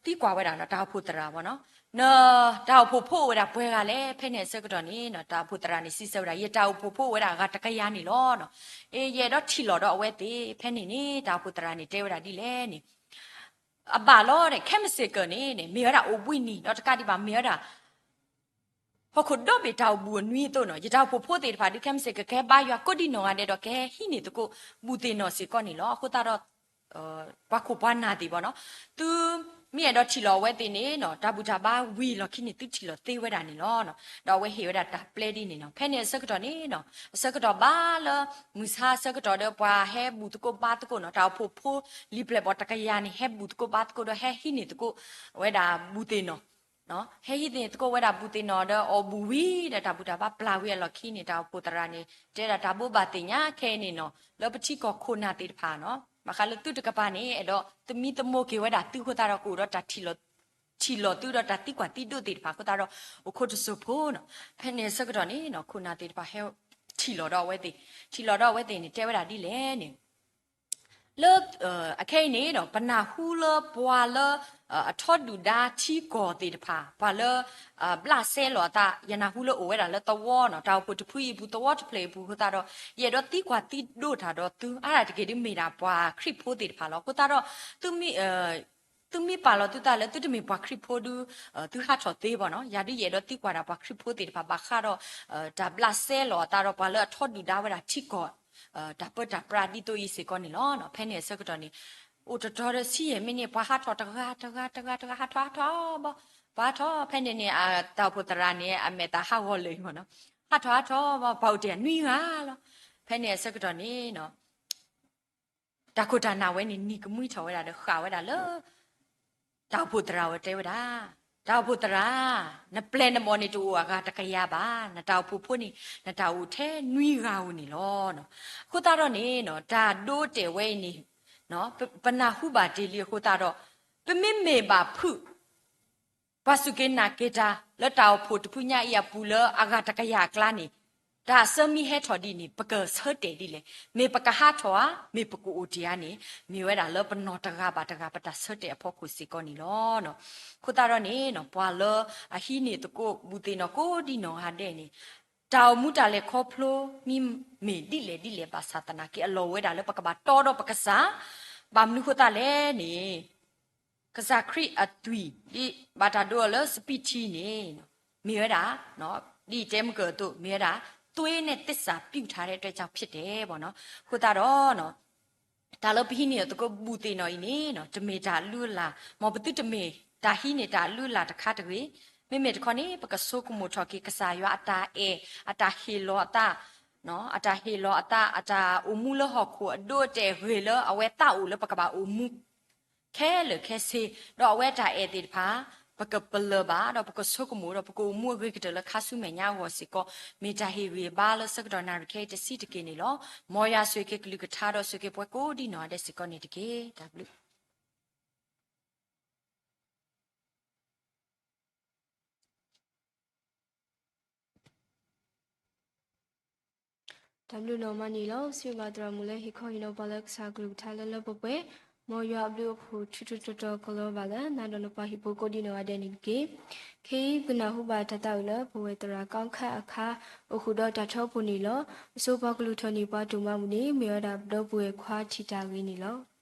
ဒီးသံကွၢ်ဝဲဒၣ်နီၤ တၢ်အိၣ်ဖှိၣ်သရၣ်ဘၣ်နီၤ နတၢ်အိၣ်ဖှိၣ်ဖိအိၣ်ဝဲဒၣ်ပှဲၤဂၤလဲၣ် ဖဲန့ၣ်အဆၢကတီၢ်န့ၣ်နီၤ တၢ်အိၣ်ဖှိၣ်သရၣ်န့ၣ်စံးဆၢဝဲဒၣ် ယတၢ်အိၣ်ဖှိၣ်ဖိအိၣ်ဝဲဒၣ်ဂၤတကယၤန့ၣ်လီၤနီၤ. အ့ ယအဲၣ်ဒိးထံၣ်လီၤဒီးအဝဲသ့ၣ် ဖဲန့ၣ်န့ၣ် တၢ်အိၣ်ဖှိၣ်သရၣ်န့ၣ်တဲဝဲဒၣ်ဒ်လဲၣ်န့ၣ် အဘၣ်လီၤန့ၣ် ခဲမုၢ်ဆ့ၣ်ကီးန့ၣ်န့ၣ် မ့ၢ်ဝဲဒၣ်အိၣ်ဘှံးနံၤ ဒီးတကးဒံးဘၣ် မ့ၢ်ဝဲဒၣ် ဟီၣ်ခိၣ်ဒီဘ့ၣ်တၢ်အိၣ်ဘူၣ်အနွံအသိးနီၤ, ယတၢ်အိၣ်ဖှိၣ်ဖိသ့ၣ်တဖၣ်ဒုးခဲမုၢ်ဆ့ၣ်ကကဲဘါယွၤကိးဒံနီၢ်ဂၤဒဲးဒီး ကဟဲဟံးန့ၢ်သကိး ဘူၣ်သ့ၣ်နီၣ်စ့ၢ်ကီးန့ၣ်လီၤ. အဃိသတးဒီး ပှၤခိၣ်ပှၤနၢ်သ့ၣ်ဘၣ်နီၤ, သုမ့ၢ်အဲၣ်ဒိးထံၣ်လီၤအဝဲသ့ၣ်န့ၣ်နီၤ, တၢ်ဘူၣ်တၢ်ဘါဝံၤလီၢ်ခံန့ၣ် သုထံၣ်လီၤသ့ဝဲဒၣ်န့ၣ်လီၤ. ဒီးအဝဲဟ့ၣ်ဝဲဒၣ်တၢ်ပျဲဒ်န့ၣ်နီၤ. ဖဲန့ၣ်အဆၢကတီၢ်န့ၣ်နီၤ, အဆၢကတီၢ်ဘၣ်လၢ မုၢ်ဆါအဆၢကတီၢ်ဒီး ပှၤဟဲဘူၣ်သကိးဘါသကိးနီၤ, တၢ်အိၣ်ဖှိၣ်ဖိလံၤပျဲၢ်ဘီၣ်တကယၤန့ၣ် ဟဲဘူၣ်သကိးဘါသကိးဒီး ဟဲဟံးန့ၢ်သကိးဝဲဒၣ်ဘူၣ်သ့ၣ်နီၣ် ဟဲဟံးန့ၢ်သကိးဝဲဒၣ်ဘူၣ်သ့ၣ်နီၣ်ဒီး အီၣ်ဘူၣ်ဝံၤဒီး တၢ်ဘူၣ်တၢ်ဘါပျၢ်ဝံၤအလီၢ်ခံန့ၣ် တၢ်အိၣ်ဖှိၣ်သရၣ်န့ၣ် တဲဒၣ်တၢ်ဘိးဘၣ်သ့ၣ်ညါခဲအံၤန့ၣ်နီၤ, လၢပထံကီၢ်ခိၣ်နၢ်သ့ၣ်တဖၣ်နီၤ, ဘၣ်ဃးလၢသုတကပၤန့ၣ် အဲၣ်ဒိးသမံသမိးက့ၤဝဲဒၣ်သုအဃိသတးဒီး ကအိၣ်ဒီးတၢ်ထံၣ်လီၤသုဒီးတၢ်သံကွၢ်သံဒိးသ့ၣ်တဖၣ်အဃိသတးဒီး အိၣ်ခိးတစိၢ်ဖိနီၤ. ဖဲန့ၣ်အဆၢကတီၢ်န့ၣ်နီၤ, ခိၣ်နၢ်သ့ၣ်တဖၣ်ဟဲထံၣ်လီၤဒီးအဝဲသ့ၣ်, ထံၣ်လီၤဒီးအဝဲသ့ၣ်န့ၣ် တဲဝဲဒၣ်ဒ်လဲၣ်န့ၣ် လၢ အခဲအံၤန့ၣ်ဒီး ပနၢ်ဟူလၢပှၤလၢ အထီဒုၣ်ဒါထံကီၢ်သ့ၣ်တဖၣ် ပှၤလၢ ဘျးစဲလီၤအသး ယနၢ်ဟူလၢအိၣ်ဝဲဒၣ်လၢသဝီနီၤ, တၢ်အိၣ်ဖှိၣ်တဖုအံၤအပူၤ သဝီတဖျၢၣ်အံၤအပူၤအဃိသတးဒီး ယအဲၣ်ဒိးသံကွၢ်သံဒိးတၢ်ဒီးသု အါတက့ၢ်ဒ်မ့ၢ်ဒၣ်ပှၤခရံာ်ဖိသ့ၣ်တဖၣ်လီၤ. အဃိသတးဒီး သုမ့ၢ် သုမ့ၢ်ပာ်လီၤသုသးလၢသုတမ့ၢ်ပှၤခရံာ်ဖိဒု သုဟးထီၣ်သ့ဘၣ်နီၤ. ယၤဒုးယအဲၣ်ဒိးသံကွၢ်ဒၣ်ပှၤခရံာ်ဖိသ့ၣ်တဖၣ် ဘၣ်ဃးဒီး တၢ်ဘျးစဲလီၤအသးဒီးပှၤလၢအထီဒုၣ်ဒါဝဲဒၣ်ထံကီၢ် တၢ်ပၢတၢ်ပြးဒ်သိးအံၤစ့ၢ်ကီးန့ၣ်လီၤ. ဖဲန့ၣ်အဆၢကတီၢ်န့ၣ် အိၣ်တတီၤဒီးဆံယဲၢ်မံးနံး ပှၤဟးထီၣ်တဂၤတဂၤတဂၤတဂၤ ဟးထီၣ်ဟးထီၣ်ဘၣ် ပှၤဟးထီၣ် ဖဲန့ၣ်န့ၣ် တၢ်အိၣ်ဖှိၣ်သရၣ်န့ၣ် အမဲာ်သၣ်ဟးဂီၤလၢာ်အံၤဘၣ်နီၤ, ဟးထီၣ်ဟးထီၣ်ဘၣ် ပှၤအိၣ်တ့ၢ်နွံဂၤလီၤ. ဖဲန့ၣ်အဆၢကတီၢ်န့ၣ် တၢ်ခိၣ်တၢ်နၢ်ဝဲန့ၣ် နံၤကမှံထီၣ်ဝဲဒၣ်ဒီးဃၣ်ဝဲဒၣ်လၢ တၢ်အိၣ်ဖှိၣ်သရၣ်ဝဲတဲဝဲဒၣ်, တၢ်အိၣ်ဖှိၣ်သရၣ်, နပျဲၢ်နဘီၣ်န့ၣ်တအိၣ်အဂၤတကယၤဘၣ်, နတၢ်အိၣ်ဖှိၣ်ဖိန့ၣ် နတၢ်အိၣ်ထဲနွံဂၤဧိၤန့ၣ်လီၤ. အဃိသတးဒီးန့ၣ် တၢ်ဒိတဲာ်ဝဲအံၤန့ၣ် ပနၢ်ဟူဘၣ်တ့ၢ်လံအဃိသတးဒီး ပမ့မ့ၢ်ဘၣ်ဖုး ပှၤစူၢ်က့ၤနာ်က့ၤတၢ်လၢတၢ်အိၣ်ဖှိၣ်တဖုညါအံၤအပူၤလၢအဂၤတကယၤအကျါန့ၣ် တၢ်ဆၢမံဟဲထီၣ်ဒ်န့ၣ် ပကဆၢတဲာ်ဒ်လဲၣ်. မ့ၢ်ပကဟးထီၣ်ဧါ, မ့ၢ်ပကအိၣ်တ့ၢ်ဧါန့ၣ် မ့ၢ်ဝဲဒၣ်လၢပနီၢ်တဂၤဘၣ်တဂၤ ပတၢ်ဆၢတဲာ်အဖီခိၣ်စ့ၢ်ကီးန့ၣ်လီၤ. အဃိသတးဒီးန့ၣ် ပှၤလၢအဟံးန့ၢ်သကိး ဘူၣ်သ့ၣ်နီၣ်ကိးဒံနီၢ်ဂၤဒဲးန့ၣ် တၢ်အိၣ်မူတၢ်လဲၤခီဖျိ မ့မ့ၢ်ဒ်လဲၣ်ဒ်လဲၣ်ဘၣ်ဆၣ်သနာ်က့ အလီၢ်ဝဲဒၣ်လၢပကဘၣ်တီဒီးပကစၢ်, ဘၣ်မနုၤဃိသတးလဲၣ်န့ၣ် ကစၢ်ခရံာ်အသွံၣ် ဒ်ဘၣ်တၢ်ဒိအီၤလၢစပံးထံန့ၣ် မ့ၢ်ဝဲဒၣ် ဒ်ယတဲမုၢ်ကၢၢ်အသိး မ့ၢ်ဝဲဒၣ် သွေးနဲ့သစ္စာပြုထားတဲ့အတွက်ကြောင့်ဖြစ်တယ်ပေါ့နော်. အဃိသတးဒီး တၢ်လၢပဟံးန့ၢ်အီၤသကိးဘူၣ်သ့ၣ်နီၣ်အံၤန့ၣ် တမ့ၢ်တၢ်အလုၢ်အလၢ်, မ်ပသုတမ့ၢ်တၢ်ဟံးန့ၢ်တၢ်အလုၢ်အလၢ်တခါတဂ့ၤ. မ့မ့ၢ်တခီန့ၣ် ပကဆိကမိၣ်ထီၣ်က့ၤကစၢ်ယွၤအတၢ်အဲၣ်, အတၢ်ဟ့ၣ်လီၤအသး, အတၢ်ဟ့ၣ်လီၤအသး, အတၢ်အိၣ်မူလၢဟီၣ်ခိၣ်အဒိအတဲာ်ဂ့ၤလၢအဝဲသးအိၣ်လၢပကဘၣ်အိၣ်မူ ခဲလၢာ်ခဲဆ့, ဒီးအဝဲတၢ်အဲၣ်သ့ၣ်တဖၣ် ပကပလၢၢ်ဘၣ်, ဒီးပကဆိကမိၣ်, ဒီးပကအိၣ်မူအဂ့ၤကတၢၢ်လၢခါဆူမဲာ်ညါအဂီၢ်စ့ၢ်ကီး, မ့ၢ်တၢ်ဟ့ၣ်ဂံၢ်ဘါလၢဆၢကတီၢ်နၣ်ရံၣ်ခဲအံၤတဆံးတက့ၢ်န့ၣ်လီၤ. မ်ယွၤဆိၣ်ဂ့ၤက့ၤကလုၢ်ကထါဒီးဆိၣ်ဂ့ၤက့ၤပှၤကိးဒံနီၢ်ဂၤဒဲးစ့ၢ်ကီးန့ၣ်တက့ၢ်. တၢ်ဘျုး တၢ်ဘျုးနီၢ်မးန့ၣ်လီၤ. စံးဘျုးဘၣ်သရၣ်မုၣ်လၢဟ့ၣ်ခီဟ့ၣ်နီၤပှၤလၢကစၢ်ကလုၢ်ကထါလၢလၢပှဲၤပှဲၤ, မ်ယွၤအဘျုးအဖှိၣ်ထူထူတီတီကလီၤဘၣ်လၢနၤဒီးနပှၤဟံၣ်ဖိကိးဒံနီၢ်ဂၤဒဲးန့ၣ်တက့ၢ်. ခဲအံၤပကနၢ်ဟူဘၣ်တၢ်သးဝံၣ်လၢ ပဝဲသရၣ်ကီၢ်ခါအခါ အိၣ်ဃုာ်ဒီးတၢ်ထီဘိန့ၣ်လီၤ. အစိပှၤကလုၢ်ထီၣ်န့ၢ်ပှၤဒိၣ်မးမူန့ၣ် မ့ၢ်ဝဲဒၣ်ပဒီပုၢ်ဝဲၢ်ခွါထံၣ်တၢ်ဂ့ၤန့ၣ်လီၤ.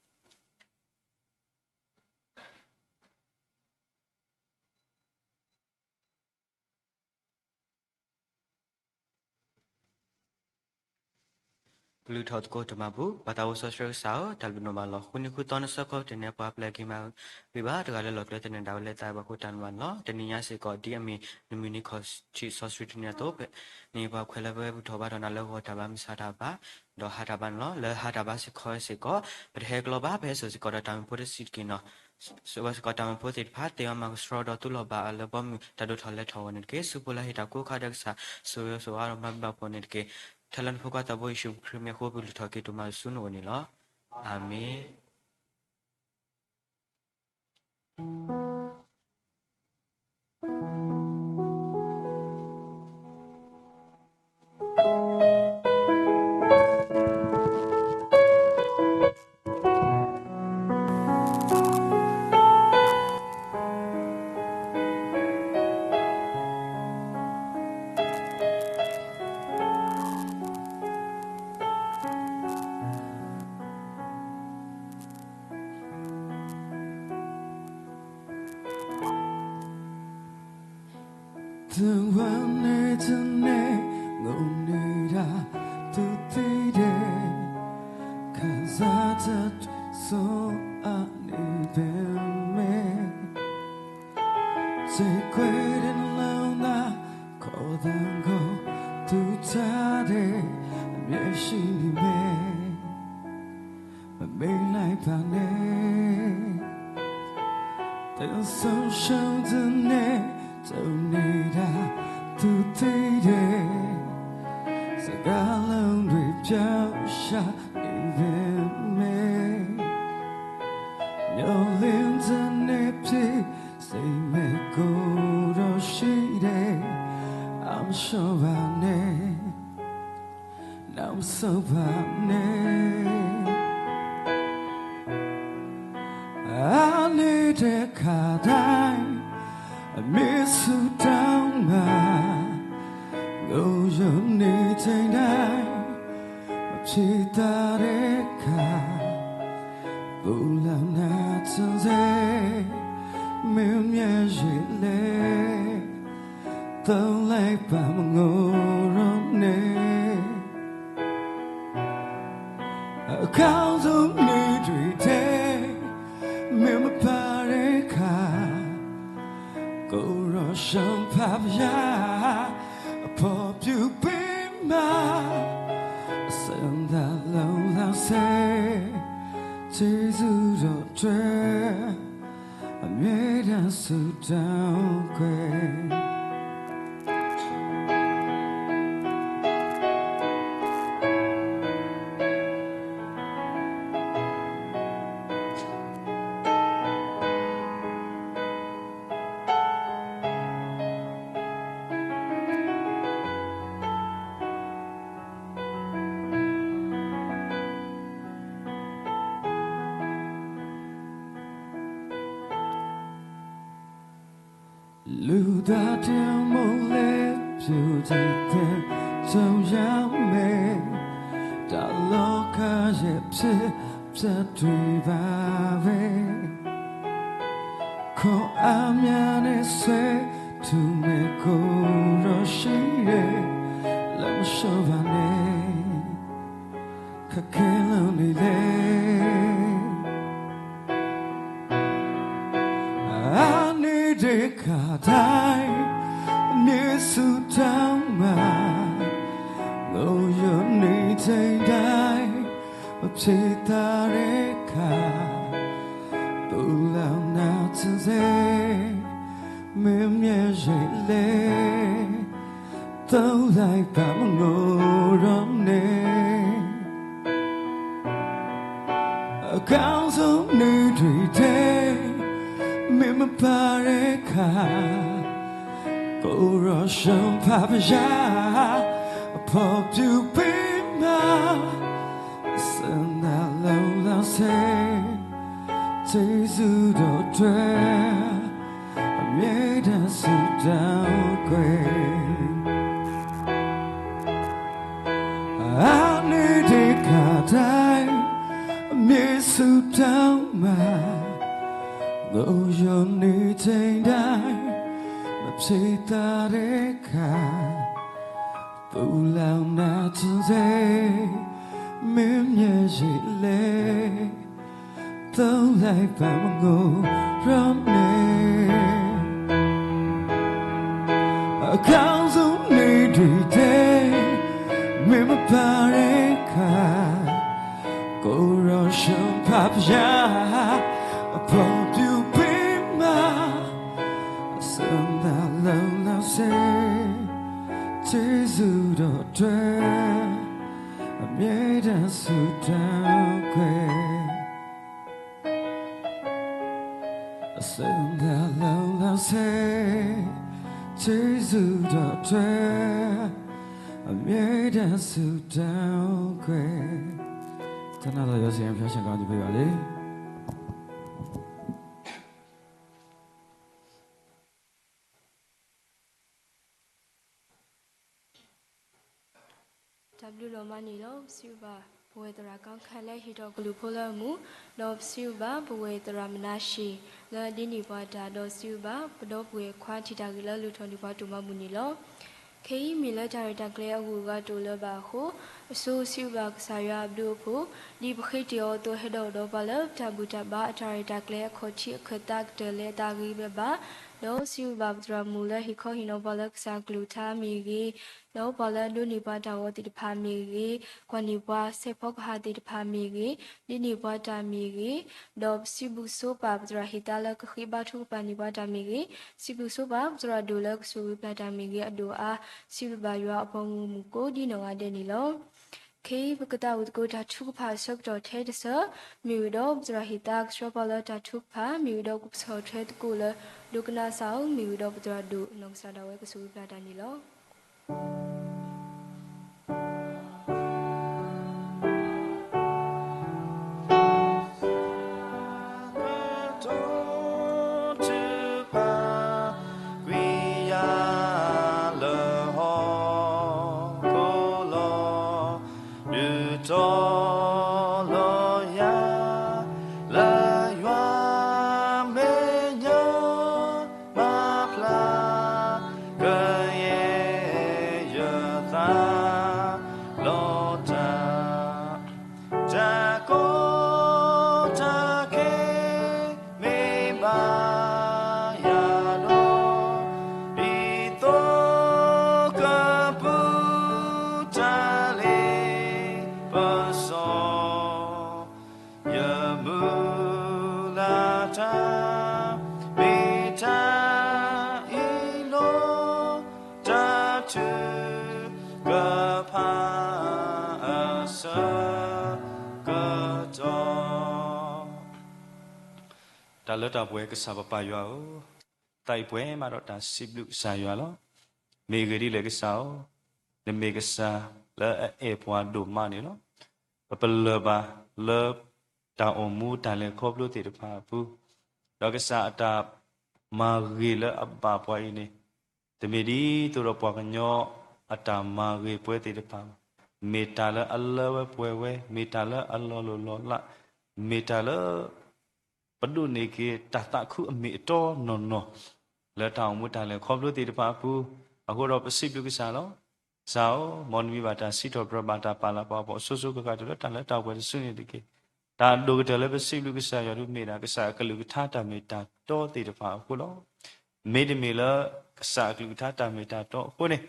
ကလုၢ်ထီၣ်သကိးတၢ်မၤဘူၣ်, ပၢ်သးအိၣ်စီဆှံကစၢ်ဧၢ, တၢ်ဘျုးဒိၣ်မးလီၤ. ဃုနံၤဃုသီနဆၢခီတနံၤ ပှၤပျဲက့ၤမၤဂ့ၤဘၣ် တဂၤလၢလီၢ်ကျဲသနၢၣ်ဒၣ်ဝဲလၢသးဘၣ်ဃိတၢ်နမၤန့ၣ်လီၤ. တနံၤညါစ့ၢ်ကီး ဒ်အမ့ၢ်နမုၢ်နံၤခီၣ်ထံးစီဆှံတနံၤအသိး ဖဲန့ၣ်ပှၤခွဲးလၢပဝဲပူၤထီၣ်ဘါထီၣ်နၤလၢဂီၤတၢ်ဘါမုၢ်ဆါတၢ်ဘါ ဒီးဟါတၢ်ဘါန့ၣ်လီၤ. လၢဟါတၢ်ဘါစ့ၢ်ကီးစ့ၢ်ကီး ပတဟဲကလီဘၣ် ပဟဲစိာ်စ့ၢ်ကီးဒီးတၢ်မၢဖိတဆံးတက့ၢ်နီၤ. စိာ်ဝဲစ့ၢ်ကီးတၢ်မၢဖိသ့ၣ်တဖၣ် သ့ဝဲမၤကဆှီဒီးသူၣ်လီၤဘၣ်အီၤလၢဘီမုၢ်တၢ်ဒိၣ်ထီၣ်လဲၤထီၣ်အဂီၢ်န့ၣ်တက့ၢ်. ဆူဖိလၢဟ့ၣ်တၢ်ကိးခါဒီးကစၢ် စိာ်ဝဲစိာ်ဝါဒီးမၤဘျါဖှိၣ်န့ၣ်တက့ၢ်. ထဲလၢနဖိခွါသးဘိယ့ၣ်ၡူးခရံာ်မံၤအဃိ ပကလုၢ်ထီၣ်က့ၤဒိၣ်မးဆူနအိၣ်န့ၣ်လီၤ. အၤမ့ၣ်. တဝဲန့ၣ်တန့ၢ် ငိၣ်န့ၢ်ဒၣ်သုသံဒဲး, ခံစားတတ်စွမ်းအနံၣ်ပင်မ့ၢ် စ့ကွဲးဒၣ်နလၢနသး, ခီသဂီၤသုတၢ်ဒဲး, အမျဲၢ်ဆံးန့ၣ်မ့ၢ် မ့ၢ်လၢပှၤန့ၣ် တစိၤစိၤတန့ၢ် တန့ၢ်ဒၣ်သုသံဒဲး, စကားလုံးတွေပြောရနေပေမဲ့ မျှော်လင့်တနေ့ဖြစ်စေ စိတ်မကိုတော့ရှိတယ် I'm sure ပါနဲ့ နောက်မဆုတ်ပါနဲ့ အနံၤတခါတိုင်း အမြဲဆုတောင်းမှာ ငိုယုံနေချိန်တိုင်း မဖြေသာတဲ့အခါ ပူလောင်နာကျင်စေ မင်းမျက်ရည်လဲ သုံးလိုက်ပါမငိုတော့နဲ့ အကောင်းဆုံးနေ့တွေထဲ မင်းမပါတဲ့အခါ ကိုယ်တော်ရှင်ဖပါဘုရား အဖော်ပြုပေးမှာ အစင်သာလုံလောက်စေ ကျေးဇူးတော်အတွက် အမြဲတမ်းဆုတောင်းခွင့် လူသားတယောက်မို့လဲ ပြုတ်ကျသင့်ဆုံးရမယ် တလောကရဲ့ဖြစ်ပျက်တွေပါပဲ ခွန်အားများနဲ့ဆွဲထုမဲ့ကိုယ်တော်ရှိတယ် လက်မလျှော့ပါနဲ့ ခက်ခဲလို့နေလဲ အနံၤတခါတိုင်း အမြဲဆုတောင်းမှာ ငိုယုံနေချိန်တိုင်း မဖြေသာတဲ့အခါ ပူလောင်နာကျင်စေ မင်းမျက်ရည်လဲ သုံးလိုက်ပါမငိုတော့နဲ့ အကောင်းဆုံးနေ့တွေထဲ မင်းမပါတဲ့အခါ ကိုယ်တော်ရှင်ဖပါဘုရား အဖော်ပြုပေးမှာ အစင်သာလုံလောက်စေ ကျေးဇူးတော်အတွက် အမြဲတမ်းဆုတောင်းခွင့် အနံၤတခါတိုင်း အမြဲဆုတောင်းမှာ ငိုယုံနေချိန်တိုင်း မဖြေသာတဲ့အခါ ပူလောင်နာကျင်စေ မင်းမျက်ရည်လဲ သုံးလိုက်ပါမငိုတော့နဲ့ အကောင်းဆုံးနေ့တွေထဲ မင်းမပါတဲ့အခါ ကိုယ်တော်ရှင်ဖပါဘုရား အဖော်ပြုပေးမှာ အစင်သာလုံလောက်စေ ကျေးဇူးတော်အတွက် အမြဲတမ်းဆုတောင်းခွင့် အစင်သာလုံလောက်စေ ကျေးဇူးတော်အတွက် အမြဲတမ်းဆုတောင်းခွင့် တနံၤလီၤ ယွၤစီရင်ဖျါရှင်ကောင်းကြီးပေးပါလေ တၢ်ဘျုးလီၤမးန့ၣ်လီၤ. ပစံးဘျုးဘၣ်ပဝဲသရၣ်ကီခါလၢဟ့ၣ်ထီၣ်ကလုၢ်ဖိလၢအမုာ်, ဒီးပစံးဘျုးဘၣ်ပဝဲသရၣ်မနၤၡ့ၣ် လၢအဒိးန့ၢ်ပှၤတၢ်ဒီးစံးဘၣ် ပဒီပုၢ်ဝဲၢ်ခွါထံၣ်တၢ်ဂ့ၤလၢလူၤထီၣ်န့ၢ်ပှၤတိၢ်မၤဘူၣ်န့ၣ်လီၤ. ခဲအံၤမ့ၢ်လၢတၢ်ရဲၣ်တၢ်ကျဲၤအဂုၤအဂၤတအိၣ်လၢၤဘၣ်အဃိ, အဆိစံးဘၣ်ကစၢ်ယွၤအဘျုးအဖှိၣ်, ဒ်ပဃ့တ့ၢ်အီၤအသိး ဟဲဒီးအိၣ်ဒီးပှၤလၢပတၢ်ဘူၣ်တၢ်ဘါအတၢ်ရဲၣ်တၢ်ကျဲၤအခီၣ်ထံးအခၢၣ်သးကတၢၢ်လၢအသးဂ့ၤဘၣ်ဘၣ်, ဒီးစံးဘၣ်ပသရၣ်မုၣ်လၢဟ့ၣ်ခီဟ့ၣ်နီၤပှၤလၢကစၢ်အကလုၢ်ကထါမ့ၢ်ဂ့ၤ, ဒီးပှၤလၢအဒိးန့ၢ်ပှၤတၢ်ဂီၤသ့ၣ်တဖၣ်မ့ၢ်ဂ့ၤ, ကွၢ်န့ၢ်ပှၤဆဲးဖီကဟၣ်သ့ၣ်တဖၣ်မ့ၢ်ဂ့ၤ, ဒိးန့ၢ်ပှၤတၢ်မ့ၢ်ဂ့ၤ, ဒီးပစံးဘျုးကစၢ်ယွၤပသရၣ်ဟ့ၣ်သါလၢကဃ့ဘါထုကဖၣ်န့ၢ်ပှၤတၢ်မ့ၢ်ဂ့ၤ, စံးဘျုးကစၢ်ယွၤပသရၣ်ဒိၣ်လၢကဆိၣ်ဂ့ၤပှၤတၢ်မ့ၢ်ဂ့ၤအဒိၣ်အါ, စံးဘျုးဘၣ်ယွၤအပှၤဂီၢ်မုၢ်ကိးဒ်နီၢ်ဂၤဒဲးန့ၣ်လီၤ. ခဲအံၤပကသးအိၣ်သကိးတၢ်ထုကဖၣ်အဆၢကတီၢ်ထဲတစၢၤ, မ့ၢ်ဝံၤဒီးပသရၣ်ဟ့ၣ်သါကဆှီပှၤလၢတၢ်ထုကဖၣ်, မ့ၢ်ဝံၤဒီးကပဆီၣ်ထွဲသကိးလၢ ဒိကနၣ်စၢ်ဧၢ, မ့ၢ်ဝံၤဒီးပသရၣ်ဒိၣ်နီၢ်ကစၢ်ဒၣ်ဝဲကဆိၣ်ဂ့ၤပှၤတၢ်န့ၣ်လီၤ. တၢ်ကတိၤထုကဖၣ် ကွံာ်ယၤလၢဟီၣ်ခိၣ်လီၤ, ဒုးတီၤလီၤယၤ လၢယွၤမဲာ်ညါ မၤဖျါ ကယဲၢ်ယသး လီၤတၢ် တၢ်ကီတၢ်ခဲ မ့ၢ်ဘၣ်ယၤဒီး ဒ်သိးကပူၤ တၢ်လ့ပစီ ယမုၢ်လၢ်တၢ် မ့ၢ်တၢ်အံၤလီၤ, တၢ်ထုကဖၣ်အဆၢကတီၢ် တၢ်လၢတၢ်ပှဲၤကစၢ်ပပၢ်ယွၤဧၢ, သးအံၤပှဲၤမးဒီးတၢ်စံးဘျုးကစၢ်ယွၤလီၤ. မ့ၢ်ဂ့ၤဒ်လဲၣ်ကစၢ်ဧၢ, နမ့ၢ်ကစၢ်လၢအအဲၣ်ပှၤဒိၣ်မးန့ၣ်လီၤ. ပပလၢၢ်ဘၣ်လၢ တၢ်အိၣ်မူတၢ်လဲၤခီဖျိသ့ၣ်တဖၣ်အပူၤ, ဒီးကစၢ်အတၢ်မၤဂ့ၤလၢအဘၣ်ပှၤအံၤန့ၣ်, တမ့ၢ်ဒ်သိးဒီးပှၤကညီအတၢ်မၤဂ့ၤပှဲၤသ့ၣ်တဖၣ်ဘၣ်. မ့ၢ်တၢ်လၢအလၢဝဲပှဲၤဝဲ, မ့ၢ်တၢ်လၢအလီၤလိၢ်လီၤလး, မ့ၢ်တၢ်လၢ ပဒိးန့ၢ်က့ၤတၢ်သးခုအမ့ၢ်အတီနီၢ်နီၢ် လၢတၢ်အိၣ်မူတၢ်လဲၤခီဖျိသ့ၣ်တဖၣ်အပူၤ, အဃိဒီးပစံးဘျုးကစၢ်လီၤ. ကစၢ်ဧၢ, မ်နမံၤဘၣ်တၢ်စံးထီၣ်ပတြၢၤဘၣ်တၢ်ပာ်လၤပှၤ ပှၤစိၤစိၤဃၣ်ဃၣ်တုၤလၢတၢ်လၢတၢ်ပှဲၤတစုန့ၣ်တက့ၢ်. တၢ်ဒိၣ်ကတၢၢ်လၢပစံးဘျုးကစၢ်ယွၤဒုးမ့ၢ်ဒၣ် ကစၢ်အကလုၢ်ကထါတၢ်မ့ၢ်တၢ်တီသ့ၣ်တဖၣ်အဃိလီၤ. မ့တမ့ၢ်လၢ ကစၢ်အကလုၢ်ကထါတၢ်မ့ၢ်တၢ်တီအဃိန့ၣ်,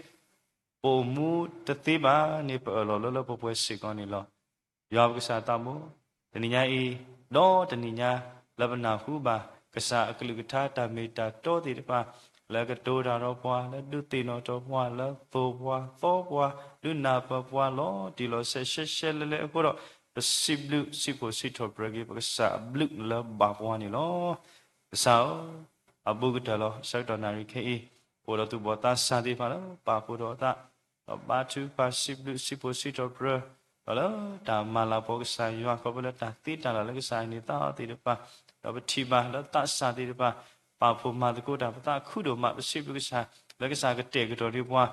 ပအိၣ်မူတသ့ဘၣ်န့ၣ် ပအၢၣ်လီၤလၢလၢပှဲၤပှဲၤစ့ၢ်ကီးန့ၣ်လီၤ. ယွၤပကစၢ်သးဘိ, တနံၤညါအံၤ, ဒီးတနံၤညါ လၢပနၢ်ဟူဘၣ် ကစၢ်အကလုၢ်ကထါတၢ်မ့ၢ်တၢ်တီသ့ၣ်တဖၣ်, လၢကတိၤတၢ်ဒီးပှၤ, လၢဒုးသ့ၣ်နီၣ်ထီၣ်ပှၤ, လၢသိၣ်ပှၤ, သီပှၤ, ဒုးနၢ်ပၢၢ်ပှၤလီၤတံၢ်လီၤဆဲး ရှဲရှဲလဲလဲအဃိဒီး, ပစံးဘျုးစံးဖှိၣ်စံးထီၣ်ပတြၢၤက့ၤ ပကစၢ်အဘျုးလၢဘၣ်ပှၤန့ၣ်လီၤ. ကစၢ်ဧၢ, အဘူးကတၢၢ်လီၤ. ဆၢကတီၢ်နၣ်ရံၣ်ခဲအံၤ, ပအိၣ်ဒီးသူၣ်ဘီၣ်သးစၢ်သ့ၣ်တဖၣ်လၢပာ်ဖှိၣ်ထီၣ်အသး, ဒီးဘါထုကဖၣ်စံးဘျုးစံးဖှိၣ်စံးထီၣ်ပတြၢၤ, ဒီးလၢတၢ်မၤလၤကပီၤကစၢ်ယွၤ ခီဖျိလၢတၢ်သ့တၢ်လၢ်လၢကစၢ်အဟံၣ်သးအီသ့ၣ်တဖၣ်, ဒီးပထံၣ်ဘၣ်လၢသးစၢ်သ့ၣ်တဖၣ် ပာ်ဖှိၣ်မၤသကိးတၢ် ပသးခုဒိၣ်မး ပစံးဘျုးကစၢ်, လၢကစၢ်ကတဲာ်ကတီၤဒံးပှၤ,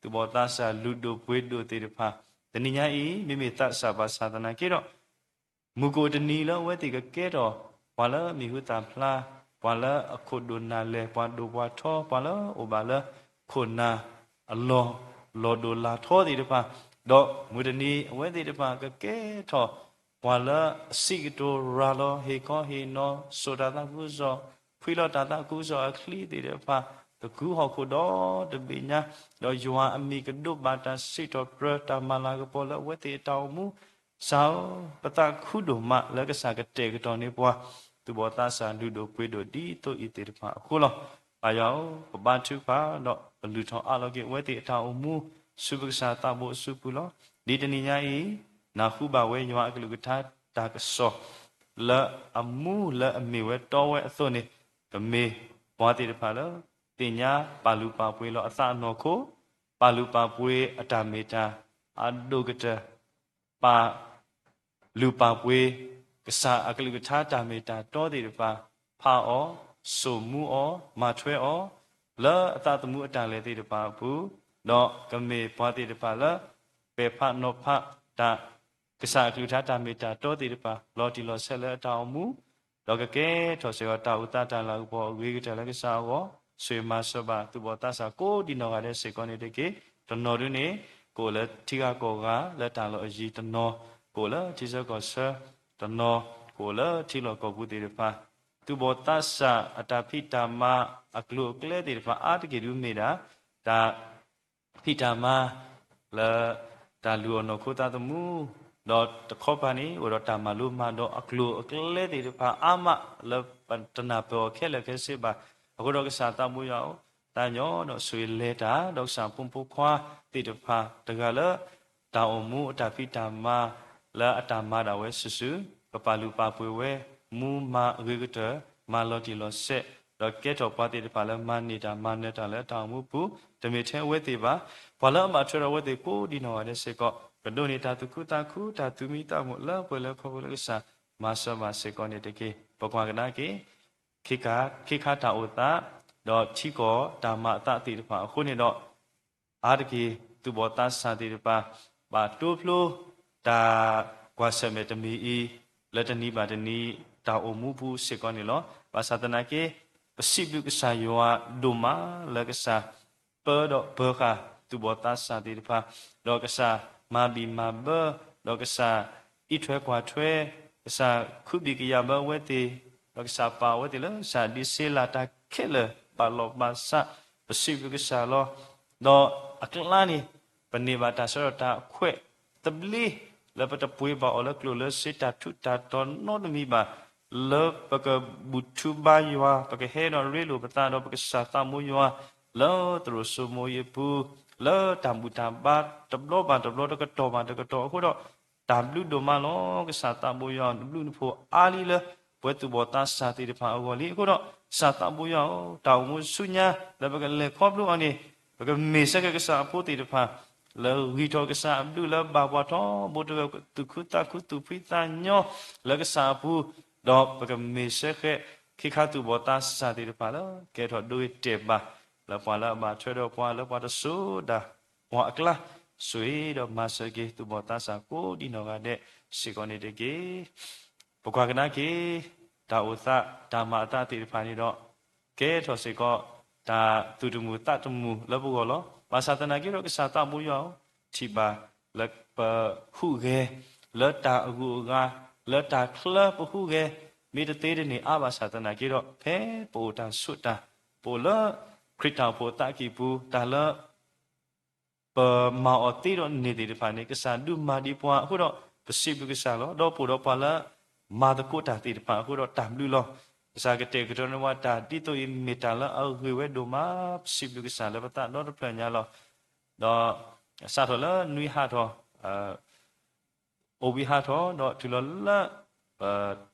သူၣ်ဘီၣ်သးစၢ်လုၢ်ဒိၣ်ပှ့ၤဒိၣ်သ့ၣ်တဖၣ်, တနံၤညါအံၤ မ့မ့ၢ်သးစၢ်ဘၣ်ဆၣ်သနာ်က့ဒီး မုၢ်ကအိၣ်တနံၤလၢအဝဲသ့ၣ်ကကဲထီၣ် ပှၤလၢအမံၤဟူသၣ်ဖျါ, ပှၤလၢအခိၣ်ဒိၣ်နၢ်လဲၢ်, ပှၤဒိၣ်ပှၤထီ, ပှၤလၢအအိၣ်ဘၣ်လၢခိၣ်နၢ်အလီၢ်, လီၤဒိၣ်လီၤထီသ့ၣ်တဖၣ်, ဒီးမုၢ်တနံၤအဝဲသ့ၣ်တဖၣ်ကကဲထီၣ် ပှၤလၢအစံးကတိၤရၤလီၤ ဟ့ၣ်ခီဟ့ၣ်နီၤ စိာ်တၢ်သးခုကစီၣ်, ဖှံလီၤတၢ်သးခုကစီၣ်အချံသ့ၣ်တဖၣ်, သကုၤဟီၣ်ခိၣ်ဒီတဘ့ၣ်ညါ, ဒီးယွၤအမံၤကဒိးဘၣ်တၢ်စံးထီၣ်ပတြၢၤ တၢ်မၤလၤကပီၤလၢအဝဲသ့ၣ်အတၢ်အိၣ်မူ ကစၢ်ဧၢ, ပသးခုဒိၣ်မးလၢကစၢ်ကတဲာ်ကတီၤန့ၢ်ပှၤ သူၣ်ဘီၣ်သးစၢ်လုၢ်ဒိၣ်ပှ့ၤဒိၣ်ဒ်သိးအံၤသ့ၣ်တဖၣ်အဃိလီၤ. ပၢ်ယွၤဧၢ, ပဘါထုကဖၣ်ဒီးပလုၢ်ထီၣ်အးလီၤက့ၤအဝဲသ့ၣ်အတၢ်အိၣ်မူ ဆူပကစၢ်သးဘိအစုပူၤလီၤ. ဒ်တနံၤညါအံၤ, နၢ်ဟူဘၣ်ဝဲယွၤအကလုၢ်ကထါတၢ်ကစီၣ် လၢအမူလၢအမ့ၢ်ဝဲတီဝဲအသိးန့ၣ်, ပမ့ၢ်ပှၤသ့ၣ်တဖၣ်လၢ သ့ၣ်ညါပာ်လုၢ်ပာ်ပှ့ၤလီၤအသးအနီၢ်ခိ, ပာ်လုၢ်ပာ်ပှ့ၤအတၢ်မ့ၢ်တၢ်အဒိၣ်ကတၢၢ်, ပာ်လုၢ်ပာ်ပှ့ၤ ကစၢ်အကလုၢ်ကထါတၢ်မ့ၢ်တၢ်တီသ့ၣ်တဖၣ်, ဖးအီၤ, စိာ်မူအီၤ, မၤထွဲအီၤ, လၢအသးသမူအတၢ်လဲၤသ့ၣ်တဖၣ်အပူၤ, ဒီးကမ့ၢ်ပှၤသ့ၣ်တဖၣ်လၢ ပဲာ်ဖးနီၤဖးတၢ် ကစၢ်အကလုၢ်ကထါတၢ်မ့ၢ်တၢ်တီသ့ၣ်တဖၣ် လီၤတံၢ်လီၤဆဲးလၢအတၢ်အိၣ်မူ ဒီးကကဲထီၣ်စ့ၢ်ကီးတၢ်အိၣ်သးတၢ်လၤကပီၤအဂ့ၤကတၢၢ်လၢကစၢ်အဂီၢ်, ဆိၣ်ဂ့ၤမၤစၢၤဘၣ်သူၣ်ဘီၣ်သးစၢ်ကိးဒံနီၢ်ဂၤဒဲးစ့ၢ်ကီးန့ၣ်တက့ၢ်. တနီၤဒုန့ၣ် ကအိၣ်လၢထံဂၤကီၢ်ဂၤလၢတၢ်လီၢ်အယံၤ, တနီၤကအိၣ်လၢထံဆၢကီၢ်ဆၢ, တနီၤကအိၣ်လၢထံလီၢ်ကီၢ်ပူၤသ့ၣ်တဖၣ်, သူၣ်ဘီၣ်သးစၢ်အတၢ်ဖံးတၢ်မၤအကျိၤအကျဲသ့ၣ်တဖၣ် အါတက့ၢ်ဒုမ့ၢ်ဒၣ် တၢ် ဖံးတၢ်မၤ လၢတၢ်လုၢ်အီၣ်နီၢ်ခိသးသမူ, ဒီးတခီပၤန့ၣ် အိၣ်ဒီးတၢ်မၤလိမၤဒိးအကျိၤအကျဲသ့ၣ်တဖၣ်အါမး လၢပတနၢ်ပၢၢ်အီၤခဲလၢာ်ခဲဆ့ဘၣ်. အဃိဒီးကစၢ်သးဘိယွၤဧၢ, သးညီဒီးဆိၣ်ဂ့ၤလဲၤတၢ် ဒီးကစၢ်ဖိမုၣ်ဖိခွါသ့ၣ်တဖၣ်တဂၤလၢ တၢ်အိၣ်မူအတၢ်ဖံးတၢ်မၤ လၢအတၢ်မၤဒၣ်ဝဲစုာ်စုာ်, ကပာ်လုၢ်ပာ်ပှ့ၤဝဲ မူမၤအဂ့ၤကတၢၢ်, မၤလီၤတံၢ်လီၤဆဲး, ဒီးကဲထီၣ်ပှၤသ့ၣ်တဖၣ်လၢမၤန့ၢ်တၢ်မၤနၢၤတၢ်လၢတၢ်အိၣ်မူပူၤ, တမ့ၢ်ထဲအဝဲသ့ၣ်ဘၣ်, ပှၤလၢအဘၣ်ထွဲဒီးအဝဲသ့ၣ်ကိးဒံနီၢ်ဂၤဒဲးစ့ၢ်ကီး, ကဒိးန့ၢ်တၢ်သူၣ်ခုသးခုတၢ်သူၣ်မံသးမုာ်လၢပှဲၤလၢခီဖျိလၢကစၢ်မၤစၢၤဘၣ်စ့ၢ်ကီးန့ၣ်တက့ၢ်. ပကွၢ်ကဒါက့ၤ ခ့ခါတၢ်အိၣ်သး, ဒီးထံကီၢ်တၢ်မၤအသးသ့ၣ်တဖၣ်အဃိန့ၣ်ဒီး အါတက့ၢ်သူၣ်ဘီၣ်သးစၢ်သ့ၣ်တဖၣ် ဘၣ်တိဖျိ တၢ်ကွၢ်ဆၢၣ်မဲာ်တမံၤအံၤ လၢတနံၤဘၣ်တနံၤ တၢ်အိၣ်မူပူၤစ့ၢ်ကီးန့ၣ်လီၤ. ဘၣ်ဆၣ်သနာ်က့ ပစံးဘျုးကစၢ်ယွၤဒိၣ်မးလၢကစၢ် ပၢဒီးပၢဃာ်သူၣ်ဘီၣ်သးစၢ်သ့ၣ်တဖၣ်, ဒီးကစၢ်မၤဘံၣ်မၤဘၢ, ဒီးကစၢ်အံးထွဲကွၢ်ထွဲ, ကစၢ်ခုဘံၣ်ကယာ်ဘၢအဝဲသ့ၣ်, ဒီးကစၢ်ပာ်အဝဲသ့ၣ်လၢကစၢ်ဒံးစ့လၢ်တၢ်ခဲလၢာ်ဘၣ်လီၤဘၣ်စး, ပစံးဘျုးကစၢ်လီၤ. ဒီးအကျါန့ၣ် ပန့ၢ်ဘၣ်တၢ်ဆၢထၢၣ်တၢ်ခွဲးသဘျ့ လၢပတပှ့ၤဘၣ်အီၤလၢကျိၣ်လၢစ့တၢ်ထူးတၢ်တီၤနီတမံၤဘၣ်, လၢပကဘူၣ်ထူဘါယွၤ ပကဟဲဒီးရ့လိာ်ပသးဒီးပကစၢ်သးဘိယွၤ လၢသရိာ်စိမိၤအံၤအပူၤ, လၢတၢ်ဘူၣ်တၢ်ဘါတဘျီဘၣ်တဘျီ တကတီၢ်ဘၣ်တကတီၢ်အဃိဒီး တၢ်ဘျုးဒိၣ်မးလီၤ. ကစၢ်သးဘိယွၤ နဘျုးနဖှိၣ်အါလံလၢ ပဝဲသူၣ်ဘီၣ်သးစၢ်သ့ၣ်တဖၣ်အဂီၢ်လံ. အဃိဒီး ကစၢ်သးဘိယွၤဧၢ, တၢ်အိၣ်မူဆူညါ လၢပကလဲၤခီဖျိအီၤန့ၣ် ပကမ့ၢ်ဆၢက့ၤကစၢ်အဖိသ့ၣ်တဖၣ် လၢဂံၢ်ထီၣ်ကစၢ်အဘျုးလၢဘၣ်ပှၤထီဘိတဝဲ သူၣ်ခုသးခုသူၣ်ဖှံသးညီလၢကစၢ်အပူၤ, ဒီးပကမ့ၢ်ဆၢဃဲး ခ့ခါသူၣ်ဘီၣ်သးစၢ်သ့ၣ်တဖၣ်လၢ ကဲထီၣ်ဒိဂ့ၤတဲာ်ဘၣ် လၢပှၤလၢအဘၣ်ထွဲဒီးပှၤလၢပှၤတစိၤဒၣ်ပှၤအကျါ, ဆိၣ်ဂ့ၤဒီးမၤစၢၤက့ၤသူၣ်ဘီၣ်သးစၢ်ကိးဒံနီၢ်ဂၤဒဲးစ့ၢ်ကီးန့ၣ်တက့ၢ်. ပကွၢ်ကဒါက့ၤ တၢ်အိၣ်သးတၢ်မၤအသးသ့ၣ်တဖၣ်န့ၣ်ဒီး ကဲထီၣ်စ့ၢ်ကီး တၢ်သူၣ်တမုာ်သးတမုာ်လၢပဂီၢ်လီၤ. ဘၣ်ဆၣ်သနာ်က့ဒီး ကစၢ်သးဘိယွၤဧၢ, ထံၣ်ဘၣ်လၢပဟူးဂဲၤ လၢတၢ်အဂုၤအဂၤ လၢတၢ်ချၢပဟူးဂဲၤ မ့ၢ်တသ့တန့ၢ်အါဘၣ်ဆၣ်သနာ်က့ဒီး ဖဲပအိၣ်တၢ်ဆိးတၢ် ပအိၣ်လၢခရံာ်တၢ်အိၣ်ဖှိၣ်အသးကံၢ်ပူၤ တၢ်လၢ ပမၤအီၤသ့ဒီးန့ၢ်သ့ၣ်တဖၣ်န့ၣ် ကစၢ်ဒုးမၤဒံးပှၤအဃိဒီး ပစံးဘျုးကစၢ်လီၤ. ဒီးပအိၣ်ဒီးပှၤလၢမၤသကိးတၢ်သ့ၣ်တဖၣ်အဃိဒီး တၢ်ဘျုးလီၤ. ကစၢ်ကတဲာ်ကတီၤန့ၢ်ပှၤတၢ်ဒ်သိးအံၤ မ့ၢ်တၢ်လၢအဂ့ၤဝဲဒိၣ်မး, ပစံးဘျုးကစၢ်လၢပသးဒီတဖျၢၣ်ညါလီၤ. ဒီးစးထီၣ်လၢနွံဟးထီၣ် အိၣ်ဝံၤဟးထီၣ်ဒီးတုၤလီၤလၢ ပ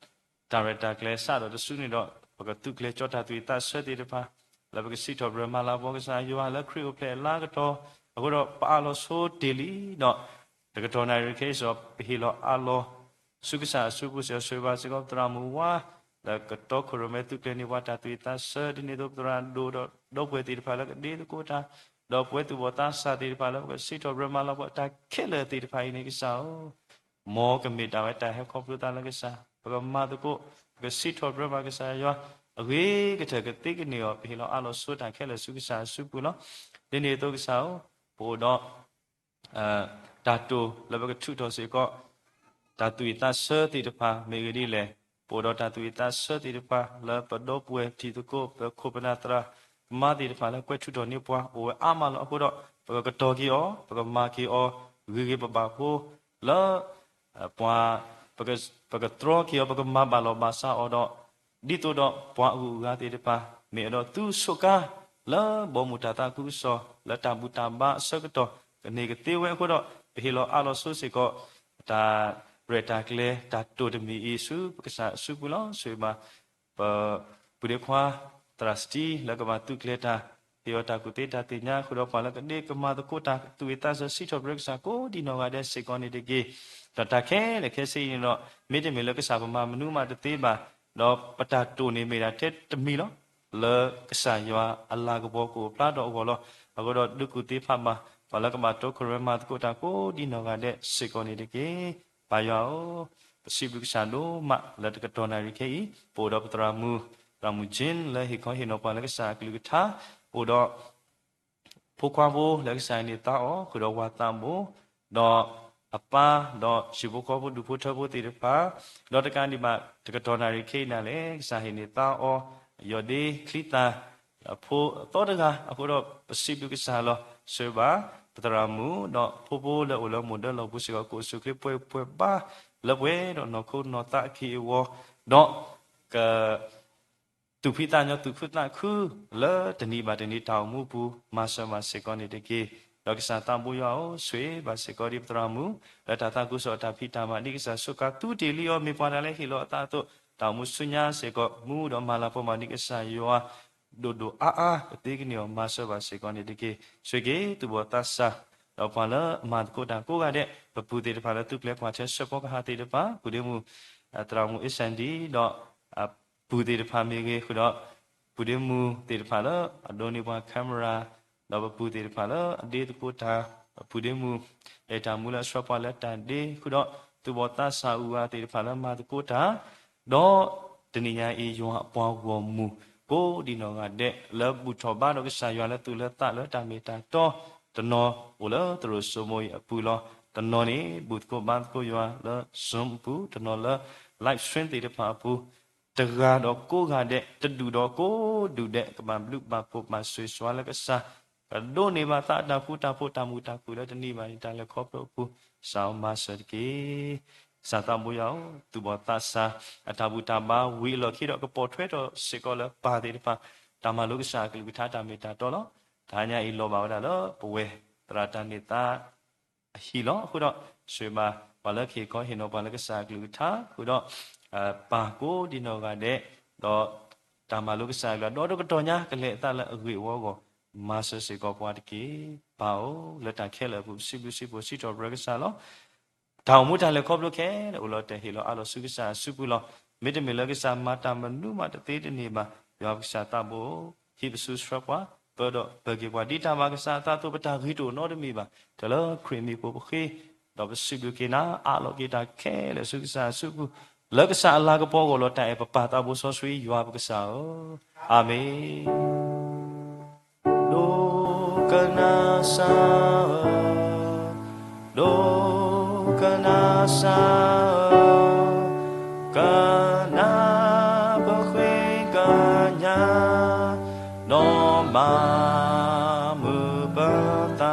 တၢ်ရဲၣ်တၢ်ကျဲၤစးထီၣ်တစုန့ၣ်ဒီး ပကသုးကျဲၤကၠီတၢ်သူၣ်ဝံၣ်သးဆၢသ့ၣ်တဖၣ် လၢပကစံးထီၣ်ပတြၢၤမၤလၤကပီၤကစၢ်ယွၤလၢခရံာ်အိၣ်ဖျဲၣ်အလါကတီၢ်အဃိဒီး ပအးလီၤဆိတ့ၢ်လံဒီး တကတီၢ်နၣ်ရံၣ်ခဲအံၤစ့ၢ်ကီး ပဟ့ၣ်လီၤအးလီၤဆူကစၢ်အစုပူၤစ့ၢ်ကီး ဆိၣ်ဂ့ၤဘၣ်စ့ၢ်ကီးပသရၣ်မုၣ်ဝါ လၢကတီခိၣ်ရိၣ်မဲသုးကျဲၤန့ၢ်ပှၤတၢ်သူၣ်ဝံၣ်သးဆၢ ဒ်န့ၣ်အသိးပသရၣ်ဒိၣ်ဒီးဒီပုၢ်ဝဲၢ်သ့ၣ်တဖၣ်လၢကဒ့သကိးတၢ် ဒီးပဝဲသူၣ်ဘီၣ်သးစၢ်သ့ၣ်တဖၣ်လၢပကစံးထီၣ်ပတြၢၤမၤလၤကပီၤတၢ်ခဲလၢာ်သ့ၣ်တဖၣ်အံၤန့ၣ်ကစၢ်ဧၢ မ်ကမ့ၢ်ဒၣ်ဝဲတၢ်ဟဲခီဖျိသးလၢကစၢ် ပကမၤသကိး ပကစံးထီၣ်ပတြၢၤဘၣ်ကစၢ်ယွၤ အဂ့ၤကတၢၢ်ကသ့ကန့ၢ်အီၤ ပဟ့ၣ်လီၤအးလီၤဆိတၢ်ခဲလၢာ်ဆူကစၢ်အစုပူၤလီၤ. ဒ်န့ၣ်အသိးကစၢ်ဧၢ ပအိၣ်ဒီး တၢ်တိာ်လၢပကထုးထီၣ်စ့ၢ်ကီး တၢ်သူၣ်ဝံၣ်သးဆၢသ့ၣ်တဖၣ် မ့ၢ်အဂ့ၢ်ဒ်လဲၣ်, ပအိၣ်ဒီးတၢ်သူၣ်ဝံၣ်သးဆၢသ့ၣ်တဖၣ် လၢပဒီပုၢ်ဝဲၢ်တံၤသကိး ပခိၣ်ပနၢ်သရၣ်သမါသ့ၣ်တဖၣ်လၢကွဲးထုးထီၣ်န့ၢ်ပှၤ အိၣ်ဝဲအါမးလီၤ. အဃိဒီး ပကကတီၤက့ၤအီၤ ပကမၤက့ၤအီၤ ဂ့ၤဂ့ၤဘၣ်ဘၣ်ဖိ လၢ ပှၤ ပကတြီက့ၤအီၤ ပကမၤဘၣ်လီၤဘၣ်စးအီၤဒီး ဒ်သိးဒီးပှၤအဂုၤအဂၤသ့ၣ်တဖၣ် မ့ၢ်အဲၣ်ဒိးသူဆိးကါ လၢဘီမုၢ်တၢ်သးခုကစီၣ် လၢတၢ်ဘူၣ်တၢ်ဘါအဆၢကတီၢ် ကန့ၢ်ကသ့ဝဲအဃိဒီး ပဟ့ၣ်လီၤအးလီၤဆိစ့ၢ်ကီး တၢ်ရဲၣ်တၢ်ကျဲၤ တၢ်တိာ်တမံၤအံၤဆူပကစၢ်အစုပူၤလီၤ. ဆိၣ်ဂ့ၤဘၣ် ပပုၢ်ဒ့ခွါ သရၣ်စတံ လၢကဘၣ်သုးကျဲၤတၢ် ဟ့ၣ်အီၤတၢ်ကူၣ်သ့တၢ်သ့ၣ်ညါ ဃုာ်ဒီးပှၤလၢကဒ့ကမၤသကိးတၢ် သူၣ်ဝံၣ်သးဆၢ စံးထီၣ်ပတြၢၤကစၢ်ကိးဒံနီၢ်ဂၤဒဲးစ့ၢ်ကီးန့ၣ်တက့ၢ်. ဒီးတၢ်ခဲလၢာ်ခဲဆ့အံၤန့ၣ်ဒီး မ့တမ့ၢ်လၢကစၢ်ပမၤမနုၤမးတသ့ဘၣ်, ဒီးပတၢ်တိာ်န့ၣ်မ့ၢ်ဒၣ်ထဲတမံၤလီၤ. လၢကစၢ်ယွၤအလၤကပီၤကအိၣ်ဖျါထီၣ်အဂီၢ်လီၤ. အဃိဒီးဒုးကူၣ်သ့ဖးဘၣ် ပှၤလၢကဘၣ်တီခိၣ်ရိၣ်မဲမၤသကိးတၢ်ကိးဒံနီၢ်ဂၤဒဲးစ့ၢ်ကီးန့ၣ်တက့ၢ်. ပၢ်ယွၤဧၢ, ပစံးဘျုးကစၢ်ဒိၣ်မးလၢတကတီၢ်နၣ်ရံၣ်ခဲအံၤ ပအိၣ်ဒီးပသရၣ်မုၣ်, သရၣ်မုၣ် Jane လၢဟ့ၣ်ခီဟ့ၣ်နီၤပှၤလၢကစၢ်အကလုၢ်ကထါ, အိၣ်ဒီး ဖိခွါဖိလၢကစၢ်ဟ့ၣ်န့ၢ်သါအီၤ ဃုာ်ဒီးဝၤသးဘိ, ဒီးအပၢ်, ဒီးဟံၣ်ဖိဃီဖိဒူၣ်ဖိထၢဖိသ့ၣ်တဖၣ်, ဒီးတကးဒံးဘၣ် တကတီၢ်နၣ်ရံၣ်ခဲအံၤဒၣ်လဲာ် ကစၢ်ဟ့ၣ်န့ၢ်သါအီၤ ယီၢ်ဒ့ချံသၣ် အဖိအသီတဂၤအဃိဒီး ပစံးဘျုးကစၢ်လီၤ. ဆိၣ်ဂ့ၤဘၣ် ပသရၣ်မုၣ် ဒီးဖိဖိလၢအိၣ်လၢမိၢ်ဒၢလီၢ်ပူၤစ့ၢ်ကီး ကအိၣ်ဆူၣ်ချ့ပှဲၤပှဲၤဘါလၢပှဲၤဒီးနီၢ်ခိနီၢ်သးအက့ၢ်အဂီၤ, ဒီးက သူၣ်ဖှံသးညီသူၣ်ခုသးခု လၢတနံၤဘၣ်တနံၤတၢ်အိၣ်မူအပူၤ မၤစၢၤဘၣ်စ့ၢ်ကီးန့ၣ်တက့ၢ်. ဒီးကစၢ်သးဘိယွၤဧၢ, ဆိၣ်ဂ့ၤဘၣ်စ့ၢ်ကီးဒ်ပသရၣ်မုၣ် လၢတၢ်သးခုကစီၣ်အတၢ်ဖံးတၢ်မၤ ဒ်ကစၢ်စူးကါသူတ့ၢ်လံအီၤ မ့ၢ်ပှၤတၢ်လၢဟ့ၣ်လီၤအသးအသိး တၢ်အိၣ်မူဆူညါစ့ၢ်ကီး မူဒီးမၤလၤကပီၤမၤဒ်ကစၢ်ယွၤ ဒိၣ်ဒိၣ်အါအါ ကသ့ကန့ၢ်အီၤ မၤစၢၤဘၣ်စ့ၢ်ကီးန့ၣ်တက့ၢ်. ဆိၣ်ဂ့ၤသူၣ်ဘီၣ်သးစၢ် ဒီးပှၤလၢအမၤသကိးတၢ်ကိးဂၤဒဲး, ပပုၢ်သ့ၣ်တဖၣ်လၢသူၣ်ပျဲၢ်ကွၢ်ထွဲဆၢဖှီကဟၣ်သ့ၣ်တဖၣ်, ပုၢ်ဒ့မုၣ် သရၣ်မုၣ်အ့ၣ်စၣ်ဒံ ဒီး ပုၢ်သ့ၣ်တဖၣ်မ့ၢ်ဂ့ၤ, ဃုာ်ဒီး ပုၢ်ဒ့မုၣ်သ့ၣ်တဖၣ်လၢအဒိးန့ၢ်ပှၤ camera, ဒီးပပုၢ်သ့ၣ်တဖၣ်လၢအဒ့သကိးတၢ်, ဒီးပုၢ်ဒ့မုၣ် အဲၣ်တၢ်မူလၢအဆှၢပှၤလၢတၢ်ဒ့, ဃုာ်ဒီး သူၣ်ဘီၣ်သးစၢ်အုၣ်အသးသ့ၣ်တဖၣ်လၢမၤသကိးတၢ်, ဒီးတနံၤညါအံၤ ယွၤအပှၤဂီၢ်မုၢ် ကိးဒံနီၢ်ဂၤဒဲး လၢဘူၣ်ထီၣ်ဘါဒီးကစၢ်ယွၤလၢသူၣ်လၢသးလၢတၢ်မ့ၢ်တၢ်တီ, တနီၤအိၣ်လၢသရိာ်စိမိၤအံၤအပူၤလီၤ. တနီၤန့ၣ် ဘူၣ်သကိးဘါသကိးယွၤလၢ Zoom အပူၤ, တနီၤလၢ live stream သ့ၣ်တဖၣ်အပူၤ, တဂၤဒီးကိးဂၤဒဲး, တဒူၣ်ဒီးကိးဒူၣ်ဒဲး, ကဘၣ်ဘျုးဘၣ်ဖှိၣ်ဘၣ်ဆိၣ်ဂ့ၤဆိၣ်ဝါလၢကစၢ်, ကဒိးန့ၢ်ဘၣ်သးအတၢ်ဃူတၢ်ဖိးတၢ်မုာ်တၢ်ခုၣ်လၢတနံၤဘၣ်တနံၤတၢ်လဲၤခီဖျိအပူၤ, ကစၢ်မၤစၢၤတက့ၢ်. ကစၢ်သးဘိယွၤဧၢ, သူၣ်ဘီၣ်သးစၢ် အတၢ်ဘူၣ်တၢ်ဘါဝံၤအလီၢ်ခံဒီး ကပိာ်ထွဲထီၣ်စ့ၢ်ကီးလၢပၢ်သ့ၣ်တဖၣ် တၢ်မၤလိကစၢ်အကလုၢ်ကထါတၢ်မ့ၢ်တၢ်တီလီၤ. တဟါညါအံၤလီၤဘၣ်ဝဲဒၣ်လၢပဝဲသရၣ်တၢ်န့ၢ်သါ အဟံၣ်လီၤ. အဃိဒီး ဆိၣ်ဂ့ၤဘၣ်ပှၤလၢကဟ့ၣ်ခီဟ့ၣ်နီၤပှၤလၢကစၢ်အကလုၢ်ကထါ, ဃုာ်ဒီး ပၢ်ကိးဒံနီၢ်ဂၤဒဲး, ဒီးတၢ်မၤလိကစၢ်အကလုၢ် ဒီးတကတီၢ်ညါ ကလဲၤအသးလၢအဂ့ၢ်အဝီအဂီၢ်, မၤစၢၤစ့ၢ်ကီးပှၤတက့ၢ်. ပၢ်ဧၢ, လၢတၢ်ခဲလၢာ်အပူၤ ပစံးဘျုးစံးဖှိၣ်စံးထီၣ်ပတြၢၤကစၢ်လီၤ. တၢ်အိၣ်မူတၢ်လဲၤခီဖျိခဲလၢာ်အိၣ်လီၤတဲာ်ဟ့ၣ်လီၤအးလီၤဆူကစၢ်အစုပူၤလီၤ. မ့တမ့ၢ်လၢကစၢ်မၤတၢ်မနုၤမးတသ့တန့ၢ်ဘၣ်, ယွၤပကစၢ်သးဘိဧၢ, ဟံးပစုဆှၢပှၤ, ပၢဒီးပၢၤက့ၤပှၤ ဒ်တၢ်မၤကစၢ်အသးအသိး ပတၢ်ဂ့ၤတအိၣ်နီတမံၤဘၣ်. တၢ်လၢခရံာ်မံၤဖိပဃ့, ဒီးပစံးဘျုးက့ၤနၤ အးလီၤက့ၤတၢ်ခဲလၢာ်ဆူကစၢ်အစုပူၤ, လၢကစၢ်အလၤကပီၤအဂီၢ်လီၤ. တၢ်အဲၣ်ပပၢ်သးဘိစီဆှံယွၤပကစၢ်ဧၢ, အၤမ့ၣ်. ဒိကနၣ်စၢ်ဧၢ, ဒိကနၣ်စၢ်ဧၢ, ကနၣ်ပဃ့ကညး, ဒီးမၤမုာ်ပသး,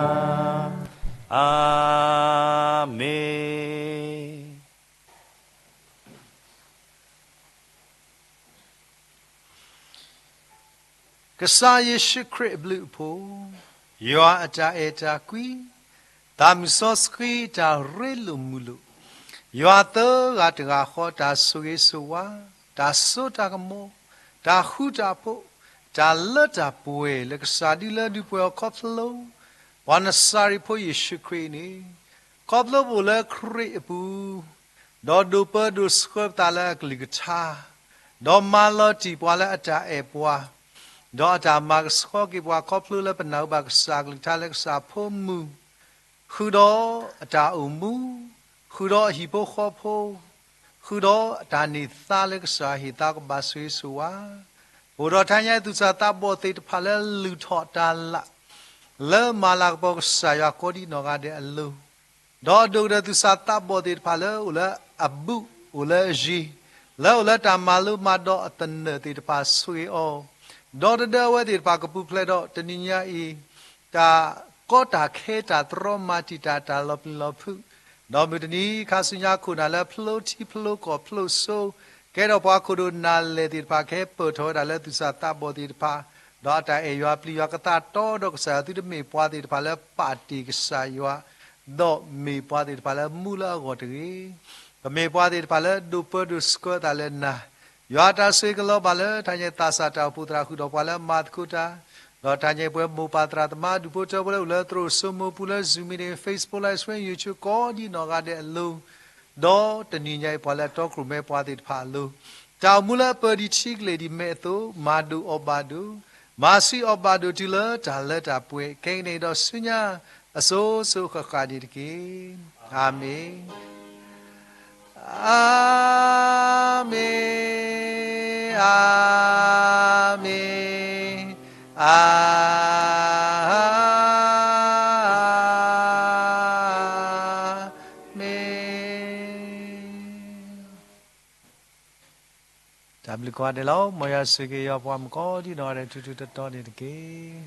အၤမ့ၣ်. ကစၢ်ယ့ၣ်ၡူးခရံာ်အဘျုးအဖှိၣ်, ယွၤအတၢ်အဲၣ်တၢ်ကွံ, သးမုၢ်စီဆှံတၢ်ရ့လိာ်မုာ်လိာ်, ယွၤသၢဂၤတဂၤဃီတၢ်ဆိၣ်ဂ့ၤဆိၣ်ဝါ, တၢ်စိတၢ်ကမီၤ, တၢ်ဃူတၢ်ဖိး, တၢ်လၢတၢ်ပှဲၤလၢကစၢ်ဒုးလၢဒုးပှဲၤအီၤခီဖျိ ပှၤနစၤရ့းဖိယ့ၣ်ၡူးခရံာ်န့ၣ်, ခီဖျိပအိၣ်လၢခရံာ်အပူၤ ဒီးဒိးပၢဒိးဆှၢပသးလၢအကလုၢ်ကထါ, ဒီးမၤလီၤတံၢ်ပှၤလၢအတၢ်အဲၣ်ပှၤ, ဒီးအတၢ်မၤကဆှီက့ၤပှၤခီဖျိလၢပနၢ်ဟူဘၣ်ကစၢ်အကလုၢ်ကထါလၢကစၢ်အဖိမုၢ်, ဃုာ်ဒီးအတၢ်အိၣ်မူ, ဃုာ်ဒီးအတၢ်န့ၢ်သါလၢကစၢ်ဟ့ၣ်သါကဘၣ်ဆိၣ်ဂ့ၤဆိၣ်ဝါ, ပအိၣ်ဒီးတဟါညါအံၤသူၣ်စၢ်သးဘီၣ်သ့ၣ်တဖၣ်လၢလုၢ်ထီၣ်တၢ်လၢ် လၢမၤလၤကပီၤကစၢ်ယွၤကိးဒံနီၢ်ဂၤဒဲးအလိၤ, ဒီးအဒိၣ်ကတၢၢ်သူၣ်စၢ်သးဘီၣ်သ့ၣ်တဖၣ်လၢအိၣ်လၢအဘူး, အိၣ်လၢအယံၤ, လၢအိၣ်လၢတၢ်မၤလိမၤဒိးအသနၢၣ်သ့ၣ်တဖၣ်ဆိၣ်ဂ့ၤအီၤ, ဒီးတဒၢအဝဲသ့ၣ်တဖၣ်ကပူၤဖျဲးဒီးတနံၤညါအံၤ, တၢ်ကီတၢ်ခဲတၢ်တြီမၤတံာ်တာ်တၢ်လီၤပျံၤလီၤဖုး, ဒီးမုၢ်တနံၤခါဆူညါခိၣ်နၢ်လၢဖျိထံဖျိကီၢ်ဖျိစိ, ကဲထီၣ်ပှၤခိၣ်ဒိၣ်နၢ်လဲၢ်သ့ၣ်တဖၣ်ကဟဲပၢၢ်ထီၣ်ဝဲဒၣ်လၢသူၣ်စၢ်သးဘီၣ်သ့ၣ်တဖၣ်, ဒီးအတၢ်အဲၣ်ယွၤပျံၤယွၤကသးတီဒီးကစၢ်ယွၤသုတမ့ၢ်ပှၤသ့ၣ်တဖၣ်လၢပာ်တ့ၢ်ကစၢ်ယွၤ, ဒီးမ့ၢ်ပှၤသ့ၣ်တဖၣ်လၢမူလၢအဂီၢ်တဂ့ၤ ပမ့ၢ်ပှၤသ့ၣ်တဖၣ်လၢဒိးပၢဒိးဆှၢသးလၢနၤ, ယွၤတၢ်ဆိၣ်ဂ့ၤကလီၤဘၣ်လၢတၢ်ညါသးစၢ်တၢ်အိၣ်ဖှိၣ်သရၣ်ဃုာ်ဒီးပှၤလၢအမၤသကိးတၢ်, ဒီးတၢ်ညါပှဲၤမိၢ်ပၢ်သရၣ်သမါဒူၣ်ဖိထၢဖိလၢအိၣ်လၢသရိာ်စိမိၤပူၤလၢ Zoom meeting, Facebook Live Stream, YouTube ကိးဒံနီၢ်ဂၤဒဲးအလိၤ, ဒီးတနံၤညါအံၤပှၤလၢအတီခိၣ်ရိၣ်မဲပှၤသ့ၣ်တဖၣ်အလိၤ, တၢ်အိၣ်မူလၢအပၢၤဒံးထံကလ့ၢ်ဒံးမဲာ်အသိး မၤဒိၣ်အီၣ်ဘၣ်ဒိၣ်, မၤဆံးအီၣ်ဘၣ်ဒိၣ်တုၤလၢတၢ်လၢတၢ်ပှဲၤ ခဲကနံၣ်အံၤဒီးဆူညါအစိၤစိၤဃၣ်ဃၣ်န့ၣ်တက့ၢ်. အၤမ့ၣ်. အၤမ့ၣ်, အၤမ့ၣ်, အၤမ့ၣ်. တၢ်ဘျုးကိးဂၤဒဲးလီၤ. မ်ယွၤဆိၣ်ဂ့ၤက့ၤယွၤပှၤမုၣ်ကိးဒံနီၢ်ဂၤဒဲး ထူထူတီတီန့ၣ်တက့ၢ်.